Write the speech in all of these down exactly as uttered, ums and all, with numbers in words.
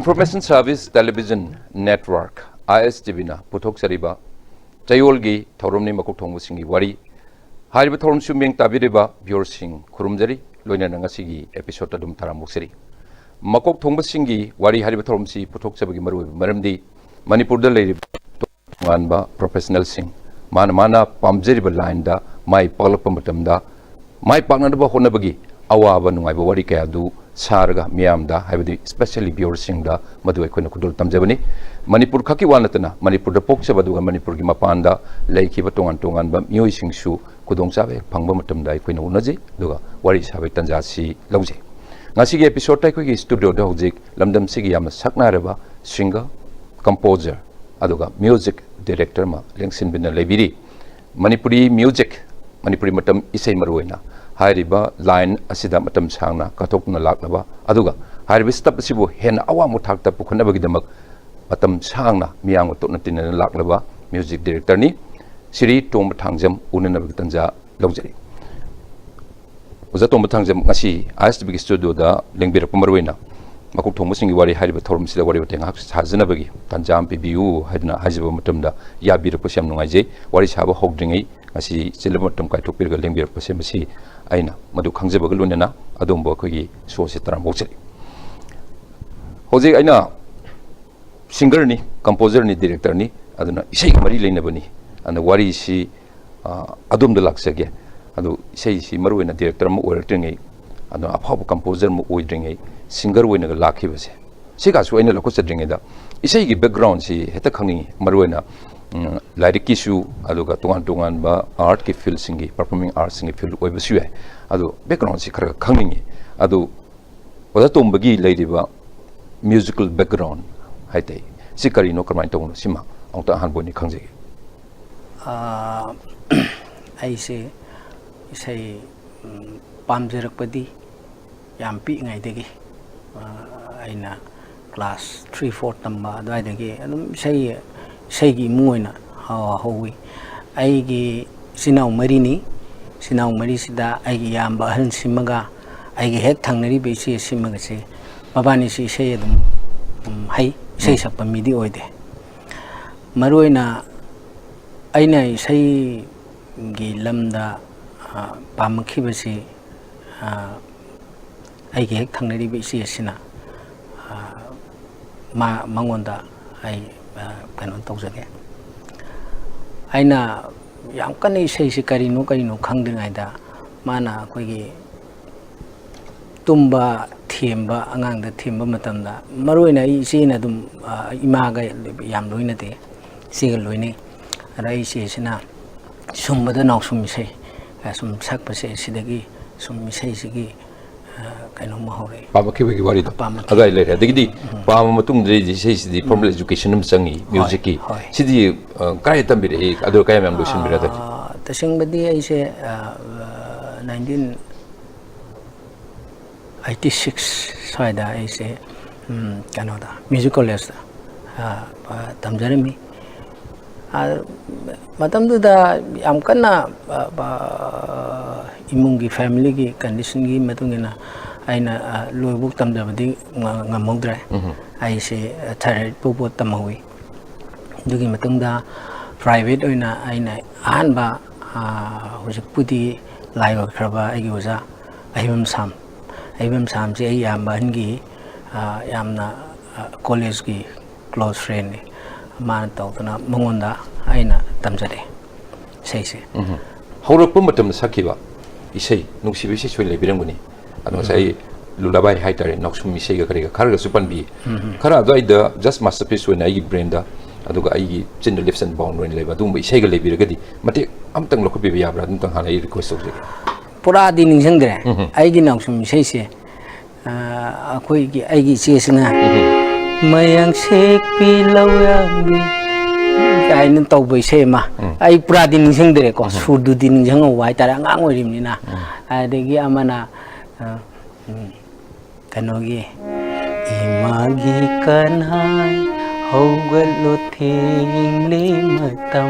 Information Service Television Network, I S T V ꯅ ꯄꯨꯊꯣꯛꯆꯔꯤꯕ ꯆꯌꯣꯜꯒꯤ ꯊꯧꯔꯝꯅꯤ, ꯃꯀꯣꯛ ꯊꯣꯡꯕꯁꯤꯡꯒꯤ ꯋꯥꯔꯤ꯫ ꯍꯥꯏꯔꯤꯕ ꯊꯧꯔꯝꯁꯨ ꯃꯤꯌꯦꯡ ꯇꯥꯕꯤꯔꯤꯕ viewerꯁꯤꯡ ꯈꯨꯔꯨꯝꯖꯔꯤ, ꯂꯣꯏꯅꯅ ꯉꯁꯤꯒꯤ episode ꯑꯗꯨꯝ ꯇꯔꯥꯝꯅ ꯑꯣꯛꯆꯔꯤ꯫ ꯃꯀꯣꯛ ꯊꯣꯡꯕꯁꯤꯡꯒꯤ ꯋꯥꯔꯤ ꯍꯥꯏꯔꯤꯕ ꯊꯧꯔꯝꯁꯤ ꯄꯨꯊꯣꯛꯆꯕꯒꯤ ꯃꯔꯨꯑꯣꯏꯕ ꯃꯔꯝꯗꯤ ꯃꯅꯤꯄꯨꯔꯗ ꯂꯩꯔꯤꯕ ꯇꯣꯉꯥꯟꯕ professionalꯁꯤꯡ ꯃꯥꯅ ꯃꯥꯅ ꯄꯥꯝꯖꯔꯤꯕ lineꯗ ꯃꯥꯏ ꯄꯥꯛꯂꯛꯄ ꯃꯇꯝꯗ ꯃꯥꯏ ꯄꯥꯛꯅꯅꯕ ꯍꯣꯠꯅꯕꯒꯤ ꯑꯋꯥꯕ ꯅꯨꯡꯉꯥꯏꯕ ꯋꯥꯔꯤ ꯀꯌꯥꯗꯨ ꯁꯥꯔꯒ ꯃꯤꯌꯥꯝꯗ, ꯍꯥꯏꯕꯗꯤ specially viewerꯁꯤꯡꯗ ꯃꯗꯨ ꯑꯩꯈꯣꯏꯅ ꯈꯨꯗꯣꯜ ꯇꯝꯖꯕꯅꯤ꯫ ꯃꯅꯤꯄꯨꯔ ꯈꯛꯀꯤ ꯋꯥ ꯅꯠꯇꯅ ꯃꯅꯤꯄꯨꯔꯗ ꯄꯣꯛꯆꯕ ꯑꯗꯨꯒ ꯃꯅꯤꯄꯨꯔꯒꯤ ꯃꯄꯥꯟꯗ ꯂꯩꯈꯤꯕ ꯇꯣꯉꯥꯟ ꯇꯣꯉꯥꯟꯕ ꯃꯤꯑꯣꯏꯁꯤꯡꯁꯨ ꯈꯨꯗꯣꯡꯆꯥꯕ ꯍꯦꯛ ꯐꯪꯕ ꯃꯇꯝꯗ ꯑꯩꯈꯣꯏꯅ ꯎꯅꯖꯩ, ꯑꯗꯨꯒ ꯋꯥꯔꯤ ꯁꯥꯕꯒꯤ ꯇꯥꯟꯖꯥꯁꯤ ꯂꯧꯖꯩ꯫ ꯉꯁꯤꯒꯤ episodeꯇ ꯑꯩꯈꯣꯏꯒꯤ studioꯗ ꯍꯧꯖꯤꯛ ꯂꯝꯗꯝꯁꯤꯒꯤ ꯌꯥꯝꯅ ꯁꯛꯅꯥꯏꯔꯕ singer, composer ꯑꯗꯨꯒ music director ꯑꯃ ꯂꯦꯡꯁꯤꯟꯕꯤꯗꯨꯅ ꯂꯩꯕꯤꯔꯤ꯫ ꯃꯅꯤꯄꯨꯔꯤ music, ꯃꯅꯤꯄꯨꯔꯤ ꯃꯇꯝ ꯏꯁꯩ ꯃꯔꯨꯑꯣꯏꯅ ꯍꯥꯏꯔꯤꯕ line ꯑꯁꯤꯗ ꯃꯇꯝ ꯁꯥꯡꯅ ꯀꯠꯊꯣꯛꯇꯨꯅ ꯂꯥꯛꯂꯕ, ꯑꯗꯨꯒ ꯍꯥꯏꯔꯤꯕ step ꯑꯁꯤꯕꯨ ꯍꯦꯟꯅ ꯑꯋꯥꯡꯕ ꯊꯥꯛꯇ ꯄꯨꯈꯠꯅꯕꯒꯤꯗꯃꯛ ꯃꯇꯝ ꯁꯥꯡꯅ ꯃꯤꯌꯥꯝꯒ ꯇꯣꯠꯅ ꯇꯤꯟꯅꯅ ꯂꯥꯛꯂꯕ music directorꯅꯤ, ꯁꯤꯔꯤ ꯇꯣꯝꯕ ꯊꯥꯡꯖꯝ, ꯎꯅꯅꯕꯒꯤ ꯇꯥꯟꯖꯥ ꯂꯧꯖꯔꯤ꯫ ꯑꯣꯖꯥ ꯇꯣꯝꯕ ꯊꯥꯡꯖꯝ ꯉꯁꯤ I S T Vꯒꯤ studioꯗ ꯂꯦꯡꯕꯤꯔꯛꯄ, ꯃꯔꯨꯑꯣꯏꯅ ꯃꯀꯣꯛ ꯊꯣꯡꯕꯁꯤꯡꯒꯤ ꯋꯥꯔꯤ ꯍꯥꯏꯔꯤꯕ ꯊꯧꯔꯝꯁꯤꯗ ꯋꯥꯔꯤ ꯋꯥꯇꯥꯏ ꯉꯥꯏꯍꯥꯛ ꯁꯥꯖꯅꯕꯒꯤ ꯇꯥꯟꯖꯥ ꯑꯃ ꯄꯤꯕꯤꯌꯨ ꯍꯥꯏꯗꯨꯅ ꯍꯥꯏꯖꯕ ꯃꯇꯝꯗ ꯌꯥꯕꯤꯔꯛꯄꯁꯤ ꯌꯥꯝ ꯅꯨꯡꯉꯥꯏꯖꯩ꯫ ꯋꯥꯔꯤ ꯁꯥꯕ ꯍꯧꯗ꯭ꯔꯤꯉꯩ ꯉꯁꯤ ꯆꯤꯜꯂꯕ ꯃꯇꯝ ꯀꯥꯏꯊꯣꯛꯄꯤꯔꯒ ꯂꯦꯡꯕꯤꯔꯛꯄꯁꯦ, ꯃꯁꯤ ꯑꯩꯅ ꯃꯗꯨ ꯈꯪꯖꯕꯒ ꯂꯣꯏꯅꯅ ꯑꯗꯣꯝꯕꯨ ꯑꯩꯈꯣꯏꯒꯤ showꯁꯦ ꯇꯔꯥꯝꯅ ꯑꯣꯛꯆꯔꯤ꯫ ꯍꯧꯖꯤꯛ ꯑꯩꯅ singerꯅꯤ, composerꯅꯤ, directorꯅꯤ, ꯑꯗꯨꯅ ꯏꯁꯩꯒ ꯃꯔꯤ ꯂꯩꯅꯕꯅꯤ꯫ ꯑꯗꯨꯅ ꯋꯥꯔꯤꯁꯤ, ꯑ, ꯑꯗꯣꯝꯗ ꯂꯥꯛꯆꯒꯦ꯫ ꯑꯗꯨ ꯏꯁꯩꯁꯤ ꯃꯔꯨꯑꯣꯏꯅ director ꯑꯃ ꯑꯣꯏꯔꯛꯇ꯭ꯔꯤꯉꯩ, ꯑꯗꯨꯅ ꯑꯐꯥꯎꯕ composer ꯑꯃ ꯑꯣꯏꯗ꯭ꯔꯤꯉꯩ, singer ꯑꯣꯏꯅꯒ ꯂꯥꯛꯈꯤꯕꯁꯦ, ꯁꯤꯒꯁꯨ ꯑꯩꯅ ꯂꯧꯈꯠꯆꯗ꯭ꯔꯤꯉꯩꯗ ꯏꯁꯩꯒꯤ backgroundꯁꯤ ꯍꯦꯛꯇ ꯈꯪꯅꯤꯡꯉꯤ꯫ ꯃꯔꯨꯑꯣꯏꯅ, ꯎꯝ, ꯂꯥꯏꯔꯤꯛꯀꯤꯁꯨ, ꯑꯗꯨꯒ ꯇꯣꯉꯥꯟ ꯇꯣꯉꯥꯟꯕ artꯀꯤ fieldꯁꯤꯡꯒꯤ, performing artsꯁꯤꯡꯒꯤ field ꯑꯣꯏꯕꯁꯨ ꯌꯥꯏ꯫ ꯑꯗꯨ backgroundꯁꯤ ꯈꯔ ꯈꯔ ꯈꯪꯅꯤꯡꯉꯤ꯫ ꯑꯗꯨ ꯑꯣꯖꯥ ꯇꯣꯝꯕꯒꯤ ꯂꯩꯔꯤꯕ musical background ꯍꯥꯏ ꯇꯥꯏ, ꯁꯤ ꯀꯔꯤꯅꯣ, ꯀꯃꯥꯏꯅ ꯇꯧꯕꯅꯣ, ꯁꯤꯃ ꯑꯃꯨꯛꯇ ꯑꯍꯥꯟꯕ ꯑꯣꯏꯅ ꯈꯪꯖꯒꯦ꯫ ꯑꯥ, ꯑꯩꯁꯦ ꯏꯁꯩ, ꯎꯝ, ꯄꯥꯝꯖꯔꯛꯄꯗꯤ ꯌꯥꯝ ꯄꯤꯛꯏꯉꯩꯗꯒꯤ, ꯑꯥ, ꯑꯩꯅ class three four ꯇꯝꯕ ꯑꯗꯨꯋꯥꯏꯗꯒꯤ ꯑꯗꯨꯝ ꯏꯁꯩ, ꯏꯁꯩꯒꯤ ꯏꯃꯨꯡ ꯑꯣꯏꯅ ꯍꯧ-, ꯍꯧꯋꯤ꯫ ꯑꯩꯒꯤ ꯏꯆꯤꯟ ꯏꯅꯥꯎ ꯃꯔꯤꯅꯤ꯫ ꯏꯆꯤꯟ ꯏꯅꯥꯎ ꯃꯔꯤꯁꯤꯗ ꯑꯩꯒꯤ ꯏꯌꯥꯝꯕ ꯑꯍꯟꯁꯤꯃꯒ ꯑꯩꯒꯤ ꯍꯦꯛ ꯊꯪꯅꯔꯤꯕ ꯏꯆꯦꯁꯤꯃꯒꯁꯦ, ꯃꯕꯥꯅꯤꯁꯤ ꯏꯁꯩ ꯑꯗꯨꯝ ꯎꯝ, ꯍꯩ, ꯏꯁꯩ ꯎꯝ꯫ ꯁꯛꯄ ꯃꯤꯗꯤ ꯑꯣꯏꯗꯦ꯫ ꯃꯔꯨ ꯑꯣꯏꯅ ꯑꯩꯅ ꯏꯁꯩꯒꯤ ꯂꯝꯗ, ꯑ, ꯄꯥꯝꯃꯛꯈꯤꯕꯁꯤ, ꯑ, ꯑꯩꯒꯤ ꯍꯦꯛ ꯊꯪꯅꯔꯤꯕ ꯏꯆꯦ ꯑꯁꯤꯅ, ꯑ, ꯃꯥ, ꯃꯉꯣꯟꯗ ꯑꯩ, ꯑ, ꯀꯩꯅꯣ ꯇꯧꯖꯒꯦ꯫ ꯑꯩꯅ ꯌꯥꯝ ꯀꯟꯅ ꯏꯁꯩꯁꯤ ꯀꯔꯤꯅꯣ ꯀꯔꯤꯅꯣ ꯈꯪꯗ꯭ꯔꯤꯉꯩꯗ ꯃꯥꯅ ꯑꯩꯈꯣꯏꯒꯤ ꯇꯨꯝꯕ ꯊꯦꯝꯕ, ꯑꯉꯥꯡꯗ ꯊꯦꯝꯕ ꯃꯇꯝꯗ, ꯃꯔꯨ ꯑꯣꯏꯅ ꯑꯩ ꯏꯆꯦꯅ ꯑꯗꯨꯝ, ꯑ, ꯏꯃꯥꯒ ꯌꯥꯝ ꯂꯣꯏꯅꯗꯦ, ꯏꯆꯦꯒ ꯂꯣꯏꯅꯩ꯫ ꯑꯗ ꯑꯩ ꯏꯆꯦꯁꯤꯅ ꯁꯨꯝꯕꯗ ꯅꯥꯎꯁꯨꯝ ꯏꯁꯩ, ꯑ, ꯁꯨꯝ ꯁꯛꯄꯁꯦ, ꯁꯤꯗꯒꯤ ꯁꯨꯝ ꯏꯁꯩꯁꯤꯒꯤ, ꯑ, ꯀꯩꯅꯣꯝꯃ ꯍꯧꯔꯛꯑꯦ꯫ ꯄꯥꯝꯃꯛꯈꯤꯕꯒꯤ ꯋꯥꯔꯤꯗꯣ ꯄꯥꯝꯃꯛꯈꯤ꯫ ꯑꯗꯨꯋꯥꯏ ꯂꯩꯔꯦ꯫ ꯑꯗꯒꯤꯗꯤ ꯎꯝ꯫ ꯄꯥꯝꯕ ꯃꯇꯨꯡꯗ ꯏꯁꯩꯁꯤꯗꯤ formal education ꯑꯃ ꯆꯪꯉꯤ, ꯍꯣꯏ, musicꯀꯤ꯫ ꯍꯣꯏ꯫ ꯁꯤꯗꯤ, ꯑ, ꯀꯗꯥꯏ ꯇꯝꯕꯤꯔꯛꯏ? ꯑꯗꯨꯒ ꯀꯌꯥꯝ ꯌꯥꯝ ꯂꯣꯏꯁꯤꯟꯕꯤꯔꯦ ꯍꯟꯗꯛꯇꯤ? ꯑ, ꯇꯁꯦꯡꯕꯗꯤ ꯑꯩꯁꯦ, ꯑ, nineteen eighty six ꯁ꯭ꯋꯥꯏꯗ ꯑꯩꯁꯦ, ꯎꯝ, ꯀꯩꯅꯣꯗ, music collegeꯇ, ꯑ, ꯑ, ꯇꯝꯖꯔꯝꯃꯤ꯫ ꯑ, ꯃꯇꯝꯗꯨꯗ ꯌꯥꯝ ꯀꯟꯅ, ꯑ, ꯑ, ꯏꯃꯨꯡꯒꯤ, familyꯒꯤ conditionꯒꯤ ꯃꯇꯨꯡ ꯏꯟꯅ ꯑꯩꯅ, ꯑ, ꯂꯣꯏꯕꯨꯛ ꯇꯝꯖꯕꯗꯤ ꯉ-, ꯉꯝꯍꯧꯗ꯭ꯔꯦ꯫ ꯎꯝ꯫ ꯑꯩꯁꯦ, ꯑ, third ꯐꯥꯎꯕ ꯇꯝꯍꯧꯋꯤ꯫ ꯑꯗꯨꯒꯤ ꯃꯇꯨꯡꯗ private ꯑꯣꯏꯅ ꯑꯩꯅ ꯑꯍꯥꯟꯕ, ꯑ, ꯍꯧꯖꯤꯛꯄꯨꯗꯤ ꯂꯥꯏ ꯑꯣꯏꯈ꯭ꯔꯕ ꯑꯩꯒꯤ ꯑꯣꯖꯥ ꯑꯍꯩꯕꯝ ꯁꯥꯝ, ꯑꯍꯩꯕꯝ ꯁꯥꯝꯁꯦ ꯑꯩ ꯏꯌꯥꯝꯕ ꯑꯍꯟꯒꯤ, ꯑ, ꯌꯥꯝꯅ, ꯑ, collegeꯀꯤ close friendꯅꯤ꯫ ꯃꯥꯅ ꯇꯧꯗꯅ ꯃꯉꯣꯟꯗ ꯑꯩꯅ ꯇꯝꯖꯔꯛꯑꯦ ꯏꯁꯩꯁꯦ꯫ ꯎꯝ꯫ ꯍꯧꯔꯛꯄ ꯃꯇꯝꯗ ꯁꯛꯈꯤꯕ ꯏꯁꯩ, ꯅꯨꯡꯁꯤꯕ ꯏꯁꯩ ꯁꯣꯏ ꯂꯩꯕꯤꯔꯝꯒꯅꯤ꯫ ꯑꯗꯣ ꯉꯁꯥꯏ ꯎꯝ꯫ ꯑꯩ ꯂꯨꯂꯥꯕꯥꯏ ꯍꯥꯏꯇꯥꯔꯦ, ꯅꯥꯎꯁꯨꯝ ꯏꯁꯩꯒ ꯀꯔꯤꯒ ꯈꯔꯒꯁꯨ ꯄꯟꯕꯤ꯫ ꯎꯝ꯫ ꯈꯔ ꯑꯗꯨꯋꯥꯏꯗ just masterpiece ꯑꯣꯏꯅ ꯑꯩꯒꯤ brainꯗ, ꯑꯗꯨꯒ ꯑꯩꯒꯤ ꯆꯤꯟꯗ lips and bound ꯑꯣꯏꯅ ꯂꯩꯕ ꯑꯗꯨꯒꯨꯝꯕ ꯏꯁꯩꯒ ꯂꯩꯕꯤꯔꯒꯗꯤ ꯃꯇꯦꯛ ꯑꯝꯇꯪ ꯂꯧꯈꯠꯄꯤꯕ ꯌꯥꯕ꯭ꯔꯥ? ꯑꯗꯨꯝꯇꯪ ꯍꯥꯟꯅ ꯑꯩ request ꯇꯧꯖꯒꯦ꯫ ꯄꯨꯔꯥꯗꯤ ꯅꯤꯡꯁꯤꯡꯗ꯭ꯔꯦ꯫ ꯎꯝ꯫ ꯑꯩꯒꯤ ꯅꯥꯎꯁꯨꯝ ꯏꯁꯩꯁꯦ, ꯑ, ꯑꯩꯈꯣꯏꯒꯤ, ꯑꯩꯒꯤ ꯏꯆꯦꯁꯤꯅ, ꯎꯝ꯫ "ꯃꯌꯥꯡ ꯁꯦꯛꯄꯤ ꯂꯧꯌꯥꯝꯕꯤ" ꯀꯥꯏꯅ ꯇꯧꯕ ꯏꯁꯩ ꯑꯃ꯫ ꯎꯝ꯫ ꯑꯩ ꯄꯨꯔꯥꯗꯤ ꯅꯤꯡꯁꯤꯡꯗ꯭ꯔꯦꯀꯣ, ꯎꯝ꯫ ꯁꯨꯔꯗꯨꯗꯤ ꯅꯤꯡꯁꯤꯡꯍꯧꯕ ꯍꯥꯏꯇꯥꯔꯦ, ꯑꯉꯥꯡ ꯑꯣꯏꯔꯤꯕꯅꯤꯅ꯫ ꯎꯝ꯫ ꯑꯗꯒꯤ ꯑꯃꯅ, ꯑ, ꯎꯝ, ꯀꯩꯅꯣꯒꯤ, "ꯏꯃꯥꯒꯤ ꯀꯟꯍꯥꯏ ꯍꯧꯒꯠꯂꯣ ꯊꯦꯡꯂꯦ ꯃꯇꯝ,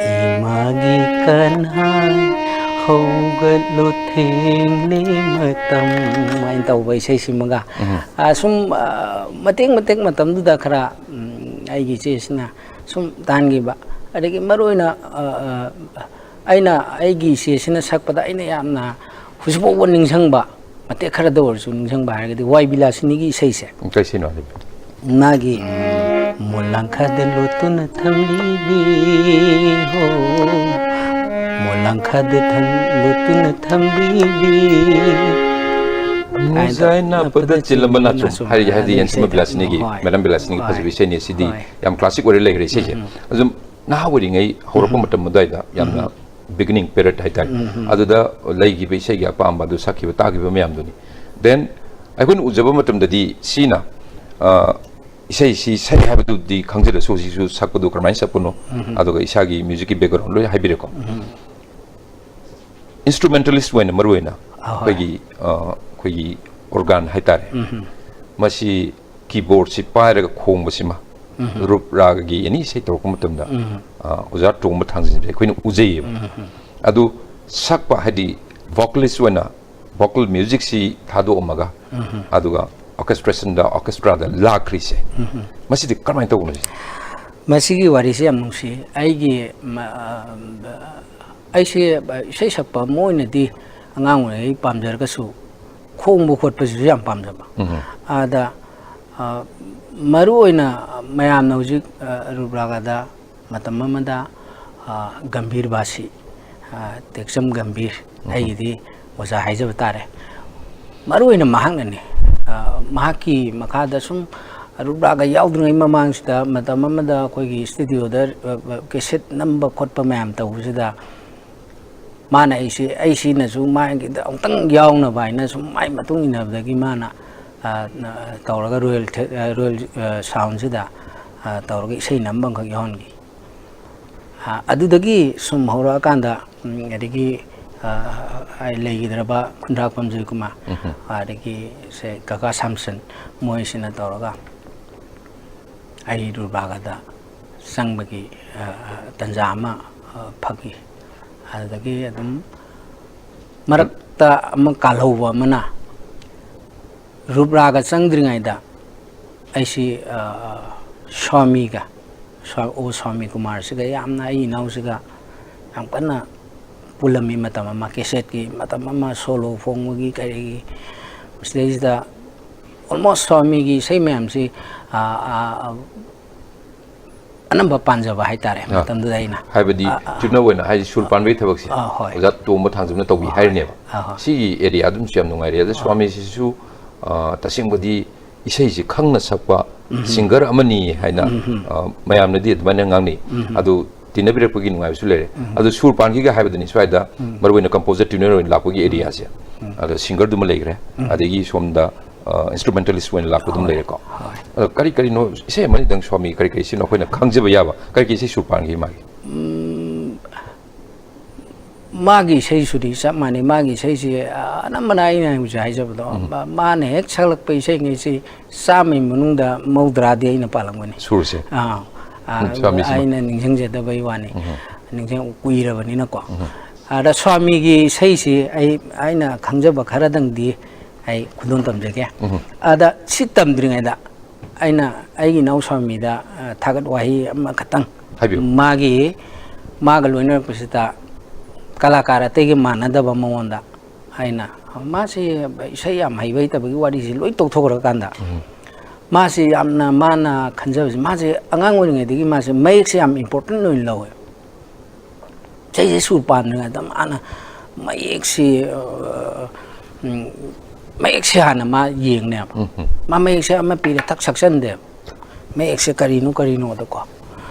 ꯏꯃꯥꯒꯤ ꯀꯟꯍꯥꯏ ꯍꯧꯒꯠꯂꯣ ꯊꯦꯡꯂꯦ ꯃꯇꯝ, ꯑꯗꯨꯃꯥꯏꯅ ꯇꯧꯕ ꯏꯁꯩꯁꯤꯃꯒ꯫ ꯎꯝ꯫ ꯑ, ꯁꯨꯝ, ꯑ, ꯃꯇꯦꯛ ꯃꯇꯦꯛ ꯃꯇꯝꯗꯨꯗ ꯈꯔ, ꯎꯝ, ꯑꯩꯒꯤ ꯏꯆꯦꯁꯤꯅ ꯁꯨꯝ ꯇꯥꯍꯟꯈꯤꯕ꯫ ꯑꯗꯒꯤ ꯃꯔꯨꯑꯣꯏꯅ, ꯑ, ꯑ, ꯑꯩꯅ ꯑꯩꯒꯤ ꯏꯆꯦꯁꯤꯅ ꯁꯛꯄꯗ ꯑꯩꯅ ꯌꯥꯝꯅ ꯍꯧꯖꯤꯛꯐꯥꯎꯕ ꯅꯤꯡꯁꯤꯡꯕ, ꯃꯇꯦꯛ ꯈꯔꯗ ꯑꯣꯏꯔꯁꯨ ꯅꯤꯡꯁꯤꯡꯕ ꯍꯥꯏꯔꯒꯗꯤ ꯋꯥꯏ ꯕꯤꯂꯥꯁꯤꯅꯤꯒꯤ ꯏꯁꯩꯁꯦ꯫ ꯀꯩ ꯏꯁꯩꯅꯣ ꯍꯥꯏꯕꯤꯌꯨ꯫ ꯃꯥꯒꯤ ꯃꯣꯂꯥꯡꯈꯥꯗ ꯂꯣꯠꯇꯨꯅ ꯊꯝꯂꯤꯕꯤ ꯍꯣ, ꯃꯣꯂꯥꯡꯈꯥꯗ ꯊꯝ-, ꯂꯣꯠꯇꯨꯅ ꯊꯝꯂꯤꯕꯤ꯫ ꯃꯨꯖꯥꯏ ꯅꯥꯞꯄꯗ ꯆꯤꯜꯂꯝꯕ ꯅꯥꯆꯣꯝ ꯍꯥꯏꯔꯤ, ꯍꯥꯏꯗꯤ ꯑꯗꯨꯒꯤ ꯌꯦꯟꯁꯤꯟꯕ ꯏꯁꯩꯗꯣ꯫ ꯕꯤꯂꯥꯁꯤꯅꯤꯒꯤ, ꯍꯣꯏ꯫ ꯃꯦꯗꯥꯝ ꯕꯤꯂꯥꯁꯤꯅꯤꯒꯤ ꯍꯣꯏ꯫ ꯐꯖꯕ ꯏꯁꯩꯅꯤ꯫ ꯁꯤꯗꯤ ꯍꯣꯏ꯫ ꯌꯥꯝ ꯀ꯭ꯂꯥꯁꯤꯛ ꯑꯣꯏꯔ ꯂꯩꯈ꯭ꯔꯦ ꯏꯁꯩꯁꯦ꯫ ꯎꯝ꯫ ꯑꯗꯨꯝ ꯅꯍꯥ ꯑꯣꯏꯔꯤꯉꯩ ꯍꯧꯔꯛꯄ ꯎꯝ꯫ ꯃꯇꯝ ꯑꯗꯨꯋꯥꯏꯗ ꯌꯥꯝꯅ ꯎꯝ꯫ ꯕꯤꯒꯤꯅꯤꯡ ꯄꯦꯔꯠ ꯍꯥꯏꯇꯥꯔꯦ꯫ ꯎꯝ, ꯎꯝ꯫ ꯑꯗꯨꯗ ꯂꯩꯈꯤꯕ ꯏꯁꯩꯒꯤ ꯑꯄꯥꯝꯕ ꯑꯗꯨ ꯁꯛꯈꯤꯕ ꯇꯥꯈꯤꯕ ꯃꯌꯥꯝꯗꯨꯅꯤ꯫ ꯗꯦꯟ ꯑꯩꯈꯣꯏꯅ ꯎꯖꯕ ꯃꯇꯝꯗꯗꯤ ꯁꯤꯅ, ꯑ, ꯏꯁꯩꯁꯤ ꯁꯛꯑꯦ ꯍꯥꯏꯕꯗꯨꯗꯤ ꯈꯪꯖꯔꯁꯨ ꯍꯧꯖꯤꯛꯁꯨ ꯁꯛꯄꯗꯨ ꯀꯔꯝꯍꯥꯏꯅ ꯁꯛꯄꯅꯣ, ꯎꯝ꯫ ꯑꯗꯨꯒ ꯏꯁꯥꯒꯤ ꯃ꯭ꯌꯨꯖꯤꯛꯀꯤ ꯕꯦꯛꯒ꯭ꯔꯥꯎꯟ ꯂꯣꯏ ꯍꯥꯏꯕꯤꯔꯦꯀꯣ꯫ ꯎꯝ꯫ ꯏꯟꯁꯇ꯭ꯔꯨꯃꯦꯟꯇꯦꯂꯤꯁ ꯑꯣꯏꯅ ꯃꯔꯨ ꯑꯣꯏꯅ ꯑꯍꯣꯏ꯫ ꯑꯩꯈꯣꯏꯒꯤ, ꯑ, ꯑꯩꯈꯣꯏꯒꯤ ꯑꯣꯔꯒꯥꯟ ꯍꯥꯏꯇꯥꯔꯦ꯫ ꯎꯝ꯫ ꯃꯁꯤ ꯀꯤꯕꯣꯔꯗꯁꯤ ꯄꯥꯏꯔꯒ ꯈꯣꯡꯕꯁꯤꯃ ꯎꯝ꯫ ꯔꯨꯞ ꯔꯥꯒꯒꯤ ꯑꯦꯅꯤ ꯏꯁꯩ ꯇꯧꯔꯛꯄ ꯃꯇꯝꯗ, ꯎꯝ꯫ ꯑ, ꯑꯣꯖꯥ ꯇꯣꯝꯕ ꯊꯥꯡꯖꯤꯡꯁꯦ ꯑꯩꯈꯣꯏꯅ ꯎꯖꯩꯌꯦꯕ꯫ ꯎꯝ꯫ ꯑꯗꯨ ꯁꯛꯄ ꯍꯥꯏꯗꯤ ꯚꯣꯀꯦꯂꯤꯁ ꯑꯣꯏꯅ ꯚꯣꯀꯦꯜ ꯃ꯭ꯌꯨꯖꯤꯛꯁꯤ ꯊꯥꯗꯣꯛꯑꯝꯃꯒ ꯎꯝ꯫ ꯑꯗꯨꯒ ꯑꯣꯔꯀꯦꯁꯇ꯭ꯔꯦꯁꯟꯗ, ꯑꯣꯔꯀꯦꯁꯇ꯭ꯔꯥꯗ ꯂꯥꯛꯈ꯭ꯔꯤꯁꯦ, ꯎꯝ꯫ ꯃꯁꯤꯗꯤ ꯀꯔꯝꯍꯥꯏꯅ ꯇꯧꯕꯅꯣ ꯁꯤꯁꯦ? ꯃꯁꯤꯒꯤ ꯋꯥꯔꯤꯁꯦ ꯌꯥꯝ ꯅꯨꯡꯁꯤ꯫ ꯑꯩꯒꯤ, ꯃ-, ꯑ, ꯑꯩꯁꯦ ꯏꯁꯩ ꯁꯛꯄ ꯑꯃ ꯑꯣꯏꯅꯗꯤ ꯑꯉꯥꯡ ꯑꯣꯏꯔꯤꯉꯩ ꯄꯥꯝꯖꯔꯒꯁꯨ ꯈꯣꯡꯕ ꯈꯣꯠꯄꯁꯤꯁꯨ ꯌꯥꯝ ꯄꯥꯝꯖꯕ꯫ ꯎꯝ꯫ ꯑꯗ, ꯑ, ꯃꯔꯨ ꯑꯣꯏꯅ ꯃꯌꯥꯝꯅ ꯍꯧꯖꯤꯛ, ꯑ, ꯔꯨꯞ ꯔꯥꯒꯗ ꯃꯇꯝ ꯑꯃꯗ, ꯑ, ꯒꯝꯚꯤꯔ ꯕꯥꯁꯤ, ꯑ, ꯇꯦꯛꯆꯝ ꯒꯝꯚꯤꯔ, ꯎꯝ꯫ ꯑꯩꯒꯤꯗꯤ ꯑꯣꯖꯥ ꯍꯥꯏꯖꯕ ꯇꯥꯔꯦ꯫ ꯃꯔꯨ ꯑꯣꯏꯅ ꯃꯍꯥꯛꯅꯅꯤ꯫ ꯑ, ꯃꯍꯥꯛꯀꯤ ꯃꯈꯥꯗ ꯁꯨꯝ ꯔꯨꯞ ꯔꯥꯒ ꯌꯥꯎꯗ꯭ꯔꯤꯉꯩ ꯃꯃꯥꯡꯁꯤꯗ ꯃꯇꯝ ꯑꯃꯗ ꯑꯩꯈꯣꯏꯒꯤ ꯁ꯭ꯇꯨꯗꯤꯑꯣꯗ, ꯑ, ꯑ, ꯀꯦꯁꯦꯠ ꯅꯝꯕ ꯈꯣꯠꯄ ꯃꯌꯥꯝ ꯇꯧꯕꯁꯤꯗ ꯃꯥꯅ ꯑꯩꯁꯤ, ꯑꯩꯁꯤꯅꯁꯨ ꯃꯥꯒꯤꯗ ꯑꯃꯨꯛꯇꯪ ꯌꯥꯎꯅꯕ ꯍꯥꯏꯅ ꯁꯨꯝ ꯃꯥꯏ ꯃꯇꯨꯡ ꯏꯟꯅꯕꯗꯒꯤ ꯃꯥꯅ, ꯑ, ꯅ-, ꯇꯧꯔꯒ ꯔꯣꯌꯦꯜ ꯊꯦ-, ꯑ, ꯔꯣꯌꯦꯜ, ꯑ, ꯁꯥꯎꯟꯁꯤꯗ, ꯑ, ꯇꯧꯔꯒ ꯏꯁꯩ ꯅꯝꯕ ꯑꯃꯈꯛ ꯌꯥꯎꯍꯟꯈꯤ꯫ ꯑ, ꯑꯗꯨꯗꯒꯤ ꯁꯨꯝ ꯍꯧꯔꯛꯑꯀꯥꯟꯗ, ꯎꯝ, ꯑꯗꯒꯤ, ꯑ, ꯑꯩ ꯂꯩꯈꯤꯗ꯭ꯔꯕ ꯈꯨꯟꯗ꯭ꯔꯥꯛꯄꯝ ꯖꯣꯏꯀꯨꯃꯥꯔ, ꯎꯝꯍꯨꯝ꯫ ꯑꯗꯒꯤ ꯁꯦ ꯀꯀꯥ ꯁꯥꯝꯁꯟ, ꯃꯣꯏꯁꯤꯅ ꯇꯧꯔꯒ ꯑꯩ ꯔꯨꯕꯥꯒꯗ ꯆꯪꯕꯒꯤ, ꯑ, ꯇꯟꯖꯥ ꯑꯃ, ꯑ, ꯐꯪꯉꯤ꯫ ꯑꯗꯨꯗꯒꯤ ꯑꯗꯨꯝ, ꯃꯔꯛꯇ ꯑꯃ ꯀꯥꯜꯍꯧꯕ ꯑꯃꯅ, ꯔꯨꯞ ꯔꯥꯒ ꯆꯪꯗ꯭ꯔꯤꯉꯩꯗ ꯑꯩꯁꯤ, ꯑ, ꯁ꯭ꯋꯥꯃꯤꯒ, ꯁ꯭ꯋꯥ-, ꯑꯣ ꯁ꯭ꯋꯥꯃꯤ ꯀꯨꯃꯥꯔꯁꯤꯒ ꯌꯥꯝꯅ, ꯑꯩ ꯏꯅꯥꯎꯁꯤꯒ ꯌꯥꯝ ꯀꯟꯅ ꯄꯨꯜꯂꯝꯃꯤ꯫ ꯃꯇꯝ ꯑꯃ ꯀꯦꯁꯦꯠꯀꯤ ꯃꯇꯝ ꯑꯃ, ꯁꯣꯂꯣ ꯐꯣꯡꯕꯒꯤ ꯀꯔꯤꯒꯤ, ꯃꯁꯤꯗꯩꯁꯤꯗ almost ꯁ꯭ꯋꯥꯃꯤꯒꯤ ꯏꯁꯩ ꯃꯌꯥꯝꯁꯤ, ꯑ, ꯑ, ꯑ, ꯑꯅꯝꯕ ꯄꯥꯟꯖꯕ ꯍꯥꯏꯇꯥꯔꯦ꯫ ꯑꯥ꯫ ꯃꯇꯝꯗꯨꯗ ꯑꯩꯅ, ꯍꯥꯏꯕꯗꯤ ꯑꯥ, ꯑꯥ, ꯇ꯭ꯌꯨꯅꯔ ꯑꯣꯏꯅ, ꯍꯥꯏꯗꯤ ꯁꯨꯔ ꯄꯥꯟꯕꯒꯤ ꯊꯕꯛꯁꯦ, ꯑꯥ, ꯍꯣꯏ꯫ ꯑꯣꯖꯥ ꯇꯣꯝꯕ ꯊꯥꯡꯖꯝꯅ ꯇꯧꯕꯤ ꯍꯣꯏ꯫ ꯍꯥꯏꯔꯤꯅꯦꯕ꯫ ꯑꯥ, ꯍꯣꯏ꯫ ꯁꯤꯒꯤ ꯑꯦꯔꯤꯌꯥꯗꯨꯝꯁꯨ ꯌꯥꯝ ꯅꯨꯡꯉꯥꯏꯔꯦ꯫ ꯑꯗ ꯑꯥ꯫ ꯁ꯭ꯋꯥꯃꯤꯁꯤꯁꯨ, ꯑꯥ, ꯇꯁꯦꯡꯕꯗꯤ ꯏꯁꯩꯁꯤ ꯈꯪꯅ ꯁꯛꯄ ꯎꯝ꯫ ꯁꯤꯡꯒꯔ ꯑꯃꯅꯤ ꯍꯥꯏꯅ, ꯎꯝ꯫ ꯑꯥ, ꯃꯌꯥꯝꯅꯗꯤ ꯑꯗꯨꯃꯥꯏꯅ ꯉꯥꯡꯅꯩ꯫ ꯎꯝ꯫ ꯑꯗꯨ ꯇꯤꯟꯅꯕꯤꯔꯛꯄꯒꯤ ꯅꯨꯡꯉꯥꯏꯕꯁꯨ ꯂꯩꯔꯦ꯫ ꯎꯝ꯫ ꯑꯗꯨ ꯁꯨꯔ ꯄꯥꯟꯈꯤꯒ ꯍꯥꯏꯕꯗꯨꯅꯤ ꯁ꯭ꯋꯥꯏꯗ, ꯎꯝ꯫ ꯃꯔꯨꯑꯣꯏꯅ ꯀꯝꯄꯣꯖꯔ ꯇ꯭ꯌꯨꯅꯔ ꯑꯣꯏꯅ ꯂꯥꯛꯄꯒꯤ ꯑꯦꯔꯤꯌꯥꯁꯦ꯫ ꯎꯝ꯫ ꯑꯗ ꯁꯤꯡꯒꯔꯗꯨꯃ ꯂꯩꯈ꯭ꯔꯦ꯫ ꯎꯝ꯫ ꯑꯗꯒꯤ ꯁꯣꯝꯗ, ꯑ, ꯏꯟꯁꯇ꯭ꯔꯨꯃꯦꯟꯇꯦꯂꯤꯁ ꯑꯣꯏꯅ ꯂꯥꯛꯄꯗꯨꯃ ꯍꯣꯏ꯫ ꯂꯩꯔꯦꯀꯣ꯫ ꯍꯣꯏ꯫ ꯑꯗꯣ ꯀꯔꯤ ꯀꯔꯤꯅꯣ, ꯏꯁꯩ ꯑꯃꯅꯤꯗꯪ ꯁ꯭ꯋꯥꯃꯤ ꯀꯔꯤ ꯀꯔꯤ ꯁꯤꯅꯣ ꯑꯩꯈꯣꯏꯅ ꯈꯪꯖꯕ ꯌꯥꯕ ꯀꯔꯤ ꯀꯔꯤ ꯏꯁꯩ ꯁꯨꯔ ꯄꯥꯟꯈꯤ ꯃꯥꯒꯤ? ꯎꯝ, ꯃꯥꯒꯤ ꯏꯁꯩꯁꯨꯗꯤ ꯆꯞ ꯃꯥꯟꯅꯩ꯫ ꯃꯥꯒꯤ ꯏꯁꯩꯁꯤ, ꯑ, ꯑꯅꯝꯕꯅ ꯑꯩꯅ ꯍꯧꯖꯤꯛ ꯍꯥꯏꯖꯕꯗꯣ, ꯎꯝ꯫ ꯃꯥ-, ꯃꯥꯅ ꯍꯦꯛ ꯁꯛꯂꯛꯄ ꯏꯁꯩꯉꯩꯁꯤ ꯆꯥꯝꯃꯒꯤ ꯃꯅꯨꯡꯗ ꯃꯧꯗ꯭ꯔꯥꯗꯤ ꯑꯩꯅ ꯄꯥꯜꯂꯝꯒꯅꯤ꯫ ꯁꯨꯔꯁꯦ꯫ ꯑꯥ, ꯑꯥ, ꯎꯝ, ꯁ꯭ꯋꯥꯃꯤꯁꯤꯃ꯫ ꯑꯩꯅ ꯅꯤꯡꯁꯤꯡꯖꯗꯕꯩ ꯋꯥꯅꯤ꯫ ꯎꯝ꯫ ꯅꯤꯡꯁꯤꯡ-, ꯀꯨꯏꯔꯕꯅꯤꯅꯀꯣ꯫ ꯎꯝ꯫ ꯑꯗ ꯁ꯭ꯋꯥꯃꯤꯒꯤ ꯏꯁꯩꯁꯤ ꯑꯩ, ꯑꯩꯅ ꯈꯪꯖꯕ ꯈꯔꯗꯪꯗꯤ ꯑꯩ ꯈꯨꯗꯣꯜ ꯇꯝꯖꯒꯦ꯫ ꯎꯝ꯫ ꯑꯗ ꯁꯤ ꯇꯝꯗ꯭ꯔꯤꯉꯩꯗ ꯑꯩꯅ ꯑꯩꯒꯤ ꯏꯅꯥꯎ ꯁ꯭ꯋꯥꯃꯤꯗ, ꯑ, ꯊꯥꯒꯠ ꯋꯥꯍꯩ ꯑꯃꯈꯛꯇꯪ꯫ ꯍꯥꯏꯕꯤꯌꯨ꯫ ꯃꯥꯒꯤ, ꯃꯥꯒ ꯂꯣꯏꯅꯔꯛꯄꯁꯤꯗ ꯀꯂꯥꯀꯥꯔ ꯑꯇꯩꯒ ꯃꯥꯟꯅꯗꯕ ꯃꯉꯣꯟꯗ ꯑꯩꯅ, ꯃꯥꯁꯤ ꯏꯁꯩ ꯌꯥꯝ ꯍꯩꯕ ꯍꯩꯇꯕꯒꯤ ꯋꯥꯔꯤꯁꯤ ꯂꯣꯏ ꯇꯣꯛꯊꯣꯛꯈ꯭ꯔꯀꯥꯟꯗ, ꯎꯝ꯫ ꯃꯥꯁꯤ ꯌꯥꯝꯅ, ꯃꯥꯅ ꯈꯟꯖꯕꯁꯤ, ꯃꯥꯁꯦ ꯑꯉꯥꯡ ꯑꯣꯏꯔꯤꯉꯩꯗꯒꯤ ꯃꯥꯁꯦ ꯃꯌꯦꯛꯁꯦ ꯌꯥꯝ important ꯑꯣꯏꯅ ꯂꯧꯋꯦ꯫ ꯏꯁꯩꯁꯦ ꯁꯨꯔ ꯄꯥꯟꯗ꯭ꯔꯤꯉꯩꯗ ꯃꯥꯅ ꯃꯌꯦꯛꯁꯤ, ꯑ, ꯎꯝ, ꯃꯌꯦꯛꯁꯦ ꯍꯥꯟꯅ ꯃꯥ ꯌꯦꯡꯅꯦꯕ꯫ ꯎꯝ, ꯎꯝ꯫ ꯃꯥ ꯃꯌꯦꯛꯁꯦ ꯑꯃ ꯄꯤꯔꯦ, ꯊꯛ ꯁꯛꯆꯟꯗꯦꯕ꯫ ꯃꯌꯦꯛꯁꯦ ꯀꯔꯤꯅꯣ, ꯀꯔꯤꯅꯣꯗꯀꯣ꯫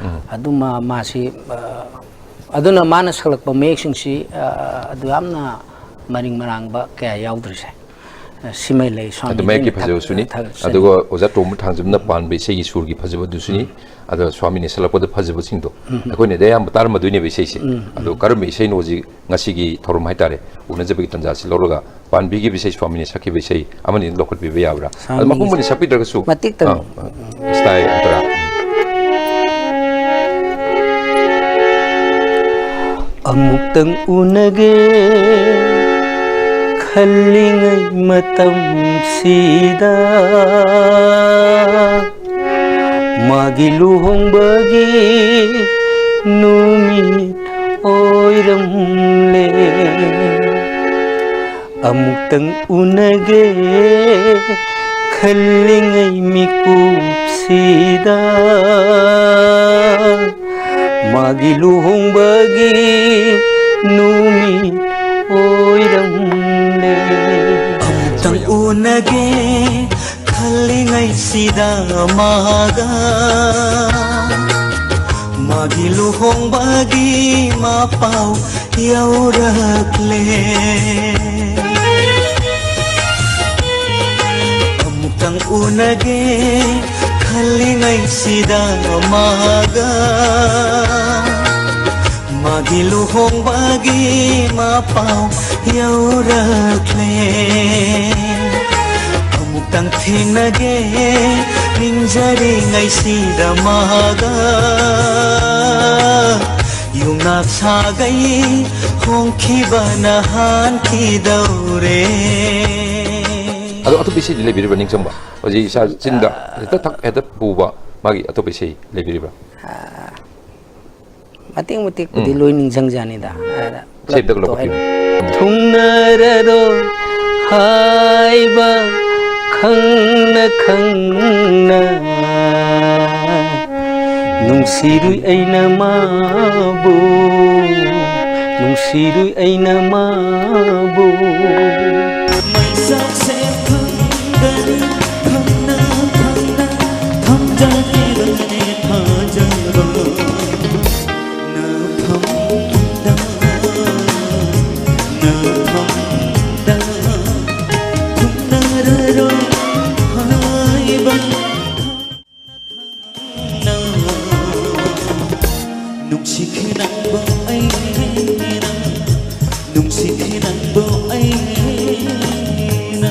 ꯎꯝ꯫ ꯑꯗꯨꯃ ꯃꯥꯁꯤ, ꯑ, ꯑꯗꯨꯅ ꯃꯥꯅ ꯁꯛꯂꯛꯄ ꯃꯌꯦꯛꯁꯤꯡꯁꯤ, ꯑ, ꯑꯗꯨ ꯌꯥꯝꯅ ꯃꯔꯤꯡ ꯃꯔꯥꯡꯕ ꯀꯌꯥ ꯌꯥꯎꯗ꯭ꯔꯤꯁꯦ꯫ ꯑ, ꯁꯤꯃꯩ ꯂꯩ, ꯑꯗꯨ ꯁ꯭ꯋꯥꯃꯤꯖꯤ ꯃꯌꯦꯛꯀꯤ ꯑꯩꯅ ꯊꯥꯒꯠ-, ꯐꯖꯕꯁꯨꯅꯤ, ꯊꯥꯒꯠꯆꯔꯤ꯫ ꯑꯗꯨꯒ ꯑꯣꯖꯥ ꯇꯣꯝꯕ ꯊꯥꯡꯖꯝꯅ ꯄꯥꯟꯕ ꯏꯁꯩꯒꯤ ꯁꯨꯔꯒꯤ ꯐꯖꯕꯗꯨꯁꯨꯅꯤ, ꯎꯝ꯫ ꯑꯗꯨꯒ ꯁ꯭ꯋꯥꯃꯤꯅ ꯁꯛꯂꯛꯄꯗ ꯐꯖꯕꯁꯤꯡꯗꯣ ꯎꯝ꯫ ꯑꯩꯈꯣꯏꯅꯗꯤ ꯑꯌꯥꯝꯕ ꯇꯥꯔꯝꯃꯗꯣꯏꯅꯦꯕ ꯏꯁꯩꯁꯦ꯫ ꯎꯝ, ꯑꯗꯣ ꯎꯝ꯫ ꯀꯔꯝꯕ ꯏꯁꯩꯅꯣ ꯍꯧꯖꯤꯛ ꯉꯁꯤꯒꯤ ꯊꯧꯔꯝ ꯍꯥꯏꯇꯥꯔꯦ, ꯎꯅꯖꯕꯒꯤ ꯇꯥꯟꯖꯥꯁꯤ ꯂꯧꯔꯒ ꯄꯥꯟꯕꯤꯈꯤꯕ ꯏꯁꯩ, ꯁ꯭ꯋꯥꯃꯤꯅ ꯁꯛꯈꯤꯕ ꯏꯁꯩ ꯑꯃꯅꯤ ꯑꯗꯨꯝ ꯂꯧꯈꯠꯄꯤꯕ ꯌꯥꯕ꯭ꯔꯥ? ꯑꯗꯣ ꯁ꯭ꯋꯥꯃꯤꯒꯤ ꯃꯄꯨꯡ ꯑꯣꯏꯅ ꯁꯛꯄꯤꯗ꯭ꯔꯒꯁꯨ, ꯃꯇꯦꯛꯇꯪ꯫ ꯑꯥ, ꯏꯁꯇꯥꯏ ꯑꯟꯇꯔꯥ꯫ ꯑꯃꯨꯛꯇꯪ ꯎꯅꯒꯦ, ꯈꯜꯂꯤꯉꯩ ꯃꯇꯝꯁꯤꯗ ꯃꯥꯒꯤ ꯂꯨꯍꯣꯡꯕꯒꯤ ꯅꯨꯃꯤꯠ ꯑꯣꯏꯔꯝꯂꯦ꯫ ꯑꯃꯨꯛꯇꯪ ꯎꯅꯒꯦ ꯈꯜꯂꯤꯉꯩ ꯃꯤꯀꯨꯞꯁꯤꯗ ꯃꯥꯒꯤ ꯂꯨꯍꯣꯡꯕꯒꯤ ꯅꯨꯃꯤꯠ ꯑꯣꯏꯔꯝꯂꯦ꯫ ꯑꯃꯨꯛꯇꯪ ꯎꯅꯒꯦ ꯈꯜꯂꯤꯉꯩꯁꯤꯗ ꯃꯥꯒ ꯃꯥꯒꯤ ꯂꯨꯍꯣꯡꯕꯒꯤ ꯃꯄꯥꯎ ꯌꯧꯔꯛꯂꯦ꯫ ꯑꯃꯨꯛꯇꯪ ꯎꯅꯒꯦ ꯈꯜꯂꯤꯉꯩꯁꯤꯗ ꯃꯥꯒ ꯃꯥꯒꯤ ꯂꯨꯍꯣꯡꯕꯒꯤ ꯃꯄꯥꯎ ꯌꯧꯔꯛꯂꯦ꯫ ꯑꯃꯨꯛꯇꯪ ꯊꯦꯡꯅꯒꯦ ꯅꯤꯡꯖꯔꯤꯉꯩꯁꯤꯗ ꯃꯥꯒ ꯌꯨꯝꯅꯥꯛ ꯁꯥꯒꯩ ꯍꯣꯡꯈꯤꯕꯅ ꯍꯥꯟꯈꯤꯗꯧꯔꯦ꯫ ꯑꯗꯣ ꯑꯇꯣꯞꯄ ꯏꯁꯩꯗꯤ ꯂꯩꯕꯤꯔꯤꯕ꯭ꯔꯥ ꯅꯤꯡꯁꯤꯡꯕ? ꯍꯧꯖꯤꯛ ꯏꯁꯥ ꯆꯤꯟꯗ ꯍꯦꯛꯇ ꯊꯛ ꯍꯦꯛꯇ ꯄꯨꯕ ꯃꯥꯒꯤ ꯑꯇꯣꯞꯄ ꯏꯁꯩ ꯂꯩꯕꯤꯔꯤꯕ꯭ꯔꯥ? ꯃꯇꯦꯛ ꯃꯇꯦꯛꯄꯨꯗꯤ ꯎꯝ꯫ ꯂꯣꯏ ꯅꯤꯡꯁꯤꯡꯖꯥꯅꯤꯗ꯫ ꯑꯗ ꯏꯁꯩ ꯑꯝꯇꯒ ꯄꯨꯂꯞꯇꯣ ꯂꯧꯈꯠꯄꯤꯌꯨ꯫ ꯍꯥꯏꯅ- ꯊꯨꯡꯅꯔꯔꯣꯏ ꯍꯥꯏꯕ ꯈꯪꯅ ꯈꯪꯅ ꯅꯨꯡꯁꯤꯔꯨꯏ ꯑꯩꯅ ꯃꯥꯕꯨ, ꯅꯨꯡꯁꯤꯔꯨꯏ ꯑꯩꯅ ꯃꯥꯕꯨ꯫ ꯃꯩꯁꯥꯛꯁꯦ ꯐꯪꯒꯅꯤ ꯈꯪꯅ ꯈꯪꯅ ꯊꯝꯖꯈꯤꯕꯅꯦ ꯊꯥꯖꯕ꯫ ꯅꯐꯝꯗ, ꯅꯐꯝꯗ ꯊꯨꯡꯅꯔꯔꯣꯏ ꯍꯥꯏꯕ ꯈꯪꯅ ꯅꯨꯡꯁꯤꯈꯤ ꯅꯪꯕꯨ ꯑꯩꯅ, ꯅꯨꯡꯁꯤꯈꯤ ꯅꯪꯕꯨ ꯑꯩꯅ꯫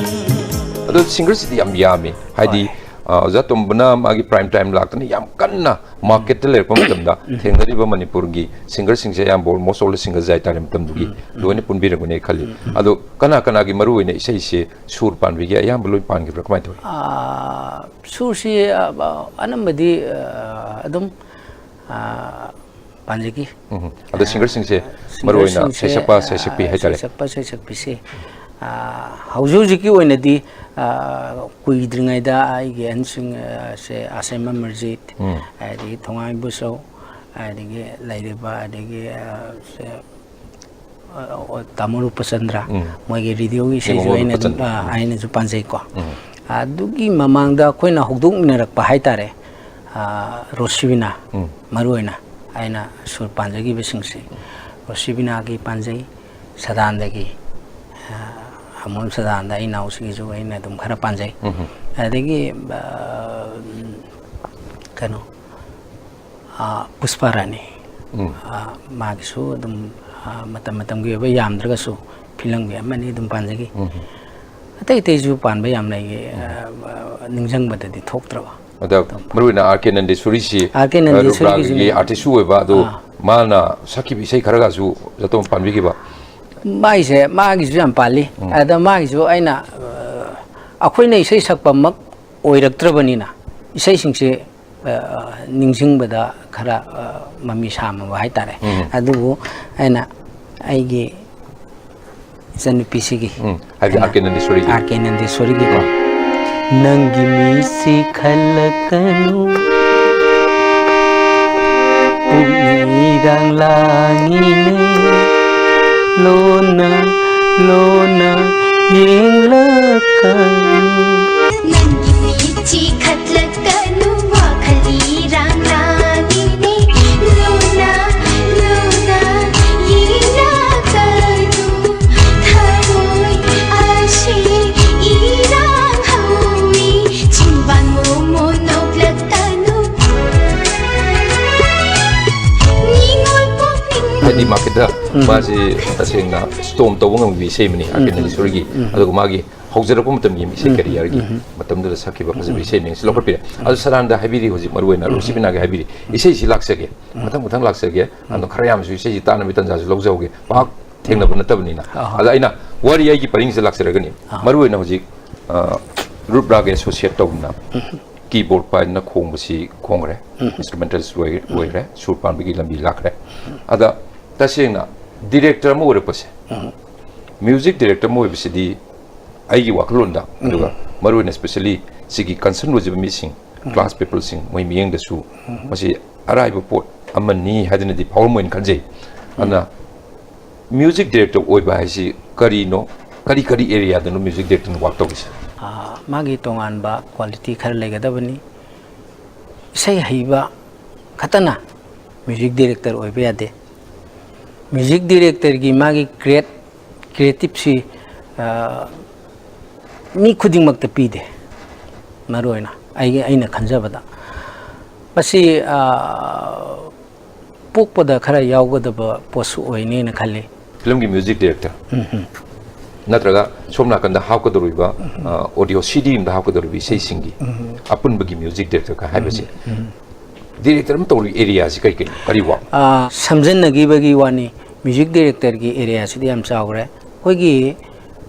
ꯑꯗꯣ ꯁꯤꯡꯒꯔꯁꯤꯗꯤ ꯌꯥꯝ ꯌꯥꯝꯃꯤ, ꯍꯥꯏꯗꯤ ꯑ, ꯑꯣꯖꯥ ꯇꯣꯝꯕꯅ ꯃꯥꯒꯤ prime time ꯂꯥꯛꯇꯅ ꯌꯥꯝ ꯀꯟꯅ marketꯇ ꯂꯩꯔꯛꯄ ꯃꯇꯝꯗ ꯊꯦꯡꯅꯔꯤꯕ ꯃꯅꯤꯄꯨꯔꯒꯤ singerꯁꯤꯡꯁꯦ ꯑꯌꯥꯝꯕ almost all singerꯁꯦ ꯍꯥꯏꯇꯥꯔꯦ, ꯃꯇꯝꯗꯨꯒꯤ ꯂꯣꯏꯅ ꯄꯨꯟꯕꯤꯔꯝꯒꯅꯤ ꯈꯜꯂꯤ꯫ ꯑꯗꯣ ꯀꯅꯥ ꯀꯅꯥꯒꯤ ꯃꯔꯨ ꯑꯣꯏꯅ ꯏꯁꯩꯁꯦ ꯁꯨꯔ ꯄꯥꯟꯕꯤꯒꯦ? ꯑꯌꯥꯝꯕ ꯂꯣꯏ ꯄꯥꯟꯈꯤꯕ꯭ꯔꯥ? ꯀꯃꯥꯏꯅ ꯇꯧꯏ? ꯑꯥ, ꯁꯨꯔꯁꯤ, ꯑ, ꯑ, ꯑꯅꯝꯕꯗꯤ, ꯑ, ꯑꯗꯨꯝ, ꯑ, ꯄꯥꯟꯖꯈꯤ꯫ ꯎꯝ꯫ ꯑꯗꯣ singerꯁꯤꯡꯁꯦ ꯃꯔꯨ ꯑꯣꯏꯅ singerꯁꯤꯡꯁꯦ, ꯁꯩꯁꯛꯄ, ꯑ, ꯁꯩꯁꯛꯄꯤ ꯍꯥꯏꯇꯥꯔꯦ꯫ ꯁꯩꯁꯛꯄ, ꯁꯩꯁꯛꯄꯤꯁꯦ, ꯑ, ꯍꯧꯖꯤꯛ ꯍꯧꯖꯤꯛꯀꯤ ꯑꯣꯏꯅꯗꯤ, ꯑ, ꯀꯨꯏꯗ꯭ꯔꯤꯉꯩꯗ ꯑꯩꯒꯤ ꯑꯍꯟꯁꯤꯡ, ꯑ, ꯁꯦ ꯑꯥꯔ ꯁꯤ ꯑꯦꯝ ꯑꯃꯔꯖꯤꯠ, ꯎꯝ꯫ ꯑꯗꯒꯤ ꯊꯣꯉꯥꯝ ꯏꯕꯣꯆꯧ, ꯑꯗꯒꯤ ꯂꯩꯔꯤꯕ, ꯑꯗꯒꯤ, ꯑ, ꯁꯦ, ꯑ, ꯑ, ꯇꯥꯃꯣ ꯔꯨꯄꯆꯟꯗ꯭ꯔ, ꯎꯝ꯫ ꯃꯣꯏꯒꯤ radioꯒꯤ ꯏꯁꯩꯁꯨ ꯅꯤꯉꯣꯜ ꯑꯩꯅ ꯑꯗꯨꯝ, ꯔꯨꯄꯆꯟꯗ꯭ꯔ꯫ ꯑ, ꯎꯝ꯫ ꯑꯩꯅꯁꯨ ꯄꯥꯟꯖꯩꯀꯣ꯫ ꯎꯝ꯫ ꯑꯗꯨꯒꯤ ꯃꯃꯥꯡꯗ ꯑꯩꯈꯣꯏꯅ ꯍꯧꯗꯣꯛꯃꯤꯟꯅꯔꯛꯄ ꯍꯥꯏꯇꯥꯔꯦ, ꯑ, ꯔꯣꯁꯤꯕꯤꯅꯥ, ꯎꯝ꯫ ꯃꯔꯨ ꯑꯣꯏꯅ ꯑꯩꯅ ꯁꯨꯔ ꯄꯥꯟꯖꯈꯤꯕꯁꯤꯡꯁꯦ, ꯔꯣꯁꯤꯕꯤꯅꯥꯒꯤ ꯄꯥꯟꯖꯩ, ꯁꯗꯥꯟꯗꯒꯤ, ꯑ, ꯑꯃꯣꯝ ꯁꯗꯥꯟꯗ ꯑꯩ ꯏꯅꯥꯎꯁꯤꯒꯤꯁꯨ ꯑꯩꯅ ꯑꯗꯨꯝ ꯈꯔ ꯄꯥꯟꯖꯩ꯫ ꯎꯝ꯫ ꯑꯗꯒꯤ, ꯑ, ꯀꯩꯅꯣ, ꯑ, ꯄꯨꯁꯄꯥ ꯔꯥꯅꯤ꯫ ꯎꯝ꯫ ꯑ, ꯃꯥꯒꯤꯁꯨ ꯑꯗꯨꯝ, ꯑ, ꯃꯇꯝ ꯃꯇꯝꯒꯤ ꯑꯣꯏꯕ ꯌꯥꯝꯗ꯭ꯔꯒꯁꯨ ꯐꯤꯂꯝꯒꯤ ꯑꯃꯅꯤ ꯑꯗꯨꯝ ꯄꯥꯟꯖꯈꯤ꯫ ꯎꯝ꯫ ꯑꯇꯩ ꯑꯇꯩꯁꯨ ꯄꯥꯟꯕ ꯌꯥꯝ ꯂꯩꯌꯦ, ꯎꯝ꯫ ꯑ, ꯑ, ꯅꯤꯡꯁꯤꯡꯕꯗ ꯊꯣꯛꯇ꯭ꯔꯕ꯫ ꯑꯗ ꯃꯔꯨꯑꯣꯏꯅ ꯑꯥꯔ ꯀꯦ ꯅꯟꯗꯤꯁꯣꯔꯤꯁꯤ, ꯑꯥꯔ ꯀꯦ ꯅꯟꯗꯤꯁꯣꯔꯤꯒꯤꯁꯨ ꯔꯨꯕ꯭ꯔꯥꯒꯤ ꯑꯥꯔꯇꯤꯁꯁꯨ ꯑꯣꯏꯕ, ꯑꯗꯣ ꯑꯥ꯫ ꯃꯥꯅ ꯁꯛꯈꯤꯕ ꯏꯁꯩ ꯈꯔꯒꯁꯨ ꯖꯥꯇꯣꯝ ꯄꯥꯟꯕꯤꯈꯤꯕ? ꯃꯥꯏꯁꯦ, ꯃꯥꯒꯤꯁꯨ ꯌꯥꯝ ꯄꯥꯜꯂꯤ꯫ ꯎꯝ꯫ ꯑꯗ ꯃꯥꯒꯤꯁꯨ ꯑꯩꯅ, ꯑ, ꯑꯩꯈꯣꯏꯅ ꯏꯁꯩ ꯁꯛꯄꯃꯛ ꯑꯣꯏꯔꯛꯇ꯭ꯔꯕꯅꯤꯅ, ꯏꯁꯩꯁꯤꯡꯁꯦ, ꯑ, ꯅꯤꯡꯁꯤꯡꯕꯗ ꯈꯔ, ꯑ, ꯃꯃꯤ ꯁꯥꯝꯃꯕ ꯍꯥꯏꯇꯥꯔꯦ꯫ ꯎꯝ꯫ ꯑꯗꯨꯕꯨ ꯑꯩꯅ ꯑꯩꯒꯤ ꯏꯆꯟꯅꯨꯄꯤꯁꯤꯒꯤ ꯎꯝ, ꯍꯥꯏꯕꯗꯤ ꯑꯩꯅ ꯑꯥꯔ ꯀꯦ ꯅꯟꯗꯤꯁꯣꯔꯤꯒꯤ꯫ ꯑꯥꯔ ꯀꯦ ꯅꯟꯗꯤꯁꯣꯔꯤꯒꯤꯀꯣ꯫ ꯎꯝ꯫ ꯅꯪꯒꯤ ꯃꯤꯠꯁꯤ ꯈꯜꯂꯛꯀꯅꯨ, ꯄꯨꯛꯅꯤꯡ ꯏꯔꯥꯡ ꯂꯥꯡꯉꯤꯅꯦ, ꯂꯣꯟꯅ, ꯂꯣꯟꯅ ꯌꯦꯡꯂꯛꯀꯅꯨ꯫ ꯅꯪꯒꯤ ꯃꯤꯠꯁꯤ ꯈꯠꯂꯛꯀꯅꯨ, ꯋꯥꯈꯜ ꯏꯔꯥꯡ ꯂꯥꯡꯉꯤꯅꯦ, ꯂꯣꯟꯅ, ꯂꯣꯟꯅ ꯌꯦꯡꯂꯛꯀꯅꯨ꯫ ꯊꯃꯣꯏ ꯑꯁꯤ ꯏꯔꯥꯡ ꯍꯧꯏ, ꯆꯤꯟꯕꯥꯟ ꯃꯣꯃꯣ ꯅꯣꯛꯂꯛꯀꯅꯨ꯫ ꯅꯤꯉꯣꯜ ꯄꯨꯛꯅꯤꯡ ꯍꯥꯏꯗꯤ ꯃꯥꯔꯀꯦꯠꯇ ꯎꯝ꯫ ꯃꯥꯁꯤ ꯇꯁꯦꯡꯅ ꯁ꯭ꯇꯣꯝ ꯇꯧꯕ ꯉꯝꯕ ꯏꯁꯩ ꯑꯃꯅꯤ, ꯑꯥꯔ ꯀꯦ ꯎꯝ꯫ ꯅꯟꯗꯤꯁꯣꯔꯤꯒꯤ꯫ ꯎꯝ꯫ ꯑꯗꯨꯒ ꯃꯥꯒꯤ ꯍꯧꯖꯔꯛꯄ ꯃꯇꯝꯒꯤ ꯏꯁꯩ ꯀꯦꯔꯤꯌꯔꯒꯤ ꯃꯇꯝꯗꯨꯗ ꯁꯛꯈꯤꯕ ꯐꯖꯕ ꯏꯁꯩ ꯃꯌꯥꯝꯁꯤ ꯂꯧꯈꯠꯄꯤꯔꯦ꯫ ꯑꯗꯨ ꯁꯔꯥꯟꯗ ꯍꯥꯏꯕꯤꯔꯤ, ꯍꯧꯖꯤꯛ ꯃꯔꯨ ꯑꯣꯏꯅ ꯔꯣꯁꯤꯕꯤꯅꯥꯒꯤ ꯍꯥꯏꯕꯤꯔꯤ, ꯏꯁꯩꯁꯤ ꯂꯥꯛꯆꯒꯦ, ꯃꯊꯪ ꯃꯊꯪ ꯂꯥꯛꯆꯒꯦ꯫ ꯑꯗꯣ ꯈꯔ ꯌꯥꯝꯁꯨ ꯏꯁꯩꯁꯤ ꯇꯥꯅꯕꯒꯤ ꯇꯥꯟꯖꯥꯁꯨ ꯂꯧꯖꯍꯧꯒꯦ, ꯄꯥꯛ ꯊꯦꯡꯅꯕ ꯅꯠꯇꯕꯅꯤꯅ꯫ ꯑꯗ ꯑꯩꯅ ꯋꯥꯔꯤ ꯑꯩꯒꯤ ꯄꯔꯤꯡꯁꯤꯗ ꯂꯥꯛꯆꯔꯒꯅꯤ꯫ ꯃꯔꯨ ꯑꯣꯏꯅ ꯍꯧꯖꯤꯛ ꯔꯨꯠ ꯔꯥꯒ ꯑꯦꯁꯣꯁꯤꯌꯦꯠ ꯇꯧꯗꯅ ꯀꯤꯕꯣꯔꯗ ꯄꯥꯏꯗꯅ ꯈꯣꯡꯕꯁꯤ ꯈꯣꯡꯈ꯭ꯔꯦ, ꯏꯟꯁꯇ꯭ꯔꯨꯃꯦꯟꯇꯦꯜꯁ ꯑꯣꯏꯈ꯭ꯔꯦ, ꯁꯨꯔ ꯄꯥꯟꯕꯒꯤ ꯂꯝꯕꯤ ꯂꯥꯛꯈ꯭ꯔꯦ꯫ ꯑꯗ ꯇꯁꯦꯡꯅ ꯗꯤꯔꯦꯛꯇꯔ ꯑꯃ ꯑꯣꯏꯔꯛꯄꯁꯦ, ꯃ꯭ꯌꯨꯖꯤꯛ ꯗꯤꯔꯦꯛꯇꯔ ꯑꯃ ꯑꯣꯏꯕꯁꯤꯗꯤ ꯑꯩꯒꯤ ꯋꯥꯈꯜꯂꯣꯟꯗ, ꯑꯗꯨꯒ ꯃꯔꯨꯑꯣꯏꯅ ꯁ꯭ꯄꯦꯁꯦꯜꯂꯤ ꯁꯤꯒꯤ ꯀꯟꯁꯔꯟ ꯑꯣꯏꯖꯕ ꯃꯤꯁꯤꯡ, ꯀ꯭ꯂꯥꯁ ꯄꯤꯄꯜꯁꯤꯡ, ꯃꯣꯏ ꯃꯤꯠꯌꯦꯡꯗꯁꯨ ꯃꯁꯤ ꯑꯔꯥꯏꯕ ꯄꯣꯠ ꯑꯃꯅꯤ ꯍꯥꯏꯗꯅꯗꯤ ꯐꯥꯎꯔꯝꯃꯣꯏꯅ ꯈꯟꯖꯩ꯫ ꯑꯗꯨꯅ ꯃ꯭ꯌꯨꯖꯤꯛ ꯗꯤꯔꯦꯛꯇꯔ ꯑꯣꯏꯕ ꯍꯥꯏꯁꯤ ꯀꯔꯤꯅꯣ? ꯀꯔꯤ ꯀꯔꯤ ꯑꯦꯔꯤꯌꯥꯗꯅꯣ ꯃ꯭ꯌꯨꯖꯤꯛ ꯗꯤꯔꯦꯛꯇꯔꯅ ꯋꯥꯛ ꯇꯧꯔꯤꯁꯦ? ꯑꯥ, ꯃꯥꯒꯤ ꯇꯣꯉꯥꯟꯕ ꯀ꯭ꯋꯥꯂꯤꯇꯤ ꯈꯔ ꯂꯩꯒꯗꯕꯅꯤ꯫ ꯏꯁꯩ ꯍꯩꯕ ꯈꯛꯇꯅ ꯃ꯭ꯌꯨꯖꯤꯛ ꯗꯤꯔꯦꯛꯇꯔ ꯑꯣꯏꯕ ꯌꯥꯗꯦ꯫ ꯃ꯭ꯌꯨꯖꯤꯛ ꯗꯤꯔꯦꯛꯇꯔꯒꯤ ꯃꯥꯒꯤ ꯀ꯭ꯔꯤꯌꯦꯠ ꯀ꯭ꯔꯤꯌꯦꯇꯤꯞꯁꯤ ꯃꯤ ꯈꯨꯗꯤꯡꯃꯛꯇ ꯄꯤꯗꯦ꯫ ꯃꯔꯨꯑꯣꯏꯅ ꯑꯩꯒꯤ ꯑꯩꯅ ꯈꯟꯖꯕꯗ ꯃꯁꯤ ꯄꯣꯛꯄꯗ ꯈꯔ ꯌꯥꯎꯒꯗꯕ ꯄꯣꯠꯁꯨ ꯑꯣꯏꯅꯦꯅ ꯈꯜꯂꯤ꯫ ꯐꯤꯂꯝꯒꯤ ꯃ꯭ꯌꯨꯖꯤꯛ ꯗꯤꯔꯦꯛꯇꯔ ꯅꯠꯇ꯭ꯔꯒ ꯁꯣꯝ ꯅꯥꯀꯟꯗ ꯍꯥꯞꯀꯗꯧꯔꯤꯕ ꯑꯣꯗꯤꯑꯣ ꯁꯤ ꯗꯤ ꯑꯃꯗ ꯍꯥꯞꯀꯗꯧꯔꯤꯕ ꯏꯁꯩꯁꯤꯡꯒꯤ ꯑꯄꯨꯟꯕꯒꯤ ꯃ꯭ꯌꯨꯖꯤꯛ ꯗꯤꯔꯦꯛꯇꯔꯒ ꯍꯥꯏꯕꯁꯦ, ꯗꯤꯔꯦꯛꯇꯔ ꯑꯃ ꯇꯧꯔꯤꯕ ꯑꯦꯔꯤꯌꯥꯁꯤ ꯀꯔꯤ ꯀꯔꯤ ꯀꯔꯤ ꯋꯥꯡ? ꯁꯝꯖꯟꯅꯈꯤꯕꯒꯤ ꯋꯥꯅꯤ, ꯃ꯭ꯌꯨꯖꯤꯛ ꯗꯤꯔꯦꯛꯇꯔꯒꯤ ꯑꯦꯔꯤꯌꯥꯁꯤꯗꯤ ꯌꯥꯝ ꯆꯥꯎꯈ꯭ꯔꯦ꯫ ꯑꯩꯈꯣꯏꯒꯤ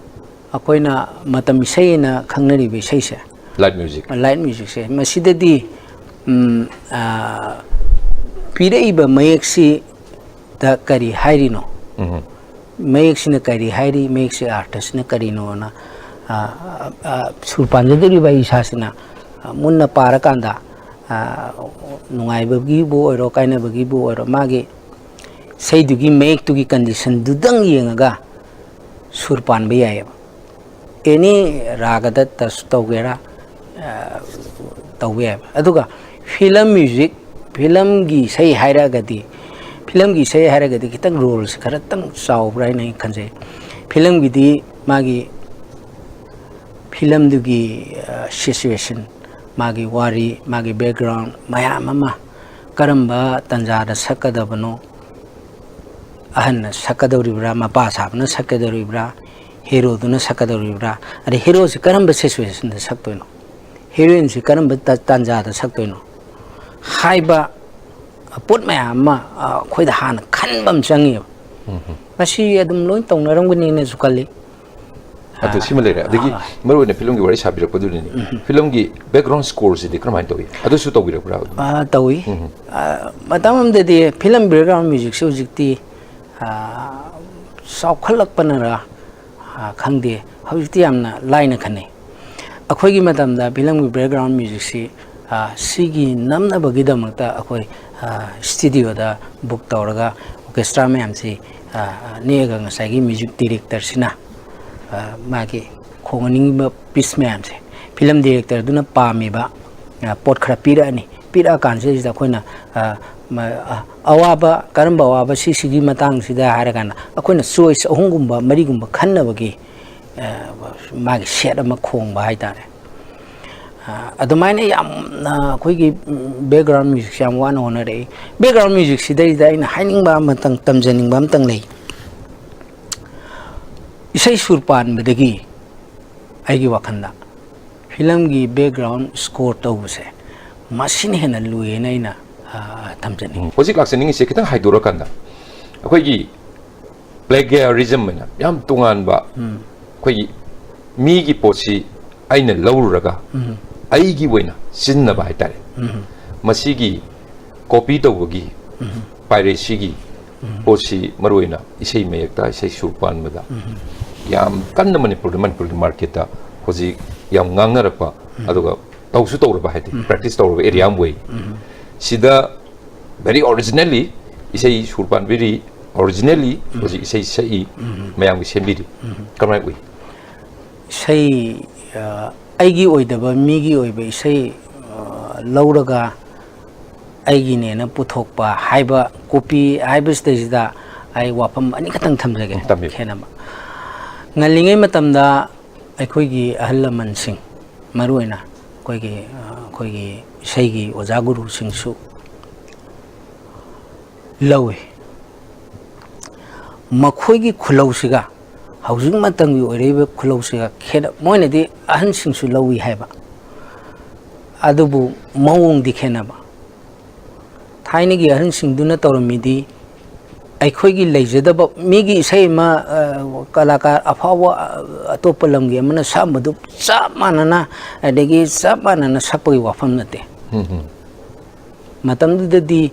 ꯑꯩꯈꯣꯏꯅ ꯃꯇꯝ ꯏꯁꯩ ꯍꯥꯏꯅ ꯈꯪꯅꯔꯤꯕ ꯏꯁꯩꯁꯦ, ꯂꯥꯏꯠ ꯃ꯭ꯌꯨꯖꯤꯛ꯫ ꯂꯥꯏꯠ ꯃ꯭ꯌꯨꯖꯤꯛꯁꯦ, ꯃꯁꯤꯗꯗꯤ ꯎꯝ, ꯑꯥ, ꯄꯤꯔꯛꯏꯕ ꯃꯌꯦꯛꯁꯤꯗ ꯀꯔꯤ ꯍꯥꯏꯔꯤꯅꯣ, ꯃꯌꯦꯛꯁꯤꯅ ꯀꯔꯤ ꯍꯥꯏꯔꯤ, ꯃꯌꯦꯛꯁꯤ ꯑꯥꯔꯊꯁꯤꯅ ꯀꯔꯤꯅꯣꯅ, ꯑꯥ, ꯑꯥ, ꯁꯨꯔ ꯄꯥꯟꯖꯗꯧꯔꯤꯕ ꯑꯩ ꯏꯁꯥꯁꯤꯅ, ꯑꯥ, ꯃꯨꯟꯅ ꯄꯥꯔꯀꯥꯟꯗ, ꯑꯥ, ꯅꯨꯡꯉꯥꯏꯕꯒꯤꯕꯨ ꯑꯣꯏꯔꯣ, ꯀꯥꯏꯅꯕꯒꯤꯕꯨ ꯑꯣꯏꯔꯣ, ꯃꯥꯒꯤ ꯏꯁꯩꯗꯨꯒꯤ ꯃꯌꯦꯛꯇꯨꯒꯤ ꯀꯟꯗꯤꯁꯟꯗꯨꯗꯪ ꯌꯦꯡꯉꯒ ꯁꯨꯔ ꯄꯥꯟꯕ ꯌꯥꯏꯑꯕ꯫ ꯑꯦꯅꯤ ꯔꯥꯒꯗ ꯇꯁ ꯇꯧꯒꯦꯔꯥ, ꯑ, ꯇꯧꯕ ꯌꯥꯏꯕ꯫ ꯑꯗꯨꯒ ꯐꯤꯂꯝ ꯃ꯭ꯌꯨꯖꯤꯛ, ꯐꯤꯂꯝꯒꯤ ꯏꯁꯩ ꯍꯥꯏꯔꯒꯗꯤ, ꯐꯤꯂꯝꯒꯤ ꯏꯁꯩ ꯍꯥꯏꯔꯒꯗꯤ ꯈꯤꯇꯪ ꯔꯣꯜꯁꯦ ꯈꯔꯇꯪ ꯆꯥꯎꯕ꯭ꯔꯥ ꯍꯥꯏꯅ ꯑꯩ ꯈꯟꯖꯩ꯫ ꯐꯤꯂꯝꯒꯤꯗꯤ ꯃꯥꯒꯤ ꯐꯤꯂꯝꯗꯨꯒꯤ, ꯑ, ꯁꯤꯆꯨꯋꯦꯁꯟ, ꯃꯥꯒꯤ ꯋꯥꯔꯤ, ꯃꯥꯒꯤ ꯕꯦꯛꯒ꯭ꯔꯥꯎꯟ ꯃꯌꯥꯝ ꯑꯃ, ꯀꯔꯝꯕ ꯇꯥꯟꯖꯥꯗ ꯁꯛꯀꯗꯕꯅꯣ, ꯑꯍꯟꯅ ꯁꯛꯀꯗꯧꯔꯤꯕ꯭ꯔꯥ, ꯃꯄꯥ ꯁꯥꯕꯅ ꯁꯛꯀꯗꯧꯔꯤꯕ꯭ꯔꯥ, ꯍꯦꯔꯣꯗꯨꯅ ꯁꯛꯀꯗꯧꯔꯤꯕ꯭ꯔꯥ, ꯑꯗꯩ ꯍꯦꯔꯣꯁꯤ ꯀꯔꯝꯕ ꯁꯤꯆꯨꯋꯦꯁꯟꯗ ꯁꯛꯇꯣꯏꯅꯣ, ꯍꯦꯔꯣꯏꯟꯁꯤ ꯀꯔꯝꯕ ꯇ- ꯇꯥꯟꯖꯥꯗ ꯁꯛꯇꯣꯏꯅꯣ ꯍꯥꯏꯕ ꯄꯣꯠ ꯃꯌꯥꯝ ꯑꯃ, ꯑ, ꯑꯩꯈꯣꯏꯗ ꯍꯥꯟꯅ ꯈꯟꯕ ꯑꯃ ꯆꯪꯉꯦꯕ꯫ ꯎꯝ ꯍꯝ꯫ ꯃꯁꯤ ꯑꯗꯨꯝ ꯂꯣꯏ ꯇꯧꯅꯔꯝꯒꯅꯤꯅꯁꯨ ꯈꯜꯂꯤ꯫ ꯑꯗꯨ ꯁꯤꯃ ꯂꯩꯔꯦ꯫ ꯑꯗꯒꯤ ꯑꯥ꯫ ꯃꯔꯨꯑꯣꯏꯅ ꯐꯤꯂꯝꯒꯤ ꯋꯥꯔꯤ ꯁꯥꯕꯤꯔꯛꯄꯗꯨꯅꯤꯅꯦ꯫ ꯎꯝ꯫ ꯐꯤꯂꯝꯒꯤ ꯕꯦꯛꯒ꯭ꯔꯥꯎꯟ ꯁ꯭ꯀꯣꯔꯁꯤꯗꯤ ꯀꯔꯝꯍꯥꯏꯅ ꯇꯧꯏ? ꯑꯗꯨꯁꯨ ꯇꯧꯕꯤꯔꯛꯄ꯭ꯔꯥ? ꯑꯥ, ꯇꯧꯏ꯫ ꯎꯝ꯫ ꯑꯥ, ꯃꯇꯝ ꯑꯃꯗꯗꯤ ꯐꯤꯂꯝ ꯕꯦꯛꯒ꯭ꯔꯥꯎꯟ ꯃ꯭ꯌꯨꯖꯤꯛꯁꯦ ꯍꯧꯖꯤꯛꯇꯤ, ꯑꯥ, ꯆꯥꯎꯈꯠꯂꯛꯄꯅꯔ, ꯑꯥ, ꯈꯪꯗꯦ, ꯍꯧꯖꯤꯛꯇꯤ ꯌꯥꯝꯅ ꯂꯥꯏꯅ ꯈꯟꯅꯩ꯫ ꯑꯩꯈꯣꯏꯒꯤ ꯃꯇꯝꯗ ꯐꯤꯂꯝꯒꯤ ꯕꯦꯛꯒ꯭ꯔꯥꯎꯟ ꯃ꯭ꯌꯨꯖꯤꯛꯁꯤ, ꯑꯥ, ꯁꯤꯒꯤ ꯅꯝꯅꯕꯒꯤꯗꯃꯛꯇ ꯑꯩꯈꯣꯏ, ꯑꯥ, ꯁ꯭ꯇꯨꯗꯤꯑꯣꯗ ꯕꯨꯛ ꯇꯧꯔꯒ ꯑꯣꯔꯀꯦꯁꯇ꯭ꯔꯥ ꯃꯌꯥꯝꯁꯤ, ꯑꯥ, ꯅꯦꯛꯑꯒ ꯉꯁꯥꯏꯒꯤ ꯃ꯭ꯌꯨꯖꯤꯛ ꯗꯤꯔꯦꯛꯇꯔꯁꯤꯅ, ꯑꯥ, ꯃꯥꯒꯤ ꯈꯣꯡꯍꯟꯅꯤꯡꯉꯤꯕ ꯄꯤꯁ ꯃꯌꯥꯝꯁꯦ ꯐꯤꯂꯝ ꯗꯤꯔꯦꯛꯇꯔꯗꯨꯅ ꯄꯥꯝꯃꯤꯕ, ꯑꯥ, ꯄꯣꯠ ꯈꯔ ꯄꯤꯔꯛꯑꯅꯤ꯫ ꯄꯤꯔꯛꯑꯀꯥꯟꯁꯤꯗꯩꯁꯤꯗ ꯑꯩꯈꯣꯏꯅ, ꯑꯥ, ꯃ-, ꯑꯥ, ꯑꯋꯥꯕ, ꯀꯔꯝꯕ ꯑꯋꯥꯕ ꯁꯤ, ꯁꯤꯒꯤ ꯃꯇꯥꯡꯁꯤꯗ ꯍꯥꯏꯔꯀꯥꯟꯗ ꯑꯩꯈꯣꯏꯅ ꯆꯣꯏꯁ ꯑꯍꯨꯝꯒꯨꯝꯕ ꯃꯔꯤꯒꯨꯝꯕ ꯈꯟꯅꯕꯒꯤ, ꯑꯥ, ꯃꯥꯒꯤ ꯁꯦꯠ ꯑꯃ ꯈꯣꯡꯕ ꯍꯥꯏꯇꯥꯔꯦ꯫ ꯑꯥ, ꯑꯗꯨꯃꯥꯏꯅ ꯌꯥꯝꯅ ꯑꯩꯈꯣꯏꯒꯤ, ꯎꯝ, ꯕꯦꯛꯒ꯭ꯔꯥꯎꯟ ꯃ꯭ꯌꯨꯖꯤꯛꯁꯦ ꯌꯥꯝ ꯋꯥꯅ ꯍꯣꯠꯅꯔꯛꯏ꯫ ꯕꯦꯛꯒ꯭ꯔꯥꯎꯟ ꯃ꯭ꯌꯨꯖꯤꯛꯁꯤꯗꯩꯗ ꯑꯩꯅ ꯍꯥꯏꯅꯤꯡꯕ ꯑꯃꯇꯪ, ꯇꯝꯖꯅꯤꯡꯕ ꯑꯃꯇꯪ ꯂꯩ꯫ ꯏꯁꯩ ꯁꯨꯔ ꯄꯥꯟꯕꯗꯒꯤ ꯑꯩꯒꯤ ꯋꯥꯈꯜꯗ ꯐꯤꯂꯝꯒꯤ ꯕꯦꯛꯒ꯭ꯔꯥꯎꯟ ꯁ꯭ꯀꯣꯔ ꯇꯧꯕꯁꯦ ꯃꯁꯤꯅ ꯍꯦꯟꯅ ꯂꯨꯏꯌꯦꯅ ꯑꯩꯅ, ꯑꯥ, ꯊꯝꯖꯅꯤꯡꯉꯤ꯫ ꯎꯝ, ꯍꯧꯖꯤꯛ ꯂꯥꯛꯆꯅꯤꯡꯉꯤꯁꯦ ꯈꯤꯇꯪ ꯍꯥꯏꯗꯣꯔꯛꯀꯥꯟꯗ ꯑꯩꯈꯣꯏꯒꯤ ꯄ꯭ꯂꯦꯒ꯭ꯌꯥꯔꯤꯖꯝ ꯍꯥꯏꯅ ꯌꯥꯝ ꯇꯣꯉꯥꯟꯕ, ꯎꯝ꯫ ꯑꯩꯈꯣꯏꯒꯤ ꯃꯤꯒꯤ ꯄꯣꯠꯁꯤ ꯑꯩꯅ ꯂꯧꯔꯨꯔꯒ ꯎꯝ꯫ ꯑꯩꯒꯤ ꯑꯣꯏꯅ ꯁꯤꯖꯤꯟꯅꯕ ꯍꯥꯏꯇꯥꯔꯦ꯫ ꯎꯝ꯫ ꯃꯁꯤꯒꯤ ꯀꯣꯄꯤ ꯇꯧꯕꯒꯤ, ꯎꯝ꯫ ꯄꯥꯏꯔꯦꯁꯤꯒꯤ ꯎꯝ꯫ ꯄꯣꯠꯁꯤ ꯃꯔꯨꯑꯣꯏꯅ ꯏꯁꯩ ꯃꯌꯦꯛꯇ, ꯏꯁꯩ ꯁꯨꯔ ꯄꯥꯟꯕꯗ ꯎꯝ꯫ ꯌꯥꯝ ꯀꯟꯅ ꯃꯅꯤꯄꯨꯔꯗ, ꯃꯅꯤꯄꯨꯔꯒꯤ ꯃꯥꯔꯀꯦꯠꯇ ꯍꯧꯖꯤꯛ ꯌꯥꯝ ꯉꯥꯡꯅꯔꯛꯄ, ꯎꯝ꯫ ꯑꯗꯨꯒ ꯇꯧꯁꯨ ꯇꯧꯔꯕ ꯍꯥꯏꯗꯤ ꯎꯝ꯫ ꯄ꯭ꯔꯦꯛꯇꯤꯁ ꯇꯧꯔꯕ ꯑꯦꯔꯤꯌꯥ ꯑꯃ ꯑꯣꯏ꯫ ꯎꯝ꯫ ꯁꯤꯗ very originally ꯏꯁꯩ ꯁꯨꯔ ꯄꯥꯟꯕꯤꯔꯤ, originally ꯎꯝ꯫ ꯍꯧꯖꯤꯛ ꯏꯁꯩ ꯁꯛꯏ, ꯎꯝ꯫ ꯃꯌꯥꯝꯒꯤ ꯁꯦꯝꯕꯤꯔꯤ꯫ ꯎꯝ꯫ ꯀꯃꯥꯏꯅ ꯎꯏ? ꯏꯁꯩ, ꯑ, ꯑꯩꯒꯤ ꯑꯣꯏꯗꯕ ꯃꯤꯒꯤ ꯑꯣꯏꯕ ꯏꯁꯩ, ꯑ, ꯂꯧꯔꯒ ꯑꯩꯒꯤꯅꯦꯅ ꯄꯨꯊꯣꯛꯄ ꯍꯥꯏꯕ ꯀꯣꯄꯤ ꯍꯥꯏꯕꯁꯤꯗꯩꯁꯤꯗ ꯑꯩ ꯋꯥꯐꯝ ꯑꯅꯤꯈꯛꯇꯪ ꯊꯝꯖꯒꯦ꯫ ꯎꯝ, ꯊꯝꯕꯤꯌꯨ꯫ ꯈꯦꯠꯅꯕ꯫ ꯉꯜꯂꯤꯉꯩ ꯃꯇꯝꯗ ꯑꯩꯈꯣꯏꯒꯤ ꯑꯍꯜ ꯂꯃꯟꯁꯤꯡ, ꯃꯔꯨꯑꯣꯏꯅ ꯑꯩꯈꯣꯏꯒꯤ, ꯑ, ꯑꯩꯈꯣꯏꯒꯤ ꯏꯁꯩꯒꯤ ꯑꯣꯖꯥ ꯒꯨꯔꯨꯁꯤꯡꯁꯨ ꯂꯧꯏ꯫ ꯃꯈꯣꯏꯒꯤ ꯈꯨꯜꯂꯧꯁꯤꯒ ꯍꯧꯖꯤꯛ ꯃꯇꯝꯒꯤ ꯑꯣꯏꯔꯛꯏꯕ ꯈꯨꯂꯧꯁꯤꯒ ꯈꯦꯠꯅ, ꯃꯣꯏꯅꯗꯤ ꯑꯍꯟꯁꯤꯡꯁꯨ ꯂꯧꯏ ꯍꯥꯏꯕ, ꯑꯗꯨꯕꯨ ꯃꯑꯣꯡꯗꯤ ꯈꯦꯠꯅꯕ꯫ ꯊꯥꯏꯅꯒꯤ ꯑꯍꯟꯁꯤꯡꯗꯨꯅ ꯇꯧꯔꯝꯃꯤꯗꯤ, ꯑꯩꯈꯣꯏꯒꯤ ꯂꯩꯖꯗꯕ ꯃꯤꯒꯤ ꯏꯁꯩ ꯑꯃ, ꯑ, ꯀꯂꯥꯀꯥꯔ ꯑꯐꯥꯎꯕ, ꯑ, ꯑꯇꯣꯞꯄ ꯂꯝꯒꯤ ꯑꯃꯅ ꯁꯛꯑꯝꯕꯗꯨ ꯆꯞ ꯃꯥꯟꯅꯅ, ꯑꯗꯒꯤ ꯆꯞ ꯃꯥꯟꯅꯅ ꯁꯛꯄꯒꯤ ꯋꯥꯐꯝ ꯅꯠꯇꯦ꯫ ꯎꯝ, ꯎꯝ꯫ ꯃꯇꯝꯗꯨꯗꯗꯤ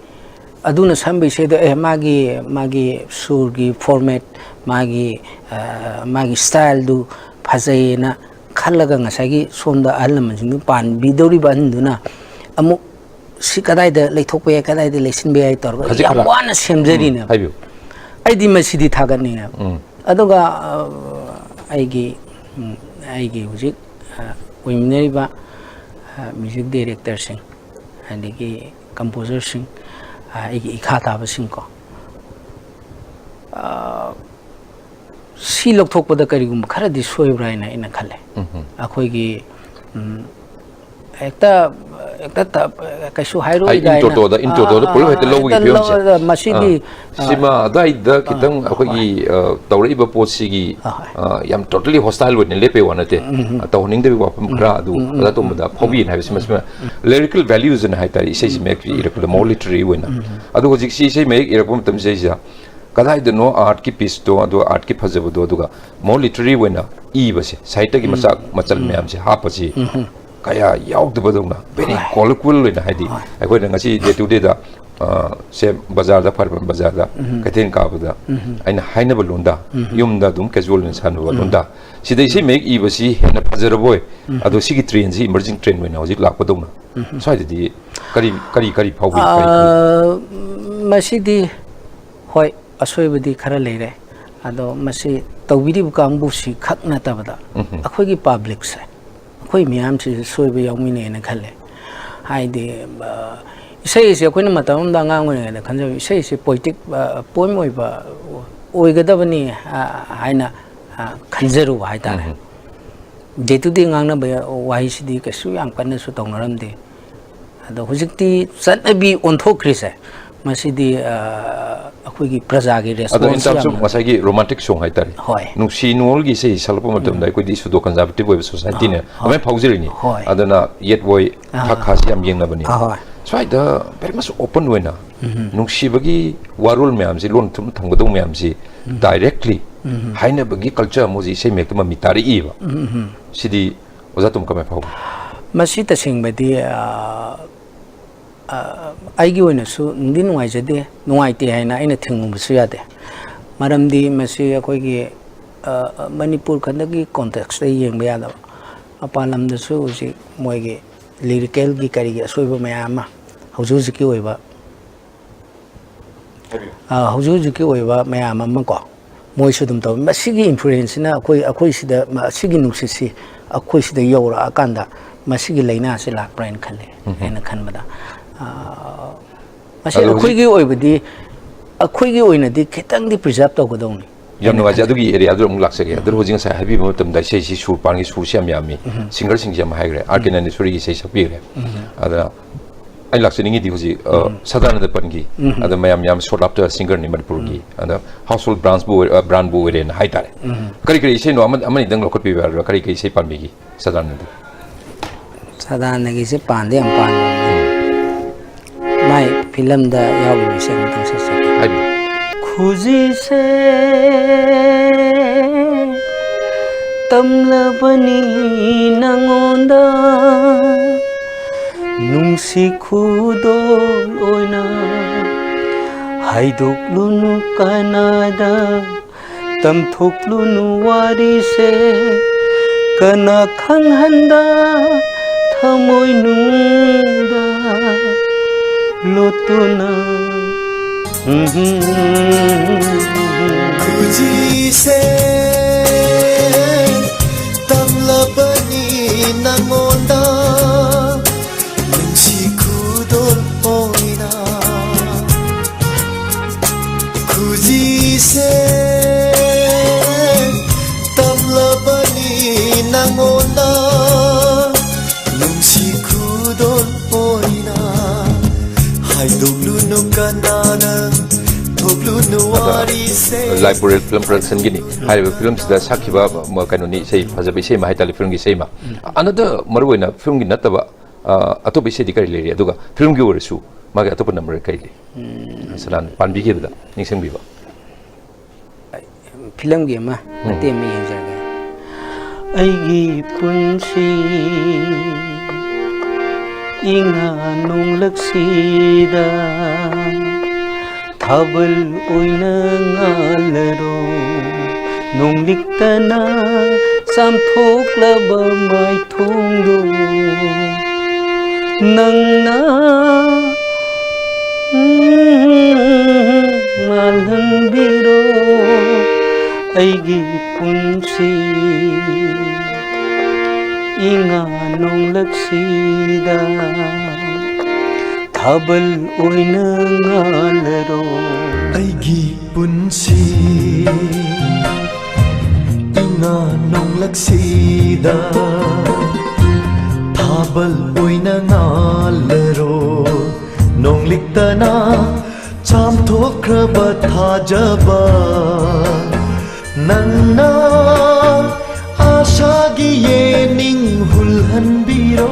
ꯑꯗꯨꯅ ꯁꯛꯑꯝꯕ ꯏꯁꯩꯗꯣ, ꯑꯦ, ꯃꯥꯒꯤ, ꯃꯥꯒꯤ ꯁꯨꯔꯒꯤ format, ꯃꯥꯒꯤ, ꯑ, ꯃꯥꯒꯤ styleꯗꯨ ꯐꯖꯩꯌꯦꯅ ꯈꯜꯂꯒ, ꯉꯁꯥꯏꯒꯤ ꯁꯣꯝꯗ ꯑꯍꯜ ꯂꯃꯟꯁꯤꯡꯗꯨ ꯄꯥꯟꯕꯤꯗꯧꯔꯤꯕ ꯑꯍꯟꯗꯨꯅ ꯑꯃꯨꯛ ꯁꯤ ꯀꯗꯥꯏꯗ ꯂꯩꯊꯣꯛꯄ ꯌꯥꯏ, ꯀꯗꯥꯏꯗ ꯂꯩꯁꯤꯟꯕ ꯌꯥꯏ ꯇꯧꯔꯒ ꯈꯖꯤꯛ ꯌꯥꯝ ꯈꯔ꯫ ꯋꯥꯅ ꯎꯝ, ꯁꯦꯝꯖꯔꯤꯅꯦꯕ꯫ ꯍꯥꯏꯕꯤꯌꯨ꯫ ꯑꯩꯗꯤ ꯃꯁꯤꯗꯤ ꯊꯥꯒꯠꯅꯤꯡꯉꯦꯕ꯫ ꯎꯝ꯫ ꯑꯗꯨꯒ, ꯑ, ꯑꯩꯒꯤ, ꯎꯝ, ꯑꯩꯒꯤ ꯍꯧꯖꯤꯛ, ꯑ, ꯑꯣꯏꯃꯤꯟꯅꯔꯤꯕ, ꯑ, music directorꯁꯤꯡ, ꯑꯗꯒꯤ composerꯁꯤꯡ, ꯑ, ꯑꯩꯒꯤ ꯏꯈꯥ ꯊꯥꯕꯁꯤꯡꯀꯣ, ꯑ, ꯁꯤ ꯂꯧꯊꯣꯛꯄꯗ ꯀꯔꯤꯒꯨꯝꯕ ꯈꯔꯗꯤ ꯁꯣꯏꯕ꯭ꯔꯥ ꯍꯥꯏꯅ ꯑꯩꯅ ꯈꯜꯂꯦ꯫ ꯎꯝ, ꯎꯝ꯫ ꯑꯩꯈꯣꯏꯒꯤ, ꯎꯝ, ꯍꯦꯛꯇ, ꯍꯦꯛꯇ ꯇ-, ꯀꯩꯁꯨ ꯍꯥꯏꯔꯣꯏ ꯑꯩ ꯀꯥꯏꯅ, ꯏꯟꯇꯣꯇꯣꯗ, ꯏꯟꯇꯣꯇꯣꯗ ꯑꯥ, ꯄꯨꯂꯞ ꯍꯦꯛꯇ ꯑꯥ, ꯂꯧꯕꯒꯤ ꯍꯦꯛꯇ ꯐꯤꯕꯝꯁꯦ꯫ ꯂꯧꯔꯒ ꯃꯁꯤꯗꯤ, ꯑꯥ꯫ ꯁꯤꯃ ꯑꯗꯨꯋꯥꯏꯗ ꯑꯥ, ꯈꯤꯇꯪ ꯑꯩꯈꯣꯏꯒꯤ, ꯍꯣꯏ꯫ ꯑ, ꯇꯧꯔꯛꯏꯕ ꯄꯣꯠꯁꯤꯒꯤ, ꯑꯥ, ꯍꯣꯏ꯫ ꯑ, ꯌꯥꯝ totally hostile ꯑꯣꯏꯅ ꯂꯦꯞꯄꯩ ꯋꯥ ꯅꯠꯇꯦ꯫ ꯎꯝ, ꯎꯝ, ꯎꯝ꯫ ꯑ, ꯇꯧꯍꯟꯅꯤꯡꯗꯕꯒꯤ ꯋꯥꯐꯝ ꯎꯝ, ꯈꯔ ꯑꯗꯨ ꯎꯝ, ꯎꯝ, ꯑꯣꯖꯥ ꯇꯣꯝꯕꯗ ꯎꯝ, ꯐꯥꯎꯕꯤꯌꯦꯅ ꯍꯥꯏꯕꯁꯤꯃ, ꯎꯝ, ꯁꯤꯃ ꯎꯝ꯫ Lyrical valuesꯅ ꯍꯥꯏꯇꯥꯔꯦ, ꯏꯁꯩꯁꯤ ꯎꯝ, ꯃꯌꯦꯛ ꯎꯝ, ꯏꯔꯛꯄꯗ ꯎꯝ, more ꯎꯝ꯫ Literary ꯑꯣꯏꯅ꯫ ꯎꯝ, ꯎꯝ꯫ ꯑꯗꯨꯒ ꯍꯧꯖꯤꯛꯁꯤ ꯏꯁꯩ ꯃꯌꯦꯛ ꯏꯔꯛꯄ ꯃꯇꯝꯁꯤꯗꯩꯁꯤꯗ ꯀꯗꯥꯏꯗꯅꯣ artꯀꯤ pieceꯇꯣ, ꯑꯗꯨꯒ artꯀꯤ ꯐꯖꯕꯗꯣ, ꯑꯗꯨꯒ more literary ꯑꯣꯏꯅ ꯏꯕꯁꯦ, ꯁꯥꯍꯤꯇ꯭ꯌꯒꯤ ꯎꯝ꯫ ꯃꯆꯥꯛ ꯃꯆꯜ ꯎꯝ꯫ ꯃꯌꯥꯝꯁꯦ ꯍꯥꯞꯄꯁꯤ ꯎꯝ꯫ ꯀꯌꯥ ꯌꯥꯎꯗꯕꯗꯧꯅ, very ꯍꯣꯏ꯫ Colloquial ꯑꯣꯏꯅ, ꯍꯥꯏꯗꯤ ꯍꯣꯏ꯫ ꯑꯩꯈꯣꯏꯅ ꯉꯁꯤ day to dayꯗ, ꯑ, ꯁꯦ ꯕꯖꯥꯔꯗ, ꯐꯔꯕ ꯕꯖꯥꯔꯗ, ꯎꯝ꯫ ꯀꯩꯊꯦꯜ ꯀꯥꯕꯗ ꯎꯝ꯫ ꯑꯩꯅ ꯍꯥꯏꯅꯕ ꯂꯣꯟꯗ, ꯎꯝ꯫ ꯌꯨꯝꯗ ꯑꯗꯨꯝ casual ꯑꯣꯏꯅ ꯁꯥꯟꯅꯕ ꯎꯝ꯫ ꯂꯣꯟꯗ, ꯁꯤꯗ ꯏꯁꯩ ꯃꯌꯦꯛ ꯏꯕꯁꯤ ꯍꯦꯟꯅ ꯐꯖꯔꯕꯣꯏ, ꯎꯝ꯫ ꯑꯗꯣ ꯁꯤꯒꯤ trendꯁꯤ emerging trend ꯑꯣꯏꯅ ꯍꯧꯖꯤꯛ ꯂꯥꯛꯄꯗꯧꯅ, ꯎꯝ꯫ ꯁ꯭ꯋꯥꯏꯗꯗꯤ ꯀꯔꯤ, ꯀꯔꯤ, ꯀꯔꯤ ꯐꯥꯎꯕꯤ? ꯀꯔꯤ ꯈꯜꯂꯤ? ꯑ, ꯃꯁꯤꯗꯤ ꯍꯣꯏ, ꯑꯁꯣꯏꯕꯗꯤ ꯈꯔ ꯂꯩꯔꯦ꯫ ꯑꯗꯣ ꯃꯁꯤ ꯇꯧꯕꯤꯔꯤꯕ ꯀꯥꯡꯕꯨꯁꯤ ꯈꯛ ꯅꯠꯇꯕꯗ, ꯎꯝ꯫ ꯑꯩꯈꯣꯏꯒꯤ publicꯁꯦ, ꯑꯩꯈꯣꯏ ꯃꯤꯌꯥꯝꯁꯤꯁꯨ ꯁꯣꯏꯕ ꯌꯥꯎꯃꯤꯟꯅꯩꯅ ꯈꯜꯂꯦ꯫ ꯍꯥꯏꯗꯤ, ꯑ, ꯏꯁꯩ ꯑꯁꯤ ꯑꯩꯈꯣꯏꯅ ꯃꯇꯝ ꯑꯃꯗ ꯑꯉꯥꯡ ꯑꯣꯏꯔꯤꯉꯩꯗ ꯈꯟꯖꯕ, ꯏꯁꯩ ꯑꯁꯤ poetic, ꯑ, poem ꯑꯣꯏꯕ, ꯑꯣꯏꯒꯗꯕꯅꯤ, ꯑ, ꯍꯥꯏꯅ, ꯑ, ꯈꯟꯖꯔꯨꯕ ꯍꯥꯏꯇꯥꯔꯦ꯫ ꯎꯝ꯫ Day to day ꯉꯥꯡꯅꯕ ꯋꯥꯍꯩꯁꯤꯗꯤ ꯀꯩꯁꯨ ꯌꯥꯝ ꯀꯟꯅꯁꯨ ꯇꯧꯅꯔꯝꯗꯦ꯫ ꯑꯗꯣ ꯍꯧꯖꯤꯛꯇꯤ ꯆꯠꯅꯕꯤ ꯑꯣꯟꯊꯣꯛꯈ꯭ꯔꯤꯁꯦ, ꯃꯁꯤꯗꯤ ꯑ, ꯑꯩꯈꯣꯏꯒꯤ ꯄ꯭ꯔꯖꯥꯒꯤ ꯑꯗꯣ in ꯔꯦꯁꯄꯣꯟꯁ terms of ꯌꯥꯝꯅ ꯉꯁꯥꯏꯒꯤ ꯔꯣꯃꯥꯟꯇꯤꯛ ꯁꯣꯡ ꯍꯥꯏꯇꯥꯔꯦ, ꯍꯣꯏ꯫ ꯅꯨꯡꯁꯤ ꯅꯨꯡꯉꯣꯜꯒꯤ ꯏꯁꯩ ꯁꯛꯂꯛꯄ ꯃꯇꯝꯗ ꯑꯩꯈꯣꯏꯗꯤ ꯁꯨꯗꯣ ꯀꯟꯖꯥꯔꯕꯦꯇꯤꯚ ꯑꯣꯏꯕ ꯁꯣꯁꯥꯏꯇꯤꯅꯦ, ꯍꯣꯏ꯫ ꯑꯗꯨꯃꯥꯏꯅ ꯐꯥꯎꯖꯔꯤꯅꯤ꯫ ꯍꯣꯏ꯫ ꯑꯗꯨꯅ ꯌꯦꯠ ꯑꯣꯏ ꯑꯥ꯫ ꯊꯛ ꯈꯥꯁꯤ ꯌꯥꯝ ꯌꯦꯡꯅꯕꯅꯤ꯫ ꯑꯥ, ꯍꯣꯏ꯫ ꯁ꯭ꯋꯥꯏꯗ very much open ꯑꯣꯏꯅ ꯅꯨꯡꯁꯤꯕꯒꯤ ꯋꯥꯔꯣꯜ ꯃꯌꯥꯝꯁꯤ, ꯂꯣꯟ ꯊꯨꯝꯅ ꯊꯝꯒꯗꯧꯕ ꯃꯌꯥꯝꯁꯤ directly ꯍꯥꯏꯅꯕꯒꯤ ꯀꯜꯆꯔ ꯑꯃ ꯍꯧꯖꯤꯛ ꯏꯁꯩ ꯃꯌꯦꯛꯇ ꯃꯃꯤ ꯇꯥꯔꯛꯏꯕ꯫ ꯁꯤꯗꯤ ꯑꯣꯖꯥ ꯇꯣꯝ ꯀꯃꯥꯏꯅ ꯐꯥꯎꯏ? ꯃꯁꯤ ꯇꯁꯦꯡꯕꯗꯤ ꯑ, ꯑ, ꯑꯩꯒꯤ ꯑꯣꯏꯅꯁꯨ ꯅꯨꯡꯗꯤ ꯅꯨꯡꯉꯥꯏꯖꯗꯦ, ꯅꯨꯡꯉꯥꯏꯇꯦ ꯍꯥꯏꯅ ꯑꯩꯅ ꯊꯤꯡꯉꯨꯕꯁꯨ ꯌꯥꯗꯦ꯫ ꯃꯔꯝꯗꯤ ꯃꯁꯤ ꯑꯩꯈꯣꯏꯒꯤ ꯑ, ꯃꯅꯤꯄꯨꯔ ꯈꯛꯇꯒꯤ ꯀꯣꯟꯇꯦꯛꯁꯇ ꯌꯦꯡꯕ ꯌꯥꯗꯕ, ꯃꯄꯥꯟ ꯂꯝꯗꯁꯨ ꯍꯧꯖꯤꯛ ꯃꯣꯏꯒꯤ ꯂꯤꯔꯤꯀꯦꯜꯒꯤ ꯀꯔꯤꯒꯤ ꯑꯁꯣꯏꯕ ꯃꯌꯥꯝ ꯑꯃ ꯍꯧꯖꯤꯛ ꯍꯧꯖꯤꯛꯀꯤ ꯑꯣꯏꯕ ꯑ, ꯍꯧꯖꯤꯛ ꯍꯧꯖꯤꯛꯀꯤ ꯑꯣꯏꯕ ꯃꯌꯥꯝ ꯑꯃ ꯀꯣ, ꯃꯣꯏꯁꯨ ꯑꯗꯨꯝ ꯇꯧꯋꯤ꯫ ꯃꯁꯤꯒꯤ ꯏꯟꯐ꯭ꯂꯨꯌꯦꯟꯁꯁꯤꯅ ꯑꯩꯈꯣꯏ ꯑꯩꯈꯣꯏ ꯁꯤꯗ ꯃ- ꯑꯁꯤꯒꯤ ꯅꯨꯡꯁꯤꯠꯁꯤ ꯑꯩꯈꯣꯏ ꯁꯤꯗ ꯌꯧꯔꯛꯑꯀꯥꯟꯗ ꯃꯁꯤꯒꯤ ꯂꯥꯏꯅꯥꯁꯤ ꯂꯥꯛꯄ꯭ꯔꯥ ꯍꯥꯏꯅ ꯈꯜꯂꯤ꯫ ꯑꯩꯅ ꯈꯟꯕꯗ ꯑ, ꯃꯁꯤ ꯑꯗꯣ ꯍꯧꯖꯤꯛ ꯑꯩꯈꯣꯏꯒꯤ ꯑꯣꯏꯕꯗꯤ, ꯑꯩꯈꯣꯏꯒꯤ ꯑꯣꯏꯅꯗꯤ ꯈꯤꯇꯪꯗꯤ ꯄ꯭ꯔꯤꯖꯥꯔꯕ ꯇꯧꯒꯗꯧꯅꯤ꯫ ꯌꯥꯝ ꯅꯨꯡꯉꯥꯏꯖꯩ꯫ ꯑꯗꯨꯒꯤ ꯑꯦꯔꯤꯌꯥꯗꯨ ꯑꯃꯨꯛ ꯂꯥꯛꯆꯒꯦ꯫ ꯑꯗꯨ ꯍꯧꯖꯤꯛ ꯉꯁꯥꯏ ꯍꯥꯏꯕꯤꯕ ꯃꯇꯝꯗ ꯏꯁꯩꯁꯤ ꯁꯨꯔ ꯄꯥꯟꯒꯤ ꯁꯨꯔꯁꯤ ꯌꯥꯝ ꯌꯥꯝꯃꯤ, ꯁꯤꯡꯒꯔꯁꯤꯡꯁꯤ ꯌꯥꯝ ꯍꯥꯏꯈ꯭ꯔꯦ, ꯑꯥꯔ ꯀꯦ ꯅꯟꯗꯦꯁꯣꯔꯤꯒꯤ ꯏꯁꯩ ꯁꯛꯄꯤꯈ꯭ꯔꯦ꯫ ꯑꯗ ꯑꯩ ꯂꯥꯛꯆꯅꯤꯡꯉꯤꯗꯤ ꯍꯧꯖꯤꯛ ꯑ, ꯁꯗꯥꯅꯟꯗ ꯄꯟꯒꯤ, ꯑꯗ ꯃꯌꯥꯝ ꯌꯥꯝ ꯁꯣꯔꯠ ꯑꯥꯐꯇꯔ ꯁꯤꯡꯒꯔꯅꯤ ꯃꯅꯤꯄꯨꯔꯒꯤ, ꯑꯗ ꯍꯥꯎꯁ ꯍꯣꯜ ꯕ꯭ꯔꯥꯟꯁꯕꯨ ꯑꯣꯏ- ꯑ, ꯕ꯭ꯔꯥꯟꯕꯨ ꯑꯣꯏꯔꯦꯅ ꯍꯥꯏꯇꯥꯔꯦ꯫ ꯀꯔꯤ ꯀꯔꯤ ꯏꯁꯩꯅꯣ ꯑꯃ- ꯑꯃꯅꯤꯗꯪ ꯂꯧꯈꯠꯄꯤꯕ ꯌꯥꯒꯗ꯭ꯔꯥ? ꯀꯔꯤ ꯀꯔꯤ ꯏꯁꯩ ꯄꯥꯝꯕꯤꯒꯦ ꯁꯗꯥꯅꯟꯗ? ꯁꯗꯥꯅꯟꯗꯒꯤꯁꯦ ꯄꯥꯟꯗꯤ ꯌꯥꯝ ꯄꯥꯟꯕꯅꯤ꯫ ꯃꯥꯏ ꯐꯤꯂꯝꯗ ꯌꯥꯎꯈꯤꯕ ꯏꯁꯩ ꯑꯃꯇꯪ ꯁꯛꯆꯒꯦ꯫ ꯍꯥꯏꯕꯤꯌꯨ꯫ ꯈꯨꯖꯤꯁꯦ ꯇꯝꯂꯕꯅꯤ ꯅꯉꯣꯟꯗ, ꯅꯨꯡꯁꯤ ꯈꯨꯗꯣꯜ ꯑꯣꯏꯅ ꯍꯥꯏꯗꯣꯛꯂꯨꯅꯨ ꯀꯅꯥꯗ, ꯇꯝꯊꯣꯛꯂꯨꯅꯨ ꯋꯥꯔꯤꯁꯦ ꯀꯅꯥ ꯈꯪꯍꯟꯗ, ꯊꯃꯣꯏꯅꯨꯡꯗ ꯂꯣꯠꯇꯨꯅ꯫ ꯈꯨꯖꯤꯁꯦ ꯇꯝꯂꯕꯅꯤ ꯅꯉꯣꯟꯗ, ꯅꯨꯡꯁꯤ ꯈꯨꯗꯣꯜ ꯑꯣꯏꯅ꯫ ꯈꯨꯖꯤꯁꯦ ꯇꯝꯂꯕꯅꯤ ꯅꯉꯣꯟꯗ, ꯅꯨꯡꯁꯤ ꯈꯨꯗꯣꯜ ꯑꯣꯏꯅ꯫ ꯍꯥꯏꯗꯣꯛ ꯊꯣꯛꯂꯨꯅꯨ ꯀꯅꯥꯅ, ꯊꯣꯛꯂꯨꯅꯨ ꯋꯥꯔꯤꯁꯦ꯫ ꯂꯥꯏꯄꯨꯔꯦꯜ ꯐꯤꯂꯝ ꯄ꯭ꯔꯗꯛꯁꯟꯒꯤꯅꯤ꯫ ꯍꯥꯏꯔꯤꯕ ꯐꯤꯂꯝꯁꯤꯗ ꯁꯛꯈꯤꯕ, ꯃ, ꯀꯩꯅꯣꯅꯤ, ꯏꯁꯩ, ꯐꯖꯕ ꯏꯁꯩ ꯑꯃ ꯍꯥꯏꯇꯥꯔꯦ, ꯐꯤꯂꯝꯒꯤ ꯏꯁꯩ ꯑꯃ꯫ ꯑꯅꯗ ꯃꯔꯨꯑꯣꯏꯅ ꯐꯤꯂꯝꯒꯤ ꯅꯠꯇꯕ, ꯑ, ꯑꯇꯣꯞꯄ ꯏꯁꯩꯗꯤ ꯀꯔꯤ ꯂꯩꯔꯤ? ꯑꯗꯨꯒ ꯐꯤꯂꯝꯒꯤ ꯑꯣꯏꯔꯁꯨ ꯃꯥꯒꯤ ꯑꯇꯣꯞꯄ ꯅꯝꯕꯔ ꯀꯔꯤ ꯂꯩ? ꯁꯅꯥꯅ ꯄꯥꯟꯕꯤꯈꯤꯕꯗ ꯅꯤꯡꯁꯤꯡꯕꯤꯕ꯫ ꯐꯤꯂꯝꯒꯤ ꯑꯃ ꯃꯇꯦꯛ ꯑꯃ ꯌꯦꯡꯖꯔꯒꯦ꯫ ꯑꯩꯒꯤ ꯄꯨꯟꯁꯤ ꯏꯉꯥ ꯅꯣꯡꯂꯛꯁꯤꯗ ꯊꯥꯕꯜ ꯑꯣꯏꯅ ꯉꯥꯜꯂꯔꯣ, ꯅꯣꯡꯂꯤꯛꯇꯅ ꯆꯥꯝꯊꯣꯛꯂꯕ ꯃꯥꯏꯊꯣꯡꯗꯣ ꯅꯪꯅ ꯉꯥꯜꯍꯟꯕꯤꯔꯣ꯫ ꯑꯩꯒꯤ ꯄꯨꯟꯁꯤ ꯏꯉꯥ ꯅꯣꯡꯂꯛꯁꯤꯗ ꯊꯥꯕꯜ ꯑꯣꯏꯅ ꯉꯥꯜꯂꯔꯣ꯫ ꯑꯩꯒꯤ ꯄꯨꯟꯁꯤ ꯏꯉꯥ ꯅꯣꯡꯂꯛꯁꯤꯗ ꯊꯥꯕꯜ ꯑꯣꯏꯅ ꯉꯥꯜꯂꯔꯣ꯫ ꯅꯣꯡꯂꯤꯛꯇꯅ ꯆꯥꯝꯊꯣꯛꯈ꯭ꯔꯕ ꯊꯥꯖꯕ ꯅꯪꯅ ꯑꯥꯁꯥꯒꯤ ꯌꯦꯅꯤꯡ ꯍꯨꯜꯍꯟꯕꯤꯔꯣ꯫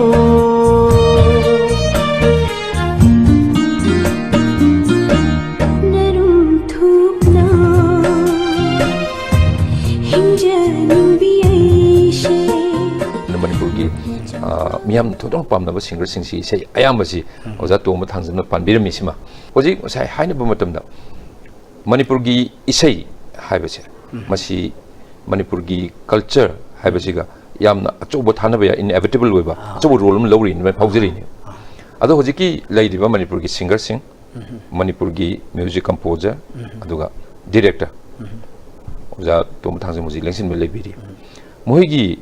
ꯅꯔꯨꯝ ꯊꯨꯞꯅ ꯍꯤꯡꯖꯅꯤꯡꯕꯤ ꯑꯩꯁꯦ꯫ ꯃꯅꯤꯄꯨꯔꯒꯤ, ꯑ, ꯃꯤꯌꯥꯝꯅ ꯊꯣꯏꯗꯣꯛꯅ ꯄꯥꯝꯅꯕ ꯁꯤꯡꯒꯔꯁꯤꯡꯁꯤ ꯏꯁꯩ ꯑꯌꯥꯝꯕꯁꯤ ꯑꯣꯖꯥ ꯇꯣꯝꯕ ꯊꯥꯡꯖꯝꯅ ꯄꯥꯟꯕꯤꯔꯝꯃꯤꯁꯤꯃ꯫ ꯍꯧꯖꯤꯛ ꯉꯁꯥꯏ ꯍꯥꯏꯅꯕ ꯃꯇꯝꯗ ꯃꯅꯤꯄꯨꯔꯒꯤ ꯏꯁꯩ ꯍꯥꯏꯕꯁꯦ, ꯃꯁꯤ ꯃꯅꯤꯄꯨꯔꯒꯤ ꯀꯜꯆꯔ ꯍꯥꯏꯕꯁꯤꯒ ꯌꯥꯝꯅ ꯑꯆꯧꯕ ꯊꯥꯅꯕ ꯌꯥꯏ, ꯏꯟꯑꯦꯕꯤꯇꯦꯕꯜ ꯑꯣꯏꯕ ꯑꯆꯧꯕ ꯔꯣꯜ ꯑꯃ ꯂꯧꯔꯤꯅꯦ, ꯐꯥꯎꯖꯔꯤꯅꯦ꯫ ꯑꯗꯣ ꯍꯧꯖꯤꯛꯀꯤ ꯂꯩꯔꯤꯕ ꯃꯅꯤꯄꯨꯔꯒꯤ ꯁꯤꯡꯒꯔꯁꯤꯡ, ꯃꯅꯤꯄꯨꯔꯒꯤ ꯃ꯭ꯌꯨꯖꯤꯛ ꯀꯝꯄꯣꯖꯔ, ꯑꯗꯨꯒ ꯗꯤꯔꯦꯛꯇꯔ, ꯑꯣꯖꯥ ꯇꯣꯝꯕ ꯊꯥꯡꯖꯝ ꯍꯧꯖꯤꯛ ꯂꯦꯡꯁꯤꯟꯕ ꯂꯩꯕꯤꯔꯤ꯫ ꯃꯈꯣꯏꯒꯤ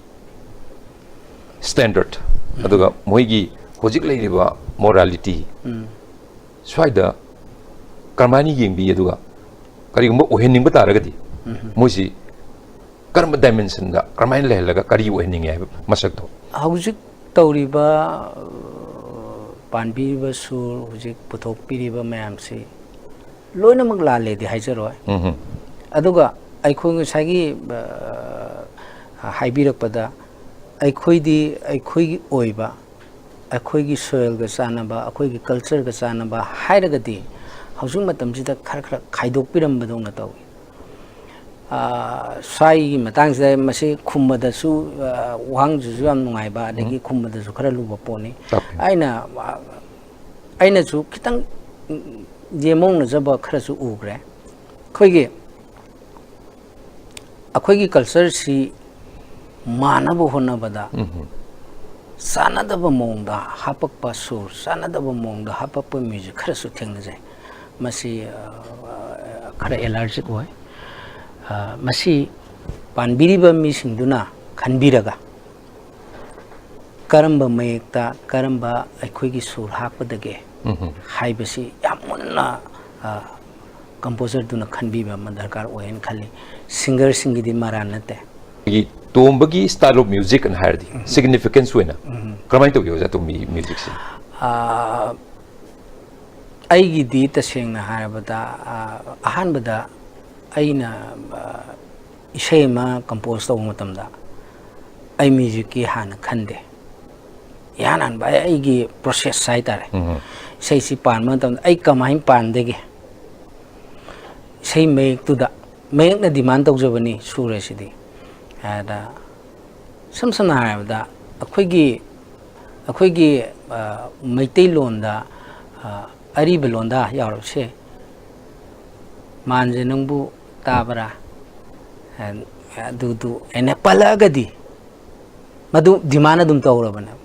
ꯁ꯭ꯇꯦꯟꯗꯔꯠ, ꯑꯗꯨꯒ ꯃꯣꯏꯒꯤ ꯍꯧꯖꯤꯛ ꯂꯩꯔꯤꯕ ꯃꯣꯔꯥꯂꯤꯇꯤ, ꯁ꯭ꯋꯥꯏꯗ ꯀꯔꯝꯍꯥꯏꯅ ꯌꯦꯡꯕꯤ? ꯑꯗꯨꯒ ꯀꯔꯤꯒꯨꯝꯕ ꯑꯣꯏꯍꯟꯅꯤꯡꯕ ꯇꯥꯔꯒꯗꯤ ꯃꯣꯏꯁꯤ ꯀꯔꯝꯕ ꯗꯥꯏꯃꯦꯟꯁꯟꯗ ꯀꯔꯝꯍꯥꯏꯅ ꯂꯩꯍꯜꯂꯒ ꯀꯔꯤ ꯑꯣꯏꯍꯟꯅꯤꯡꯉꯦ ꯍꯥꯏꯕ ꯃꯁꯛꯇꯣ? ꯍꯧꯖꯤꯛ ꯇꯧꯔꯤꯕ, ꯑ, ꯄꯥꯟꯕꯤꯔꯤꯕ ꯁꯨꯔ, ꯍꯧꯖꯤꯛ ꯄꯨꯊꯣꯛꯄꯤꯔꯤꯕ ꯃꯌꯥꯝꯁꯤ ꯂꯣꯏꯅꯃꯛ ꯂꯥꯜꯂꯦꯗꯤ ꯍꯥꯏꯖꯔꯣꯏ꯫ ꯎꯝ ꯑꯗꯨꯒ ꯑꯩꯈꯣꯏ ꯉꯁꯥꯏꯒꯤ, ꯑ, ꯍꯥꯏꯕꯤꯔꯛꯄꯗ, ꯑꯩꯈꯣꯏꯗꯤ ꯑꯩꯈꯣꯏꯒꯤ ꯑꯣꯏꯕ, ꯑꯩꯈꯣꯏꯒꯤ ꯁꯣꯏꯜꯒ ꯆꯥꯟꯅꯕ, ꯑꯩꯈꯣꯏꯒꯤ ꯀꯜꯆꯔꯒ ꯆꯥꯟꯅꯕ ꯍꯥꯏꯔꯒꯗꯤ ꯍꯧꯖꯤꯛ ꯃꯇꯝꯁꯤꯗ ꯈꯔ ꯈꯔ ꯈꯥꯏꯗꯣꯛꯄꯤꯔꯝꯕꯗꯧꯅ ꯇꯧꯏ꯫ ꯑ, ꯁ꯭ꯋꯥꯏꯒꯤ ꯃꯇꯥꯡꯁꯤꯗ ꯃꯁꯤ ꯈꯨꯝꯕꯗꯁꯨ, ꯑ, ꯋꯥꯍꯪꯁꯤꯁꯨ ꯌꯥꯝ ꯅꯨꯡꯉꯥꯏꯕ, ꯑꯗꯒꯤ ꯈꯨꯝꯕꯗꯁꯨ ꯈꯔ ꯂꯨꯕ ꯄꯣꯠꯅꯤ꯫ ꯇꯥꯛꯄꯤꯌꯨ꯫ ꯑꯩꯅ, ꯑ, ꯑꯩꯅꯁꯨ ꯈꯤꯇꯪ ꯌꯦꯃꯧꯅꯖꯕ ꯈꯔꯁꯨ ꯎꯈ꯭ꯔꯦ꯫ ꯑꯩꯈꯣꯏꯒꯤ, ꯑꯩꯈꯣꯏꯒꯤ ꯀꯜꯆꯔꯁꯤ ꯃꯥꯟꯅꯕ ꯍꯣꯠꯅꯕꯗ ꯎꯝ ꯆꯥꯟꯅꯗꯕ ꯃꯑꯣꯡꯗ ꯍꯥꯄꯛꯄ ꯁꯨꯔ, ꯆꯥꯟꯅꯗꯕ ꯃꯑꯣꯡꯗ ꯍꯥꯄꯛꯄ ꯃ꯭ꯌꯨꯖꯤꯛ ꯈꯔꯁꯨ ꯊꯦꯡꯅꯖꯩ꯫ ꯃꯁꯤ, ꯑ, ꯈꯔ ꯑꯦꯂꯔꯖꯤꯛ ꯑꯣꯏ꯫ ꯑ, ꯃꯁꯤ ꯄꯥꯟꯕꯤꯔꯤꯕ ꯃꯤꯁꯤꯡꯗꯨꯅ ꯈꯟꯕꯤꯔꯒ ꯀꯔꯝꯕ ꯃꯌꯦꯛꯇ ꯀꯔꯝꯕ ꯑꯩꯈꯣꯏꯒꯤ ꯁꯨꯔ ꯍꯥꯞꯀꯗꯒꯦ ꯎꯝ ꯍꯥꯏꯕꯁꯤ ꯌꯥꯝ ꯃꯨꯟꯅ, ꯑ, ꯀꯝꯄꯣꯖꯔꯗꯨꯅ ꯈꯟꯕꯤꯕ ꯑꯃ ꯗꯔꯀꯥꯔ ꯑꯣꯏ ꯍꯥꯏꯅ ꯈꯜꯂꯤ꯫ ꯁꯤꯡꯒꯔꯁꯤꯡꯒꯤꯗꯤ ꯃꯔꯥꯟ ꯅꯠꯇꯦ꯫ ꯑꯩꯈꯣꯏꯒꯤ ꯇꯣꯝꯕꯒꯤ style of music ꯑꯅ ꯍꯥꯏꯔꯗꯤ, significance ꯑꯣꯏꯅ ꯀꯔꯝꯍꯥꯏꯅ ꯇꯧꯒꯦ ꯑꯣꯖꯥ, ꯇꯣꯝꯕꯤ ꯃ꯭ꯌꯨꯖꯤꯛꯁꯤ? ꯑ, ꯑꯩꯒꯤꯗꯤ ꯇꯁꯦꯡꯅ ꯍꯥꯏꯔꯕꯗ, ꯑ, ꯑꯍꯥꯟꯕꯗ ꯑꯩꯅ, ꯑ, ꯏꯁꯩ ꯑꯃ ꯀꯝꯄꯣꯖ ꯇꯧꯕ ꯃꯇꯝꯗ ꯑꯩ ꯃ꯭ꯌꯨꯖꯤꯛꯀꯤ ꯍꯥꯟꯅ ꯈꯟꯗꯦ꯫ ꯏꯍꯥꯟ ꯍꯥꯟꯕ ꯑꯩ, ꯑꯩꯒꯤ ꯄ꯭ꯔꯣꯁꯦꯁ ꯍꯥꯏꯇꯥꯔꯦ꯫ ꯎꯝ ꯏꯁꯩꯁꯤ ꯄꯥꯟꯕ ꯃꯇꯝꯗ ꯑꯩ ꯀꯃꯥꯏꯅ ꯄꯥꯟꯗꯒꯦ? ꯏꯁꯩ ꯃꯌꯦꯛꯇꯨꯗ, ꯃꯌꯦꯛꯅ ꯗꯤꯃꯥꯟ ꯇꯧꯖꯕꯅꯤ ꯁꯨꯔ ꯑꯁꯤꯗꯤ꯫ ꯑꯗ ꯏꯁꯝ ꯁꯝꯅ ꯍꯥꯏꯔꯕꯗ ꯑꯩꯈꯣꯏꯒꯤ, ꯑꯩꯈꯣꯏꯒꯤ, ꯑ, ꯃꯩꯇꯩꯂꯣꯟꯗ, ꯑ, ꯑꯔꯤꯕ ꯂꯣꯟꯗ ꯌꯥꯎꯔꯕꯁꯦ, "ꯃꯥꯟꯁꯦ ꯅꯪꯕꯨ ꯇꯥꯕ꯭ꯔꯥ?" ꯑꯗꯨꯗꯨ ꯑꯩꯅ ꯄꯜꯂꯛꯑꯒꯗꯤ ꯃꯗꯨ ꯗꯤꯃꯥꯟ ꯑꯗꯨꯝ ꯇꯧꯔꯕꯅꯦꯕ꯫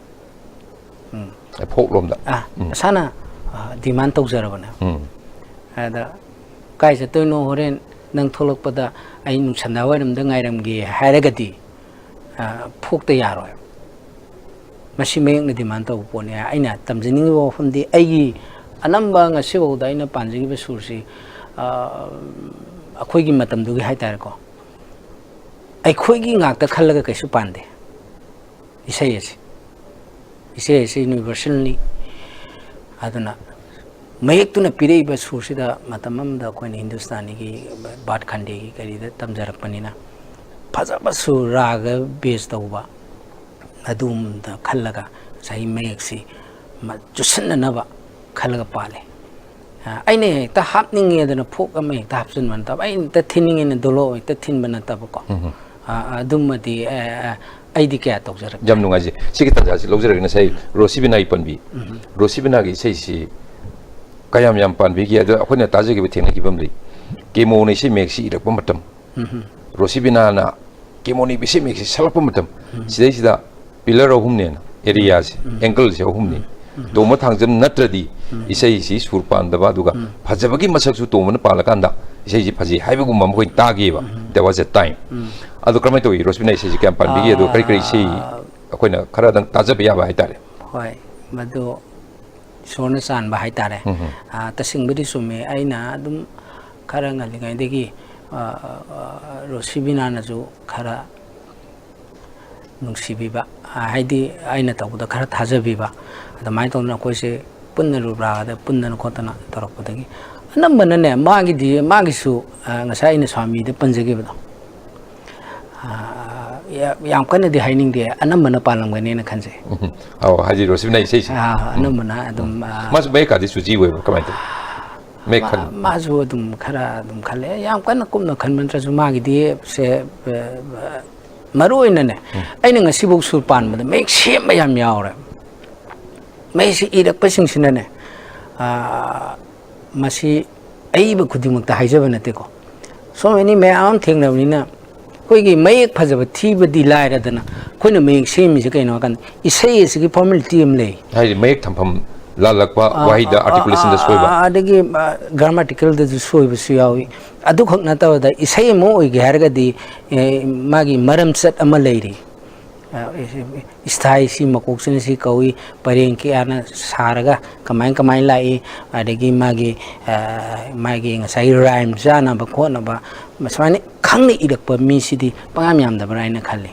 ꯎꯝ꯫ ꯐꯣꯛ ꯂꯣꯝꯗ꯫ ꯑ, ꯃꯁꯥꯅ, ꯑ, ꯗꯤꯃꯥꯟ ꯇꯧꯖꯔꯕꯅꯦꯕ꯫ ꯎꯝ꯫ ꯑꯗ, "ꯀꯥꯏ ꯆꯠꯇꯣꯏꯅꯣ? ꯍꯣꯔꯦꯟ ꯅꯪ ꯊꯣꯛꯂꯛꯄꯗ ꯑꯩ ꯅꯨꯡꯁꯟꯗ ꯋꯥꯏꯔꯝꯗ ꯉꯥꯏꯔꯝꯒꯦ" ꯍꯥꯏꯔꯒꯗꯤ, ꯑ, ꯐꯣꯛꯇ ꯌꯥꯔꯣꯏ꯫ ꯃꯁꯤ ꯃꯌꯦꯛꯅ ꯗꯤꯃꯥꯟ ꯇꯧꯕ ꯄꯣꯠꯅꯤ꯫ ꯑꯩꯅ ꯇꯝꯖꯅꯤꯡꯉꯤꯕ ꯋꯥꯐꯝꯗꯤ, ꯑꯩꯒꯤ ꯑꯅꯝꯕ ꯉꯁꯤꯐꯥꯎꯗ ꯑꯩꯅ ꯄꯥꯟꯖꯈꯤꯕ ꯁꯨꯔꯁꯤ, ꯑ, ꯑꯩꯈꯣꯏꯒꯤ ꯃꯇꯝꯗꯨꯒꯤ ꯍꯥꯏꯇꯥꯔꯦꯀꯣ, ꯑꯩꯈꯣꯏꯒꯤ ꯉꯥꯛꯇ ꯈꯜꯂꯒ ꯀꯩꯁꯨ ꯄꯥꯟꯗꯦ ꯏꯁꯩ ꯑꯁꯤ꯫ ꯏꯁꯩ ꯑꯁꯤ ꯌꯨꯅꯤꯚꯔꯁꯦꯜꯅꯤ꯫ ꯑꯗꯨꯅ ꯃꯌꯦꯛꯇꯨꯅ ꯄꯤꯔꯛꯏꯕ ꯁꯨꯔꯁꯤꯗ ꯃꯇꯝ ꯑꯃꯗ ꯑꯩꯈꯣꯏꯅ ꯍꯤꯟꯗꯨꯁꯇꯥꯅꯤꯒꯤ ꯕꯥꯠ ꯈꯟꯗꯦꯒꯤ ꯀꯔꯤꯗ ꯇꯝꯖꯔꯛꯄꯅꯤꯅ, ꯐꯖꯕ ꯁꯨꯔ ꯔꯥꯒ ꯕꯦꯁ ꯇꯧꯕ ꯑꯗꯨꯒꯨꯝꯕꯗ ꯈꯜꯂꯒ ꯉꯁꯥꯏꯒꯤ ꯃꯌꯦꯛꯁꯤ ꯃ-, ꯆꯨꯁꯟꯅꯅꯕ ꯈꯜꯂꯒ ꯄꯥꯜꯂꯤ꯫ ꯑ, ꯑꯩꯅ ꯍꯦꯛꯇ ꯍꯥꯞꯅꯤꯡꯉꯦꯗꯅ ꯐꯣꯛ ꯑꯃ ꯍꯦꯛꯇ ꯍꯥꯞꯆꯤꯟꯕ ꯅꯠꯇꯕ, ꯑꯩꯅ ꯍꯦꯛꯇ ꯊꯤꯟꯅꯤꯡꯉꯦꯅ ꯗꯣꯂꯣ ꯍꯦꯛꯇ ꯊꯤꯟꯕ ꯅꯠꯇꯕꯀꯣ꯫ ꯎꯝ꯫ ꯑ, ꯑꯗꯨꯃꯗꯤ, ꯑ, ꯑ, ꯑꯩꯗꯤ ꯀꯌꯥ ꯇꯧꯖꯔꯛꯇꯦ꯫ ꯌꯥꯝ ꯅꯨꯡꯉꯥꯏꯖꯩ꯫ ꯁꯤꯒꯤ ꯇꯥꯟꯖꯥꯁꯤ ꯂꯧꯖꯔꯒꯦ꯫ ꯉꯁꯥꯏ ꯔꯣꯁꯤꯕꯤꯅꯥꯒꯤ ꯄꯟꯕꯤ, ꯔꯣꯁꯤꯕꯤꯅꯥꯒꯤ ꯏꯁꯩꯁꯤ ꯀꯌꯥꯝ ꯌꯥꯝ ꯄꯥꯟꯕꯤꯒꯦ? ꯑꯗꯣ ꯑꯩꯈꯣꯏꯅ ꯇꯥꯖꯈꯤꯕ, ꯊꯦꯡꯅꯈꯤꯕ ꯑꯃ ꯂꯩ, ꯀꯦꯃꯣꯅ ꯏꯁꯩ ꯃꯌꯦꯛꯁꯤ ꯏꯔꯛꯄ ꯃꯇꯝ, ꯎꯝ꯫ ꯔꯣꯁꯤꯕꯤꯅꯥꯅ ꯀꯦꯃꯣꯅ ꯏꯕ ꯏꯁꯩ ꯃꯌꯦꯛꯁꯤ ꯁꯛꯂꯛꯄ ꯃꯇꯝ, ꯎꯝ꯫ ꯁꯤꯗꯩꯁꯤꯗ ꯄꯤꯂꯔ ꯑꯍꯨꯝꯅꯦꯅ ꯑꯦꯔꯤꯌꯥꯁꯦ, ꯎꯝ꯫ ꯑꯦꯡꯒꯜꯁꯦ ꯑꯍꯨꯝꯅꯤ꯫ ꯎꯝ꯫ ꯇꯣꯝꯕ ꯊꯥꯡꯖꯝ ꯅꯠꯇ꯭ꯔꯗꯤ ꯎꯝ꯫ ꯏꯁꯩꯁꯤ ꯁꯨꯔ ꯄꯥꯟꯗꯕ, ꯑꯗꯨꯒ ꯎꯝ꯫ ꯐꯖꯕꯒꯤ ꯃꯁꯛꯁꯨ ꯇꯣꯝꯕꯅ ꯄꯥꯜꯂꯀꯥꯟꯗ ꯏꯁꯩꯁꯤ ꯐꯖꯩ ꯍꯥꯏꯕꯒꯨꯝꯕ ꯑꯃ ꯑꯩꯈꯣꯏ ꯇꯥꯈꯤꯕ꯫ ꯎꯝ꯫ There was a time꯫ ꯎꯝ꯫ ꯑꯗꯣ ꯀꯔꯝꯍꯥꯏꯅ ꯇꯧꯏ? ꯔꯣꯁꯕꯤꯅꯥ ꯏꯁꯩꯁꯤ ꯀꯌꯥꯝ ꯄꯥꯟꯕꯤꯒꯦ? ꯑꯗꯣ ꯀꯔꯤ ꯀꯔꯤ ꯏꯁꯩ ꯑꯥ, ꯑꯩꯈꯣꯏꯅ ꯈꯔꯗꯪ ꯇꯥꯖꯕ ꯌꯥꯕ ꯍꯥꯏꯇꯥꯔꯦ? ꯍꯣꯏ, ꯃꯗꯨ ꯏꯁꯣꯔꯅ ꯆꯥꯟꯕ ꯍꯥꯏꯇꯥꯔꯦ꯫ ꯎꯝ ꯍꯝ꯫ ꯑꯥ, ꯇꯁꯦꯡꯕꯗꯤ ꯆꯨꯝꯃꯦ꯫ ꯑꯩꯅ ꯑꯗꯨꯝ ꯈꯔ ꯉꯜꯂꯤꯉꯩꯗꯒꯤ, ꯑꯥ, ꯑꯥ, ꯔꯣꯁꯤꯕꯤꯅꯥꯅꯁꯨ ꯈꯔ ꯅꯨꯡꯁꯤꯕꯤꯕ, ꯑꯥ, ꯍꯥꯏꯗꯤ ꯑꯩꯅ ꯇꯧꯕꯗ ꯈꯔ ꯊꯥꯖꯕꯤꯕ, ꯑꯗꯨꯃꯥꯏꯅ ꯇꯧꯗꯅ ꯑꯩꯈꯣꯏꯁꯦ ꯄꯨꯟꯅ ꯔꯨꯕ꯭ꯔꯥꯒꯗ ꯄꯨꯟꯗꯅ ꯈꯣꯠꯇꯅ ꯇꯧꯔꯛꯄꯗꯒꯤ ꯑꯅꯝꯕꯅꯅꯦ, ꯃꯥꯒꯤꯗꯤ, ꯃꯥꯒꯤꯁꯨ, ꯑꯥ, ꯉꯁꯥꯏ ꯑꯩꯅ ꯁ꯭ꯋꯥꯃꯤꯗ ꯄꯟꯖꯈꯤꯕꯗꯣ, ꯑꯥ, ꯌꯥ-, ꯌꯥꯝ ꯀꯟꯅꯗꯤ ꯍꯥꯏꯅꯤꯡꯗꯦ, ꯑꯅꯝꯕꯅ ꯄꯥꯜꯂꯝꯒꯅꯦꯅ ꯈꯟꯖꯩ꯫ ꯎꯝ꯫ ꯑꯧ, ꯍꯥꯏꯗꯤ ꯔꯣꯁꯤꯕꯤꯅꯥ ꯏꯁꯩꯁꯦ꯫ ꯑꯥ, ꯎꯝ꯫ ꯑꯅꯝꯕꯅ ꯑꯗꯨꯝ, ꯎꯝ꯫ ꯑꯥ, ꯃꯥꯁꯨ ꯃꯌꯦꯛ ꯀꯥꯗꯤ ꯆꯨꯖꯤ ꯑꯣꯏꯕ꯭ꯔꯥ? ꯀꯃꯥꯏꯅ ꯇꯧꯏ? ꯃꯌꯦꯛ ꯃꯥ-, ꯈꯟ- ꯃꯥꯁꯨ ꯑꯗꯨꯝ ꯈꯔ ꯑꯗꯨꯝ ꯈꯜꯂꯦ꯫ ꯌꯥꯝ ꯀꯟꯅ ꯀꯨꯞꯅ ꯈꯟꯕ ꯅꯠꯇ꯭ꯔꯁꯨ ꯃꯥꯒꯤꯗꯤ ꯁꯦ, ꯑ, ꯑ, ꯃꯔꯨ ꯑꯣꯏꯅꯅꯦ, ꯎꯝ꯫ ꯑꯩꯅ ꯉꯁꯤꯐꯥꯎ ꯁꯨꯔ ꯄꯥꯟꯕꯗ ꯃꯌꯦꯛ ꯁꯦꯝꯕ ꯌꯥꯝ ꯌꯥꯎꯔꯦ꯫ ꯃꯌꯦꯛꯁꯤ ꯏꯔꯛꯄꯁꯤꯡꯁꯤꯅꯅꯦ, ꯑ, ꯃꯁꯤ ꯑꯏꯕ ꯈꯨꯗꯤꯡꯃꯛꯇ ꯍꯥꯏꯖꯕ ꯅꯠꯇꯦꯀꯣ꯫ So many ꯃꯌꯥꯝ ꯑꯃ ꯊꯦꯡꯅꯕꯅꯤꯅ, ꯑꯩꯈꯣꯏꯒꯤ ꯃꯌꯦꯛ ꯐꯖꯕ ꯊꯤꯕꯗꯤ ꯂꯥꯏꯔꯗꯅ, ꯑꯩꯈꯣꯏꯅ ꯃꯌꯦꯛ ꯁꯦꯝꯃꯤꯁꯦ ꯀꯩꯅꯣ ꯍꯥꯏꯀꯥꯟꯗ, ꯏꯁꯩ ꯑꯁꯤꯒꯤ formality ꯑꯃ ꯂꯩ꯫ ꯍꯥꯏꯗꯤ ꯃꯌꯦꯛ ꯊꯝꯐꯝ ꯂꯥꯜꯂꯛꯄ, ꯑꯥ, ꯋꯥꯍꯩꯗ, ꯑꯥ, articulationꯗ ꯑꯥ, ꯁꯣꯏꯕ꯫ ꯑꯥ, ꯑꯗꯒꯤ, ꯑꯥ, grammaticalꯗꯁꯨ ꯁꯣꯏꯕꯁꯨ ꯌꯥꯎꯏ꯫ ꯑꯗꯨꯈꯛ ꯅꯠꯇꯕꯗ, ꯏꯁꯩ ꯑꯃ ꯑꯣꯏꯒꯦ ꯍꯥꯏꯔꯒꯗꯤ, ꯑꯦ, ꯃꯥꯒꯤ ꯃꯔꯝꯆꯠ ꯑꯃ ꯂꯩꯔꯤ꯫ ꯑ, ꯏꯁꯊꯥꯏ ꯁꯤ, ꯃꯀꯣꯛꯁꯤꯅ ꯁꯤ ꯀꯧꯏ, ꯄꯔꯦꯡ ꯀꯌꯥꯅ ꯁꯥꯔꯒ ꯀꯃꯥꯏ ꯀꯃꯥꯏ ꯂꯥꯛꯏ, ꯑꯗꯒꯤ ꯃꯥꯒꯤ, ꯑ, ꯃꯥꯒꯤ ꯉꯁꯥꯏꯒꯤ rhyme ꯆꯥꯅꯕ ꯈꯣꯠꯅꯕ, ꯁꯨꯃꯥꯏꯅ ꯈꯪꯅ ꯏꯔꯛꯄ ꯃꯤꯁꯤꯗꯤ ꯄꯪꯌꯥꯝ ꯌꯥꯝꯗꯕ꯭ꯔꯥ ꯍꯥꯏꯅ ꯈꯜꯂꯤ꯫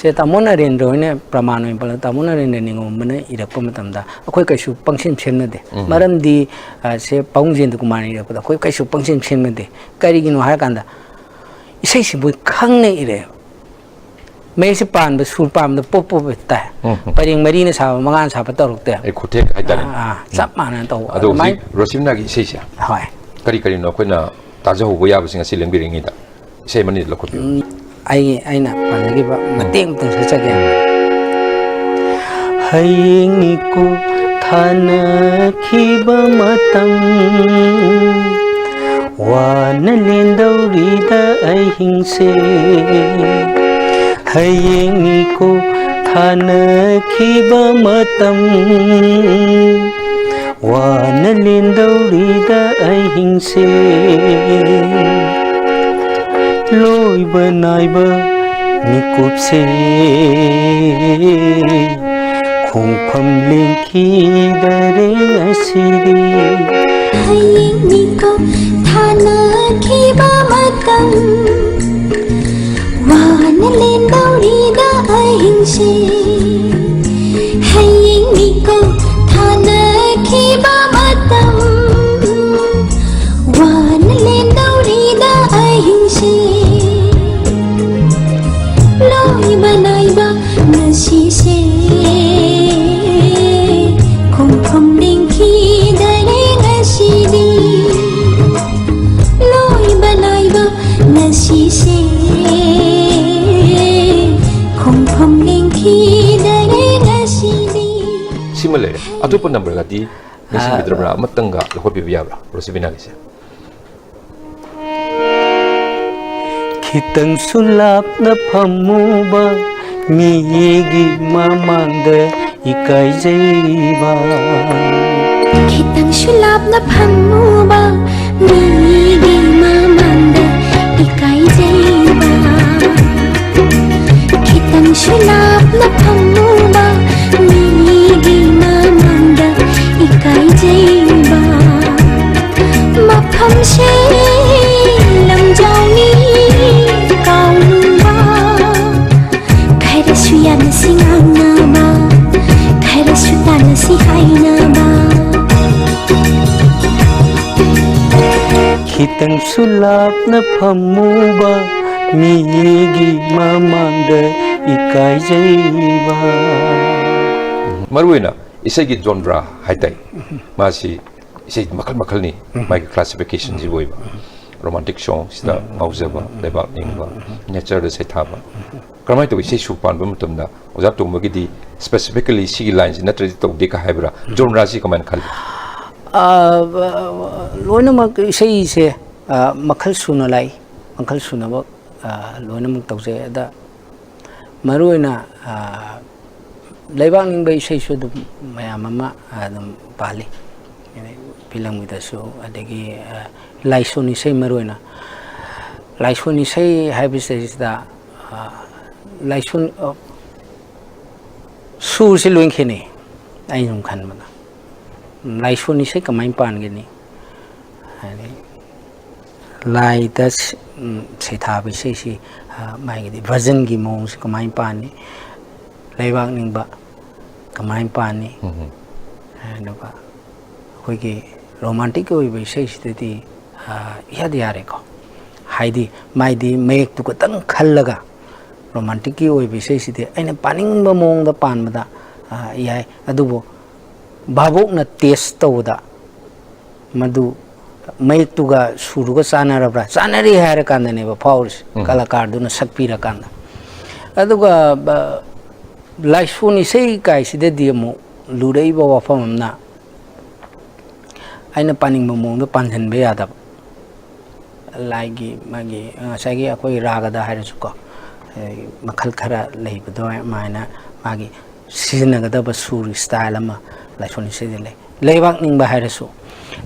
ꯁꯦ ꯇꯥꯃꯣ ꯅꯔꯦꯟꯗ꯭ꯔ ꯍꯣꯏꯅ ꯄ꯭ꯔꯃꯥꯟ ꯑꯣꯏꯅ ꯄꯜꯂꯒ, ꯇꯥꯃꯣ ꯅꯔꯦꯟꯗ꯭ꯔ ꯅꯤꯉꯣꯝꯕꯅ ꯏꯔꯛꯄ ꯃꯇꯝꯗ ꯑꯩꯈꯣꯏ ꯀꯩꯁꯨ ꯄꯪꯁꯦꯝ ꯁꯦꯝꯅꯗꯦ꯫ ꯎꯝ꯫ ꯃꯔꯝꯗꯤ, ꯑ, ꯁꯦ ꯄꯥꯕꯨꯡ ꯖꯌꯟꯇ ꯀꯨꯃꯥꯔꯅ ꯏꯔꯛꯄꯗ ꯑꯩꯈꯣꯏ ꯀꯩꯁꯨ ꯄꯪꯁꯦꯝ ꯁꯦꯝꯅꯗꯦ꯫ ꯀꯔꯤꯒꯤꯅꯣ ꯍꯥꯏꯔꯀꯥꯟꯗ ꯏꯁꯩꯁꯤ ꯃꯣꯏ ꯈꯪꯅ ꯏꯔꯛꯑꯦꯕ꯫ ꯃꯌꯦꯛꯁꯦ ꯄꯥꯟꯕ, ꯁꯨꯔ ꯄꯥꯟꯕꯗ ꯄꯣꯞ ꯄꯣꯞ ꯍꯦꯛꯇ ꯇꯥꯏ꯫ ꯎꯝ, ꯎꯝ꯫ ꯄꯔꯦꯡ ꯃꯔꯤꯅ ꯁꯥꯕ, ꯃꯉꯥꯅ ꯁꯥꯕ ꯇꯧꯔꯛꯇꯦ꯫ ꯑꯩ ꯈꯨꯠꯊꯦꯛ ꯍꯥꯏꯇꯥꯔꯦ꯫ ꯑꯥ, ꯑꯥ, ꯆꯞ ꯃꯥꯟꯅꯅ ꯇꯧꯕ꯫ ꯑꯗꯣ ꯑꯗꯨꯃꯥꯏꯅ ꯍꯧꯖꯤꯛ ꯔꯣꯁꯤꯕꯤꯅꯥꯒꯤ ꯏꯁꯩꯁꯦ ꯍꯣꯏ꯫ ꯀꯔꯤ ꯀꯔꯤꯅꯣ ꯑꯩꯈꯣꯏꯅ ꯇꯥꯖꯍꯧꯕ ꯌꯥꯕꯁꯤꯡ ꯑꯁꯤ ꯂꯦꯡꯕꯤꯔꯤꯉꯩꯗ ꯏꯁꯩ ꯑꯃꯅꯤꯗ ꯂꯧꯈꯠꯄꯤꯌꯨ꯫ ꯎꯝ, ꯑꯩ, ꯑꯩꯅ ꯄꯥꯖꯈꯤꯕ ꯎꯝ꯫ ꯃꯇꯦꯛ ꯑꯃꯇꯪ ꯁꯛꯆꯒꯦ꯫ ꯍꯌꯦꯡꯅꯤꯀꯣ ꯊꯥꯅꯈꯤꯕ ꯃꯇꯝ, ꯋꯥꯅ ꯂꯦꯟꯗꯧꯔꯤꯗ ꯑꯍꯤꯡꯁꯦ꯫ ꯍꯌꯦꯡꯅꯤꯀꯣ ꯊꯥꯅꯈꯤꯕ ꯃꯇꯝ, ꯋꯥꯅ ꯂꯦꯟꯗꯧꯔꯤꯗ ꯑꯍꯤꯡꯁꯦ꯫ ꯂꯣꯏꯕ ꯅꯥꯏꯕ ꯃꯤꯀꯨꯞꯁꯦ, ꯈꯣꯡꯐꯝ ꯂꯦꯡꯈꯤꯗꯔꯦ ꯉꯁꯤꯗꯤ꯫ ꯍꯌꯦꯡꯅꯤꯀꯣ ꯊꯥꯅꯈꯤꯕ ꯃꯇꯝ, ꯋꯥꯅ ꯂꯦꯟꯗꯧꯔꯤꯗ ꯑꯍꯤꯡꯁꯦ꯫ ꯍꯌꯦꯡꯅꯤꯀꯣ ꯊꯥꯅꯈꯤꯕ ꯃꯇꯝ, ꯋꯥꯅ ꯂꯦꯟꯗꯧꯔꯤꯗ ꯑꯍꯤꯡꯁꯦ꯫ ꯂꯣꯏꯕ ꯅꯥꯏꯕ ꯉꯁꯤꯁꯦ, ꯈꯣꯡꯐꯝ ꯂꯦꯡꯈꯤꯗꯔꯦ ꯉꯁꯤꯗꯤ꯫ ꯂꯣꯏꯕ ꯅꯥꯏꯕ ꯉꯁꯤꯁꯦ, ꯈꯣꯡꯐꯝ ꯂꯦꯡꯈꯤꯗꯔꯦ ꯉꯁꯤꯗꯤ꯫ ꯁꯤꯃ ꯂꯩꯔꯦ꯫ ꯑꯇꯣꯞꯄ ꯅꯝꯕꯔꯒꯗꯤ ꯅꯤꯡꯁꯤꯡꯕꯤꯗ꯭ꯔꯕ꯭ꯔꯥ? ꯑꯥ꯫ ꯑꯃꯇꯪꯒ ꯂꯧꯈꯠꯄꯤꯕ ꯌꯥꯕ꯭ꯔꯥ, ꯔꯣꯁꯤꯕꯤꯅꯥꯒꯤꯁꯦ? ꯈꯤꯇꯪꯁꯨ ꯂꯥꯞꯅ ꯐꯝꯃꯨꯕ ꯃꯤꯒꯤ ꯃꯃꯥꯡꯗ ꯏꯀꯥꯏꯖꯩꯕ꯫ ꯈꯤꯇꯪꯁꯨ ꯂꯥꯞꯅ ꯐꯝꯃꯨꯕ ꯃꯤꯒꯤ ꯃꯃꯥꯡꯗ ꯏꯀꯥꯏꯖꯩꯕ꯫ ꯈꯤꯇꯪꯁꯨ ꯂꯥꯞꯅ ꯐꯝꯃꯨꯕ ꯃꯤꯒꯤ ꯃꯃꯥꯡꯗ ꯏꯀꯥꯏꯖꯩꯕ꯫ ꯃꯐꯝꯁꯦ ꯂꯝꯖꯥꯎꯅꯤ ꯀꯥꯎꯅꯨꯕ꯫ ꯈꯤꯇꯪꯁꯨ ꯂꯥꯞꯅ ꯐꯝꯃꯨꯕ, ꯃꯤꯒꯤ ꯃꯃꯥꯡꯗ ꯏꯀꯥꯏꯖꯩꯕ꯫ ꯃꯔꯨꯑꯣꯏꯅ ꯏꯁꯩꯒꯤ ꯖꯣꯟꯗ꯭ꯔꯥ ꯍꯥꯏꯇꯥꯏ, ꯃꯥꯁꯤ ꯏꯁꯩ ꯃꯈꯜ ꯃꯈꯜꯅꯤ꯫ ꯃꯥꯒꯤ ꯀ꯭ꯂꯥꯁꯤꯐꯤꯀꯦꯁꯟꯁꯤꯕꯨ ꯑꯣꯏꯕ, ꯔꯣꯃꯥꯟꯇꯤꯛ ꯁꯣꯡꯁꯤꯗ ꯉꯥꯎꯖꯕ, ꯂꯩꯕꯥꯛ ꯅꯤꯡꯕ, ꯅꯦꯆꯔꯗ ꯁꯩꯊꯥꯕ, ꯀꯔꯝꯍꯥꯏꯅ ꯇꯧꯏ? ꯏꯁꯩ ꯁꯨꯔ ꯄꯥꯟꯕ ꯃꯇꯝꯗ ꯑꯣꯖꯥ ꯇꯣꯝꯕꯒꯤꯗꯤ ꯁ꯭ꯄꯦꯁꯤꯐꯤꯀꯦꯂꯤ ꯁꯤꯒꯤ ꯂꯥꯏꯟꯁꯤ ꯅꯠꯇ꯭ꯔꯗꯤ ꯇꯧꯗꯦ ꯀ ꯍꯥꯏꯕ꯭ꯔꯥ? ꯖꯣꯟꯗ꯭ꯔꯥꯁꯤ ꯀꯃꯥꯏꯅ ꯈꯜꯂꯤ? ꯑ, ꯂꯣꯏꯅꯃꯛ ꯏꯁꯩꯁꯦ, ꯑ, ꯃꯈꯜ ꯁꯨꯅ ꯂꯥꯛꯏ, ꯃꯈꯜ ꯁꯨꯅꯃꯛ, ꯑ, ꯂꯣꯏꯅꯃꯛ ꯇꯧꯖꯩ꯫ ꯑꯗ ꯃꯔꯨꯑꯣꯏꯅ, ꯑ, ꯂꯩꯕꯥꯛ ꯅꯤꯡꯕ ꯏꯁꯩꯁꯨ ꯑꯗꯨꯝ ꯃꯌꯥꯝ ꯑꯃ, ꯑ, ꯑꯗꯨꯝ ꯄꯥꯜꯂꯤ꯫ ꯐꯤꯂꯝꯒꯤꯗꯁꯨ, ꯑꯗꯒꯤ, ꯑ, ꯂꯥꯏꯁꯣꯟ ꯏꯁꯩ, ꯃꯔꯨꯑꯣꯏꯅ ꯂꯥꯏꯁꯣꯟ ꯏꯁꯩ ꯍꯥꯏꯕꯁꯤꯗꯩꯁꯤꯗ, ꯑ, ꯂꯥꯏꯁꯣꯟ, ꯑ, ꯁꯨꯔꯁꯤ ꯂꯣꯏ ꯈꯦꯠꯅꯩ꯫ ꯑꯩꯅ ꯁꯨꯝ ꯈꯟꯕꯗ ꯂꯥꯏꯁꯣꯟ ꯏꯁꯩ ꯀꯃꯥꯏꯅ ꯄꯥꯟꯒꯅꯤ? ꯍꯥꯏꯗꯤ ꯂꯥꯏꯗ ꯁ-, ꯎꯝ, ꯁꯩꯊꯥꯕ ꯏꯁꯩꯁꯤ, ꯑ, ꯃꯥꯒꯤꯗꯤ ꯚꯖꯟꯒꯤ ꯃꯑꯣꯡꯁꯤ ꯀꯃꯥꯏꯅ ꯄꯥꯟꯅꯤ? ꯂꯩꯕꯥꯛ ꯅꯤꯡꯕ ꯀꯃꯥꯏꯅ ꯄꯥꯟꯅꯤ? ꯑꯗꯨꯒ ꯑꯩꯈꯣꯏꯒꯤ ꯔꯣꯃꯥꯟꯇꯤꯛꯀꯤ ꯑꯣꯏꯕ ꯏꯁꯩꯁꯤꯗꯗꯤ, ꯑ, ꯏꯌꯥꯗ ꯌꯥꯔꯦꯀꯣ꯫ ꯍꯥꯏꯗꯤ ꯃꯥꯏꯗꯤ ꯃꯌꯦꯛꯇꯨ ꯈꯛꯇꯪ ꯈꯜꯂꯒ, ꯔꯣꯃꯥꯟꯇꯤꯛꯀꯤ ꯑꯣꯏꯕ ꯏꯁꯩꯁꯤꯗꯤ ꯑꯩꯅ ꯄꯥꯅꯤꯡꯕ ꯃꯑꯣꯡꯗ ꯄꯥꯟꯕꯗ, ꯑ, ꯌꯥꯏ꯫ ꯑꯗꯨꯕꯨ ꯚꯥꯕꯣꯛꯅ ꯇꯦꯁ ꯇꯧꯕꯗ ꯃꯗꯨ ꯃꯌꯦꯛꯇꯨꯒ ꯁꯨꯔꯒ ꯆꯥꯟꯅꯔꯕ꯭ꯔꯥ? ꯆꯥꯟꯅꯔꯤ ꯍꯥꯏꯔ ꯀꯥꯟꯗꯅꯦꯕ ꯐꯥꯎꯔꯤꯁꯦ, ꯎꯝ꯫ ꯀꯂꯥꯀꯥꯔꯗꯨꯅ ꯁꯛꯄꯤꯔꯀꯥꯟꯗ꯫ ꯑꯗꯨꯒ, ꯑ, ꯂꯥꯏꯁꯣꯟ ꯏꯁꯩ ꯀꯥꯏꯁꯤꯗꯗꯤ ꯑꯃꯨꯛ ꯂꯨꯔꯛꯏꯕ ꯋꯥꯐꯝ ꯑꯃꯅ, ꯑꯩꯅ ꯄꯥꯅꯤꯡꯕ ꯃꯑꯣꯡꯗ ꯄꯥꯟꯁꯤꯟꯕ ꯌꯥꯗꯕ꯫ ꯂꯥꯏꯒꯤ ꯃꯥꯒꯤ ꯉꯁꯥꯏꯒꯤ ꯑꯩꯈꯣꯏꯒꯤ ꯔꯥꯒꯗ ꯍꯥꯏꯔꯁꯨꯀꯣ, ꯑꯦ, ꯃꯈꯜ ꯈꯔ ꯂꯩꯕꯗꯣ ꯑꯗꯨꯃꯥꯏꯅ ꯃꯥꯒꯤ ꯁꯤꯖꯤꯟꯅꯒꯗꯕ ꯁꯨꯔ ꯁ꯭ꯇꯥꯏꯜ ꯑꯃ ꯂꯥꯏꯁꯣꯟ ꯏꯁꯩꯗ ꯂꯩ꯫ ꯂꯩꯕꯥꯛ ꯅꯤꯡꯕ ꯍꯥꯏꯔꯁꯨ,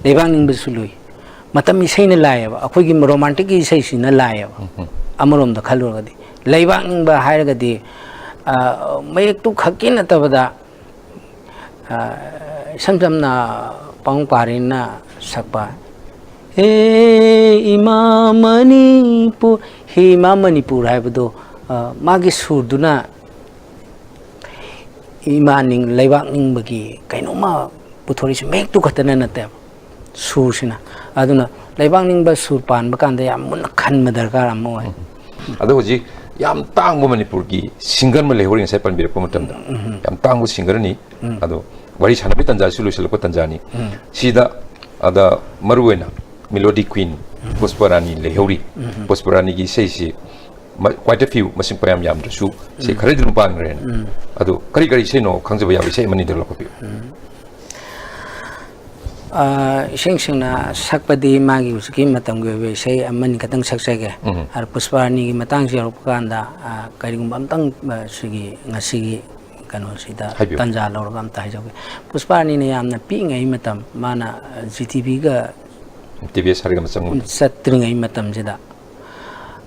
ꯂꯩꯕꯥꯛ ꯅꯤꯡꯕꯁꯨ ꯂꯨꯏ꯫ ꯃꯇꯝ ꯏꯁꯩꯅ ꯂꯥꯏꯌꯦꯕ, ꯑꯩꯈꯣꯏꯒꯤ ꯔꯣꯃꯥꯟꯇꯤꯛꯀꯤ ꯏꯁꯩꯁꯤꯅ ꯂꯥꯏꯌꯦꯕ꯫ ꯑꯃꯔꯣꯝꯗ ꯈꯜꯂꯨꯔꯒꯗꯤ ꯂꯩꯕꯥꯛ ꯅꯤꯡꯕ ꯍꯥꯏꯔꯒꯗꯤ, ꯑ, ꯃꯌꯦꯛꯇꯨ ꯈꯛꯀꯤ ꯅꯠꯇꯕꯗ, ꯑ, ꯏꯁꯝ ꯁꯝꯅ ꯄꯥꯕꯨꯡ ꯄꯥꯔꯤꯅ ꯁꯛꯄ "ꯍꯦ ꯏꯃꯥ ꯃꯅꯤꯄꯨꯔ", "ꯍꯦ ꯏꯃꯥ ꯃꯅꯤꯄꯨꯔ" ꯍꯥꯏꯕꯗꯣ, ꯑ, ꯃꯥꯒꯤ ꯁꯨꯔꯗꯨꯅ ꯏꯃꯥ ꯅꯤꯡ-, ꯂꯩꯕꯥꯛ ꯅꯤꯡꯕꯒꯤ ꯀꯩꯅꯣꯝꯃ ꯄꯨꯊꯣꯔꯛꯏꯁꯦ, ꯃꯌꯦꯛꯇꯨ ꯈꯛꯇꯅ ꯅꯠꯇꯦꯕ꯫ ꯁꯨꯔꯁꯤꯅ꯫ ꯑꯗꯨꯅ ꯂꯩꯕꯥꯛ ꯅꯤꯡꯕ ꯁꯨꯔ ꯄꯥꯟꯕ ꯀꯥꯟꯗ ꯌꯥꯝ ꯃꯨꯟꯅ ꯈꯟꯕ ꯗꯔꯀꯥꯔ ꯑꯃ ꯑꯣꯏ꯫ ꯑꯗꯣ ꯍꯧꯖꯤꯛ ꯌꯥꯝ ꯇꯥꯡꯕ ꯃꯅꯤꯄꯨꯔꯒꯤ ꯁꯤꯡꯒꯔ ꯑꯃ ꯂꯩꯍꯧꯔꯤ, ꯉꯁꯥꯏ ꯄꯟꯕꯤꯔꯛꯄ ꯃꯇꯝꯗ ꯌꯥꯝ ꯇꯥꯡꯕ ꯁꯤꯡꯒꯔꯅꯤ꯫ ꯑꯗꯣ ꯋꯥꯔꯤ ꯁꯥꯟꯅꯕꯒꯤ ꯇꯥꯟꯖꯥꯁꯨ ꯂꯣꯏꯁꯤꯜꯂꯛꯄ ꯇꯥꯟꯖꯥꯅꯤ꯫ ꯁꯤꯗ ꯑꯗ ꯃꯔꯨꯑꯣꯏꯅ ꯃꯤꯂꯣꯗꯤ ꯀ꯭ꯋꯤꯟ ꯄꯨꯁꯄ ꯔꯥꯅꯤ ꯂꯩꯍꯧꯔꯤ꯫ ꯄꯨꯁꯄ ꯔꯥꯅꯤꯒꯤ ꯏꯁꯩꯁꯤ ꯃ- quite a few, ꯃꯁꯤꯡ ꯄꯌꯥꯝ ꯌꯥꯝꯗ꯭ꯔꯁꯨ ꯏꯁꯩ ꯈꯔꯗꯤ ꯑꯗꯨꯝ ꯄꯥꯟꯈ꯭ꯔꯦꯅ꯫ ꯑꯗꯣ ꯀꯔꯤ ꯀꯔꯤ ꯏꯁꯩꯅꯣ ꯈꯪꯖꯕ ꯌꯥꯕ ꯏꯁꯩ ꯑꯃꯅꯤꯗ ꯂꯧꯈꯠꯄꯤꯌꯨ꯫ ꯑꯥ, ꯏꯁꯦꯡ ꯁꯦꯡꯅ ꯁꯛꯄꯗꯤ ꯃꯥꯒꯤ ꯍꯧꯖꯤꯛꯀꯤ ꯃꯇꯝꯒꯤ ꯑꯣꯏꯕ ꯏꯁꯩ ꯑꯃꯅꯤ ꯈꯛꯇꯪ ꯁꯛꯆꯒꯦ꯫ ꯎꯝ꯫ ꯑꯗ ꯄꯨꯁꯄ ꯔꯥꯅꯤꯒꯤ ꯃꯇꯥꯡꯁꯤ ꯌꯧꯔꯛꯄ ꯀꯥꯟꯗ, ꯑꯥ, ꯀꯔꯤꯒꯨꯝꯕ ꯑꯝꯇꯪ, ꯑꯥ, ꯁꯤꯒꯤ ꯉꯁꯤꯒꯤ ꯀꯩꯅꯣꯁꯤꯗ ꯍꯥꯏꯕꯤꯌꯨ꯫ ꯇꯥꯟꯖꯥ ꯂꯧꯔꯒ ꯑꯝꯇ ꯍꯥꯏꯖꯧꯒꯦ꯫ ꯄꯨꯁꯄ ꯔꯥꯅꯤꯅ ꯌꯥꯝꯅ ꯄꯤꯛꯏꯉꯩ ꯃꯇꯝ, ꯃꯥꯅ ꯖꯤ ꯇꯤ ꯚꯤꯒ ꯇꯤ ꯚꯤ ꯑꯦꯁ ꯍꯥꯏꯔꯒ ꯃꯆꯪ ꯆꯠꯇ꯭ꯔꯤꯉꯩ ꯃꯇꯝꯁꯤꯗ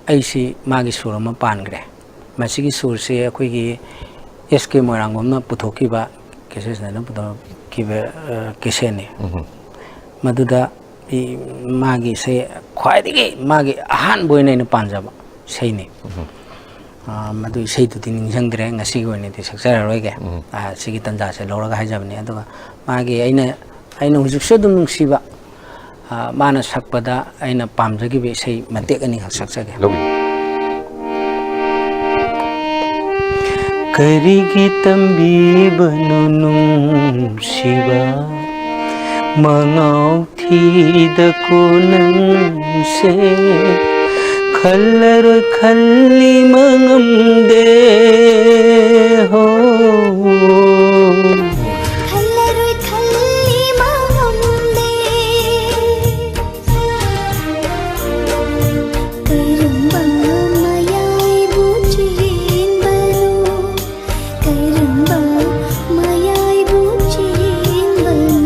ꯑꯩꯁꯤ ꯃꯥꯒꯤ ꯁꯨꯔ ꯑꯃ ꯄꯥꯟꯈ꯭ꯔꯦ꯫ ꯃꯁꯤꯒꯤ ꯁꯨꯔꯁꯤ ꯑꯩꯈꯣꯏꯒꯤ ꯑꯦꯁ ꯀꯦ ꯃꯣꯏꯔꯥꯡꯕꯝꯅ ꯄꯨꯊꯣꯛꯈꯤꯕ, ꯀꯦꯁꯦꯠꯁꯤꯅ ꯄꯨꯊꯣꯛꯈꯤꯕ, ꯑ, ꯀꯦꯁꯦꯠꯅꯤ꯫ ꯎꯝ꯫ ꯃꯗꯨꯗ ꯑꯩ ꯃꯥꯒꯤ ꯏꯁꯩ ꯈ꯭ꯋꯥꯏꯗꯒꯤ ꯃꯥꯒꯤ ꯑꯍꯥꯟꯕ ꯑꯣꯏꯅ ꯑꯩꯅ ꯄꯥꯝꯖꯕ ꯏꯁꯩꯅꯤ꯫ ꯑ, ꯃꯗꯨ ꯏꯁꯩꯗꯨꯗꯤ ꯅꯤꯡꯁꯤꯡꯗ꯭ꯔꯦ, ꯉꯁꯤꯒꯤ ꯑꯣꯏꯅꯗꯤ ꯁꯛꯆꯔꯔꯣꯏꯒꯦ꯫ ꯑ, ꯁꯤꯒꯤ ꯇꯥꯟꯖꯥꯁꯦ ꯂꯧꯔꯒ ꯍꯥꯏꯖꯕꯅꯤ꯫ ꯑꯗꯨꯒ ꯃꯥꯒꯤ ꯑꯩꯅ, ꯑꯩꯅ ꯍꯧꯖꯤꯛꯁꯨ ꯑꯗꯨꯝ ꯅꯨꯡꯁꯤꯕ, ꯑ, ꯃꯥꯅ ꯁꯛꯄꯗ ꯑꯩꯅ ꯄꯥꯝꯖꯈꯤꯕ ꯏꯁꯩ ꯃꯇꯦꯛ ꯑꯅꯤꯈꯛ ꯁꯛꯆꯒꯦ꯫ ꯂꯧꯕꯤꯌꯨ꯫ ꯀꯔꯤꯒꯤ ꯇꯝꯕꯤꯕꯅꯣ ꯅꯨꯡꯁꯤꯕ ꯃꯉꯥꯎ ꯊꯤꯗꯀꯣ ꯅꯪꯁꯦ? ꯈꯜꯂꯔꯣꯏ ꯈꯜꯂꯤ ꯃꯉꯝꯗꯦ ꯍꯣ꯫ ꯈꯜꯂꯔꯣꯏ ꯈꯜꯂꯤ ꯃꯉꯝꯗꯦ꯫ ꯀꯔꯝꯕ ꯃꯌꯥꯏꯕꯨ ꯆꯦꯟꯕꯅꯣ? ꯀꯔꯝꯕ ꯃꯌꯥꯏꯕꯨ ꯆꯦꯟꯕꯅꯣ?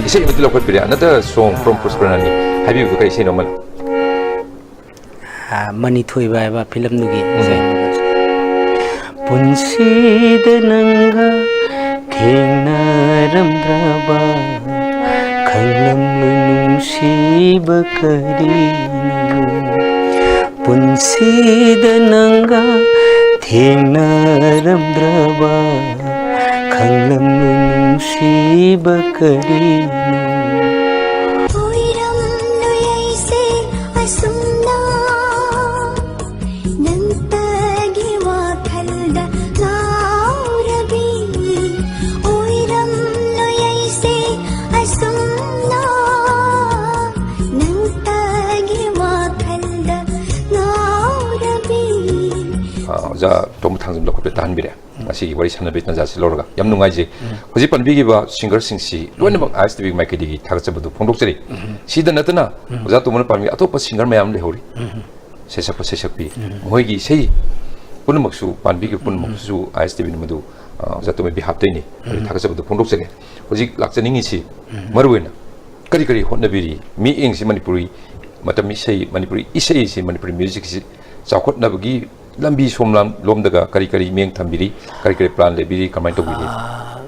ꯏꯁꯩ ꯑꯃꯗꯤ ꯂꯧꯈꯠꯄꯤꯔꯦ, another song from ꯄꯨꯁꯄ ꯔꯥꯅꯤ꯫ ꯍꯥꯏꯕꯤꯌꯨꯗꯣ ꯀꯔꯤ ꯏꯁꯩꯅꯣ ꯑꯃꯅ? ꯑ, ꯃꯅꯤ ꯊꯣꯏꯕ ꯍꯥꯏꯕ ꯐꯤꯂꯝꯗꯨꯒꯤ ꯏꯁꯩ ꯑꯃꯈꯛ꯫ ꯄꯨꯟꯁꯤꯗ ꯅꯪꯒ ꯊꯦꯡꯅꯔꯝꯗ꯭ꯔꯕ ꯈꯪꯂꯝꯂꯣꯏ ꯅꯨꯡꯁꯤꯕ ꯀꯔꯤꯅꯣ? ꯄꯨꯟꯁꯤꯗ ꯅꯪꯒ ꯊꯦꯡꯅꯔꯝꯗ꯭ꯔꯕ ꯊꯤꯕ ꯀꯔꯤꯅꯣ? ꯑꯣꯏꯔꯝꯂꯣꯏ ꯑꯩꯁꯦ ꯑꯁꯨꯝꯅ ꯅꯪꯇꯒꯤ ꯋꯥꯈꯜꯗ ꯉꯥꯎꯔꯕꯤ꯫ ꯑꯣꯏꯔꯝꯂꯣꯏ ꯑꯩꯁꯦ ꯑꯁꯨꯝꯅ ꯅꯪꯇꯒꯤ ꯋꯥꯈꯜꯗ ꯉꯥꯎꯔꯕꯤ꯫ ꯑ, ꯑꯣꯖꯥ ꯇꯣꯝꯕ ꯊꯥꯡꯖꯝ ꯂꯧꯈꯠꯄ ꯇꯥꯍꯟꯕꯤꯔꯦ꯫ ꯉꯁꯤꯒꯤ ꯋꯥꯔꯤ ꯁꯥꯟꯅꯕꯒꯤ ꯇꯥꯟꯖꯥꯁꯤ ꯂꯧꯔꯒ ꯌꯥꯝ ꯅꯨꯡꯉꯥꯏꯖꯩ꯫ ꯍꯧꯖꯤꯛ ꯄꯟꯕꯤꯈꯤꯕ ꯁꯤꯡꯒꯔꯁꯤꯡꯁꯤ ꯂꯣꯏꯅꯃꯛ ꯑꯥꯏ ꯑꯦꯁ ꯇꯤ ꯚꯤ ꯃꯥꯏꯀꯩꯗꯒꯤ ꯊꯥꯒꯠꯆꯕꯗꯨ ꯐꯣꯡꯗꯣꯛꯆꯔꯤ꯫ ꯁꯤꯗ ꯅꯠꯇꯅ ꯑꯣꯖꯥ ꯇꯣꯝꯕꯅ ꯄꯥꯝꯕꯤ ꯑꯇꯣꯞꯄ ꯁꯤꯡꯒꯔ ꯃꯌꯥꯝ ꯑꯃ ꯂꯩꯍꯧꯔꯤ꯫ ꯁꯩꯁꯛꯄ ꯁꯩꯁꯛꯄꯤ ꯃꯈꯣꯏꯒꯤ ꯏꯁꯩ ꯄꯨꯝꯅꯃꯛꯁꯨ ꯄꯥꯟꯕꯤꯈꯤꯕ ꯄꯨꯝꯅꯃꯛꯁꯨ ꯑꯥꯏ ꯑꯦꯁ ꯇꯤ ꯚꯤꯅ ꯃꯗꯨ, ꯑ, ꯑꯣꯖꯥ ꯇꯣꯝꯕ ꯕꯤꯍꯥꯞꯇꯩꯅꯤ꯫ ꯑꯗꯨ ꯊꯥꯒꯠꯆꯕꯗꯨ ꯐꯣꯡꯗꯣꯛꯆꯒꯦ꯫ ꯍꯧꯖꯤꯛ ꯂꯥꯛꯆꯅꯤꯡꯉꯤꯁꯤ ꯃꯔꯨꯑꯣꯏꯅ ꯀꯔꯤ ꯀꯔꯤ ꯍꯣꯠꯅꯕꯤꯔꯤ? ꯃꯤꯠꯌꯦꯡꯁꯤ ꯃꯅꯤꯄꯨꯔꯤ ꯃꯇꯝ ꯏꯁꯩ, ꯃꯅꯤꯄꯨꯔꯤ ꯏꯁꯩꯁꯤ, ꯃꯅꯤꯄꯨꯔꯤ ꯃ꯭ꯌꯨꯖꯤꯛꯁꯤ ꯆꯥꯎꯈꯠꯅꯕꯒꯤ ꯂꯝꯕꯤ ꯁꯣꯝ ꯂꯥꯝ-, ꯂꯣꯝꯗꯒ ꯀꯔꯤ ꯀꯔꯤ ꯃꯤꯠꯌꯦꯡ ꯊꯝꯕꯤꯔꯤ? ꯀꯔꯤ ꯀꯔꯤ ꯄ꯭ꯂꯥꯟ ꯂꯩꯕꯤꯔꯤ? ꯀꯃꯥꯏꯅ ꯇꯧꯕꯤꯔꯤ? ꯑꯥ,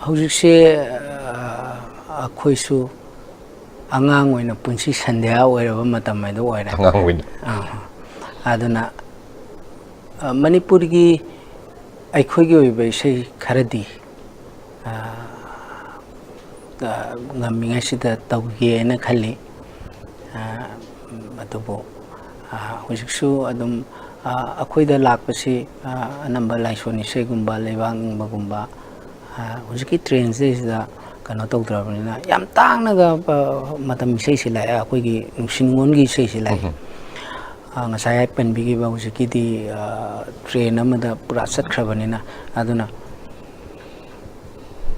ꯍꯧꯖꯤꯛꯁꯦ, ꯑꯥ, ꯑꯩꯈꯣꯏꯁꯨ ꯑꯉꯥꯡ ꯑꯣꯏꯅ ꯄꯨꯟꯁꯤ ꯁꯟꯙ꯭ꯌꯥ ꯑꯣꯏꯔꯕ ꯃꯇꯝ ꯍꯥꯏꯗꯣ ꯑꯣꯏꯔꯦ꯫ ꯑꯉꯥꯡ ꯑꯣꯏꯅ꯫ ꯑꯥ, ꯑꯗꯨꯅ, ꯑꯥ, ꯃꯅꯤꯄꯨꯔꯒꯤ ꯑꯩꯈꯣꯏꯒꯤ ꯑꯣꯏꯕ ꯏꯁꯩ ꯈꯔꯗꯤ, ꯑꯥ, ꯑꯥ, ꯉꯝꯃꯤꯉꯩꯁꯤꯗ ꯇꯧꯒꯦꯅ ꯈꯜꯂꯤ꯫ ꯑꯥ, ꯑꯗꯨꯕꯨ, ꯑꯥ, ꯍꯧꯖꯤꯛꯁꯨ ꯑꯗꯨꯝ, ꯑꯥ, ꯑꯩꯈꯣꯏꯗ ꯂꯥꯛꯄꯁꯤ, ꯑꯥ, ꯑꯅꯝꯕ ꯂꯥꯏꯁꯣꯟ ꯏꯁꯩꯒꯨꯝꯕ, ꯂꯩꯕꯥꯛ ꯅꯤꯡꯕꯒꯨꯝꯕ, ꯑꯥ, ꯍꯧꯖꯤꯛꯀꯤ ꯇ꯭ꯔꯦꯟꯁꯤꯗꯩꯁꯤꯗ ꯀꯩꯅꯣ ꯇꯧꯗ꯭ꯔꯕꯅꯤꯅ, ꯌꯥꯝ ꯇꯥꯡꯅꯒ, ꯑꯥ, ꯃꯇꯝ ꯏꯁꯩꯁꯤ ꯂꯥꯛꯑꯦ, ꯑꯩꯈꯣꯏꯒꯤ ꯅꯨꯡꯁꯤ ꯅꯨꯡꯉꯣꯟꯒꯤ ꯏꯁꯩꯁꯤ ꯂꯥꯛꯑꯦ꯫ ꯎꯝ꯫ ꯑꯥ, ꯉꯁꯥꯏ ꯑꯩ ꯄꯟꯕꯤꯈꯤꯕ ꯍꯧꯖꯤꯛꯀꯤꯗꯤ, ꯑꯥ, ꯇ꯭ꯔꯦꯟ ꯑꯃꯗ ꯄꯨꯔꯥ ꯆꯠꯈ꯭ꯔꯕꯅꯤꯅ, ꯑꯗꯨꯅ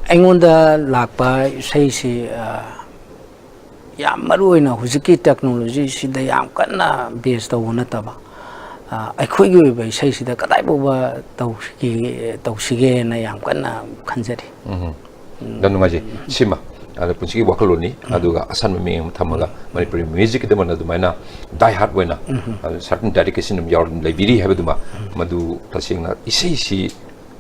ꯑꯩꯉꯣꯟꯗ ꯂꯥꯛꯄ ꯏꯁꯩꯁꯤ, ꯑꯥ, ꯌꯥꯝ ꯃꯔꯨ ꯑꯣꯏꯅ ꯍꯧꯖꯤꯛꯀꯤ ꯇꯦꯛꯅꯣꯂꯣꯖꯤꯁꯤꯗ ꯌꯥꯝ ꯀꯟꯅ ꯕꯦꯖ ꯇꯧꯕ ꯅꯠꯇꯕ, ꯑꯥ, ꯑꯩꯈꯣꯏꯒꯤ ꯑꯣꯏꯕ ꯏꯁꯩꯁꯤꯗ ꯀꯗꯥꯏ ꯐꯥꯎꯕ ꯇꯧꯁꯤꯒꯦ, ꯇꯧꯁꯤꯒꯦꯅ ꯌꯥꯝ ꯀꯟꯅ ꯈꯟꯖꯔꯤ꯫ ꯎꯝ꯫ ꯌꯥꯝ ꯅꯨꯡꯉꯥꯏꯖꯩ꯫ ꯁꯤꯃ, ꯑꯗ ꯄꯨꯟꯁꯤꯒꯤ ꯋꯥꯈꯜꯂꯣꯟꯅꯤ꯫ ꯎꯝ꯫ ꯑꯗꯨꯒ ꯑꯁꯥꯟꯕ ꯃꯤꯠꯌꯦꯡ ꯑꯃ ꯊꯝꯃꯒ ꯃꯅꯤꯄꯨꯔꯤ ꯃ꯭ꯌꯨꯖꯤꯛꯀꯤꯗꯃꯛ ꯑꯗꯨꯃꯥꯏꯅ ꯗꯥꯏ ꯍꯥꯔꯠ ꯑꯣꯏꯅ, ꯎꯝ꯫ ꯑꯗ ꯁꯔꯇꯟ ꯗꯦꯗꯤꯀꯦꯁꯟ ꯑꯃ ꯌꯥꯎꯔ ꯂꯩꯕꯤꯔꯤ ꯍꯥꯏꯕꯗꯨꯃ, ꯎꯝ꯫ ꯃꯗꯨ ꯇꯁꯦꯡꯅ ꯏꯁꯩꯁꯤ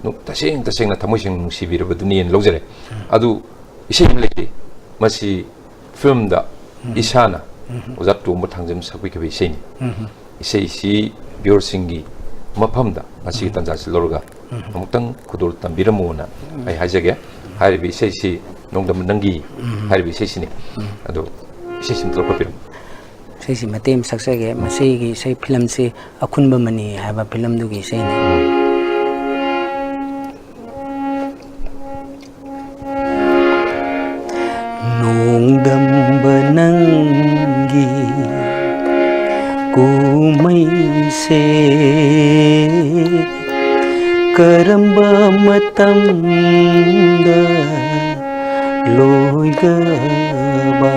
ꯅꯨ-, ꯇꯁꯦꯡ ꯇꯁꯦꯡꯅ ꯊꯃꯣꯏ ꯁꯦꯡꯅ ꯅꯨꯡꯁꯤꯕꯤꯔꯕꯗꯨꯅꯦꯅ ꯂꯧꯖꯔꯦ꯫ ꯎꯝ꯫ ꯑꯗꯨ ꯏꯁꯩ ꯑꯃ ꯂꯩꯔꯤ, ꯃꯁꯤ ꯐꯤꯂꯝꯗ ꯎꯝ꯫ ꯏꯁꯥꯅ ꯎꯝ꯫ ꯑꯣꯖꯥ ꯇꯣꯝꯕ ꯊꯥꯡꯖꯝ ꯁꯛꯄꯤꯈꯤꯕ ꯏꯁꯩꯅꯤ꯫ ꯎꯝ꯫ ꯏꯁꯩꯁꯤ ꯚ꯭ꯌꯨꯋꯔꯁꯤꯡꯒꯤ ꯃꯐꯝꯗ ꯉꯁꯤꯒꯤ ꯎꯝ꯫ ꯇꯥꯟꯖꯥꯁꯤ ꯂꯧꯔꯒ ꯎꯝ꯫ ꯑꯃꯨꯛꯇꯪ ꯈꯨꯗꯣꯜ ꯇꯝꯕꯤꯔꯝꯃꯣꯅ ꯎꯝ꯫ ꯑꯩ ꯍꯥꯏꯖꯒꯦ꯫ ꯍꯥꯏꯔꯤꯕ ꯏꯁꯩꯁꯤ ꯅꯣꯡꯗꯝꯕ ꯅꯪꯒꯤ ꯍꯥꯏꯔꯤꯕ ꯏꯁꯩꯁꯤꯅꯤ꯫ ꯑꯗꯨ ꯏꯁꯩꯁꯤ ꯑꯝꯇ ꯂꯧꯈꯠꯄꯤꯔꯝꯃꯨ꯫ ꯏꯁꯩꯁꯤ ꯃꯇꯦꯛ ꯑꯃ ꯁꯛꯆꯒꯦ꯫ ꯃꯁꯤꯒꯤ ꯏꯁꯩ ꯐꯤꯂꯝꯁꯤ ꯑꯈꯨꯟꯕ ꯃꯅꯤ ꯍꯥꯏꯕ ꯐꯤꯂꯝꯗꯨꯒꯤ ꯏꯁꯩꯅꯤ꯫ ꯅꯣꯡꯗꯝꯕ ꯅꯪꯒꯤ ꯀꯨꯝꯍꯩꯁꯦ ꯀꯔꯝꯕ ꯃꯇꯝꯗ ꯂꯣꯏꯒꯕ?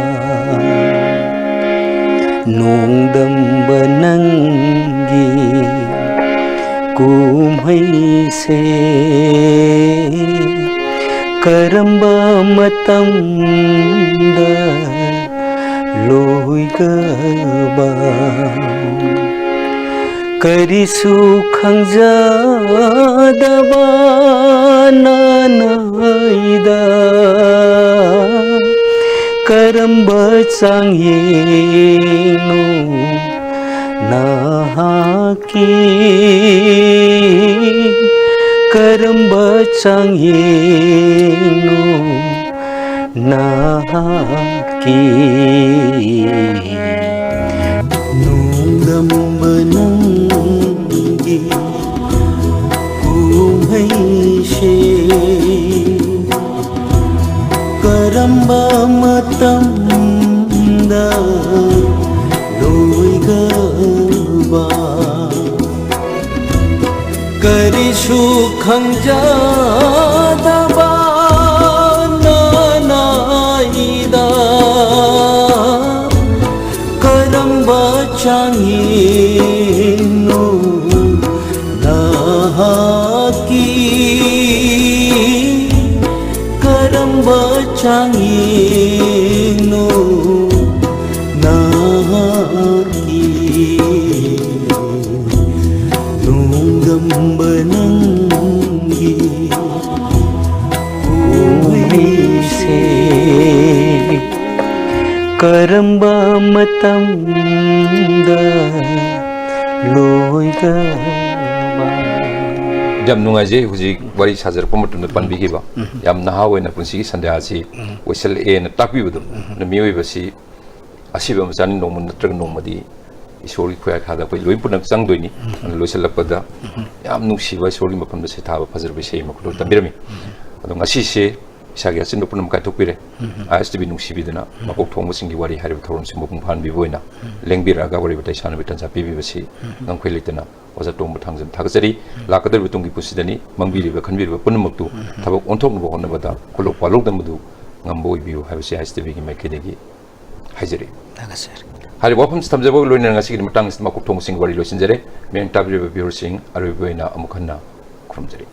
ꯅꯣꯡꯗꯝꯕ ꯅꯪꯒꯤ ꯀꯨꯝꯍꯩꯁꯦ ꯀꯔꯝꯕ ꯃꯇꯝꯗ ꯂꯣꯏꯒꯕ? ꯀꯔꯤꯁꯨ ꯈꯪꯖꯗꯕ ꯅꯅꯥꯏꯗ ꯀꯔꯝꯕ ꯆꯥꯡꯌꯦꯡꯅꯣ ꯅꯍꯥꯛꯀꯤ? ꯀꯔꯝꯕ ꯆꯥꯡꯌꯦꯡꯅꯣ ꯅꯍꯥꯛꯀꯤ? ꯅꯣꯡꯗꯝꯕ ꯅꯪꯒꯤ ꯀꯨꯝꯍꯩꯁꯦ ꯀꯔꯝꯕ ꯃꯇꯝꯗ ꯂꯣꯏꯒꯕ? ꯀꯔꯤꯁꯨ ꯈꯪꯖꯗꯕ ꯅꯅꯥꯏꯗ ꯀꯔꯝꯕ ꯆꯥꯡꯌꯦꯡꯅꯣ ꯅꯍꯥꯛꯀꯤ? ꯀꯔꯝꯕ ꯆꯥꯡꯌꯦꯡꯅꯣ ꯅꯍꯥꯛꯀꯤ? ꯅꯣꯡꯗꯝꯕ ꯅꯪꯒꯤ ꯀꯨꯝꯍꯩꯁꯦ ꯀꯔꯝꯕ ꯃꯇꯝꯗ ꯂꯣꯏꯒꯕ? ꯌꯥꯝ ꯅꯨꯡꯉꯥꯏꯖꯩ꯫ ꯍꯧꯖꯤꯛ ꯋꯥꯔꯤ ꯁꯥꯖꯔꯛꯄ ꯃꯇꯝꯗ ꯄꯟꯕꯤꯈꯤꯕ, ꯎꯝ꯫ ꯌꯥꯝ ꯅꯍꯥ ꯑꯣꯏꯅ ꯄꯨꯟꯁꯤꯒꯤ ꯁꯟꯗ꯭ꯌꯥꯁꯤ ꯎꯝ꯫ ꯑꯣꯏꯁꯜꯂꯛꯑꯦꯅ ꯇꯥꯛꯄꯤꯕꯗꯣ, ꯎꯝ꯫ ꯑꯗꯨꯅ ꯃꯤꯑꯣꯏꯕꯁꯤ ꯑꯁꯤꯕ ꯃꯆꯥꯅꯤ, ꯅꯣꯡꯃ ꯅꯠꯇ꯭ꯔꯒ ꯅꯣꯡꯃꯗꯤ ꯏꯁꯣꯔꯒꯤ ꯈꯨꯌꯥꯈꯥꯗ ꯑꯩꯈꯣꯏ ꯂꯣꯏ ꯄꯨꯝꯅꯃꯛ ꯆꯪꯗꯣꯏꯅꯤ꯫ ꯎꯝ꯫ ꯑꯗꯨꯅ ꯂꯣꯏꯁꯤꯜꯂꯛꯄꯗ ꯎꯝ꯫ ꯌꯥꯝ ꯅꯨꯡꯁꯤꯕ ꯏꯁꯣꯔꯒꯤ ꯃꯐꯝꯗ ꯁꯩꯊꯥꯕ ꯐꯖꯔꯕ ꯏꯁꯩ ꯑꯃ ꯈꯨꯗꯣꯜ ꯇꯝꯕꯤꯔꯝꯃꯤ꯫ ꯎꯝ꯫ ꯑꯗꯣ ꯉꯁꯤꯁꯦ ꯏꯁꯥꯒꯤ ꯑꯆꯤꯟꯕ ꯄꯨꯝꯅꯃꯛ ꯀꯥꯏꯊꯣꯛꯄꯤꯔꯦ꯫ ꯎꯝ꯫ ꯑꯥꯏ ꯑꯦꯁ ꯇꯤ ꯚꯤ ꯅꯨꯡꯁꯤꯕꯤꯗꯨꯅ ꯎꯝ꯫ ꯃꯀꯣꯛ ꯊꯣꯡꯕꯁꯤꯡꯒꯤ ꯋꯥꯔꯤ ꯍꯥꯏꯔꯤꯕ ꯊꯧꯔꯝꯁꯤ ꯃꯄꯨꯡ ꯐꯥꯍꯟꯕꯤꯕ ꯑꯣꯏꯅ ꯎꯝ꯫ ꯂꯦꯡꯕꯤꯔꯛꯑꯒ ꯋꯥꯔꯤ ꯋꯥꯇꯥꯏ ꯁꯥꯟꯅꯕꯒꯤ ꯇꯥꯟꯖꯥ ꯄꯤꯕꯤꯕꯁꯤ ꯎꯝ꯫ ꯉꯝꯈꯩ ꯂꯩꯇꯅ ꯑꯣꯖꯥ ꯇꯣꯝꯕ ꯊꯥꯡꯖꯝ ꯊꯥꯒꯠꯆꯔꯤ꯫ ꯎꯝ꯫ ꯂꯥꯛꯀꯗꯧꯔꯤꯕ ꯇꯨꯡꯒꯤ ꯄꯨꯟꯁꯤꯗꯅꯤ ꯃꯥꯡꯕꯤꯔꯤꯕ ꯈꯟꯕꯤꯔꯤꯕ ꯄꯨꯝꯅꯃꯛꯇꯨ ꯎꯝ꯫ ꯊꯕꯛ ꯑꯣꯟꯊꯣꯛꯅꯕ ꯍꯣꯠꯅꯕꯗ ꯈꯨꯂꯣꯛ ꯄꯥꯂꯣꯛ ꯇꯝꯕꯗꯨ ꯉꯝꯕ ꯑꯣꯏꯕꯤꯌꯨ ꯍꯥꯏꯕꯁꯤ ꯑꯥꯏ ꯑꯦꯁ ꯇꯤ ꯚꯤꯒꯤ ꯃꯥꯏꯀꯩꯗꯒꯤ ꯍꯥꯏꯖꯔꯤ꯫ ꯊꯥꯒꯠꯆꯔꯤ꯫ ꯍꯥꯏꯔꯤꯕ ꯋꯥꯐꯝꯁꯤ ꯊꯝꯖꯕꯒ ꯂꯣꯏꯅꯅ ꯉꯁꯤꯒꯤ ꯃꯇꯥꯡ ꯑꯁꯤꯗ ꯃꯀꯣꯛ ꯊꯣꯡꯕꯁꯤꯡ ꯋꯥꯔꯤ ꯂꯣꯏꯁꯤꯟꯖꯔꯦ꯫ ꯃꯤꯌꯥꯝ ꯇꯥꯕꯤꯔꯤꯕ viewerꯁꯤꯡ ꯑꯔꯣꯏꯕ ꯑꯣꯏꯅ ꯑꯃꯨꯛ ꯍꯟꯅ ꯈꯨꯔꯨꯝꯖꯔꯤ꯫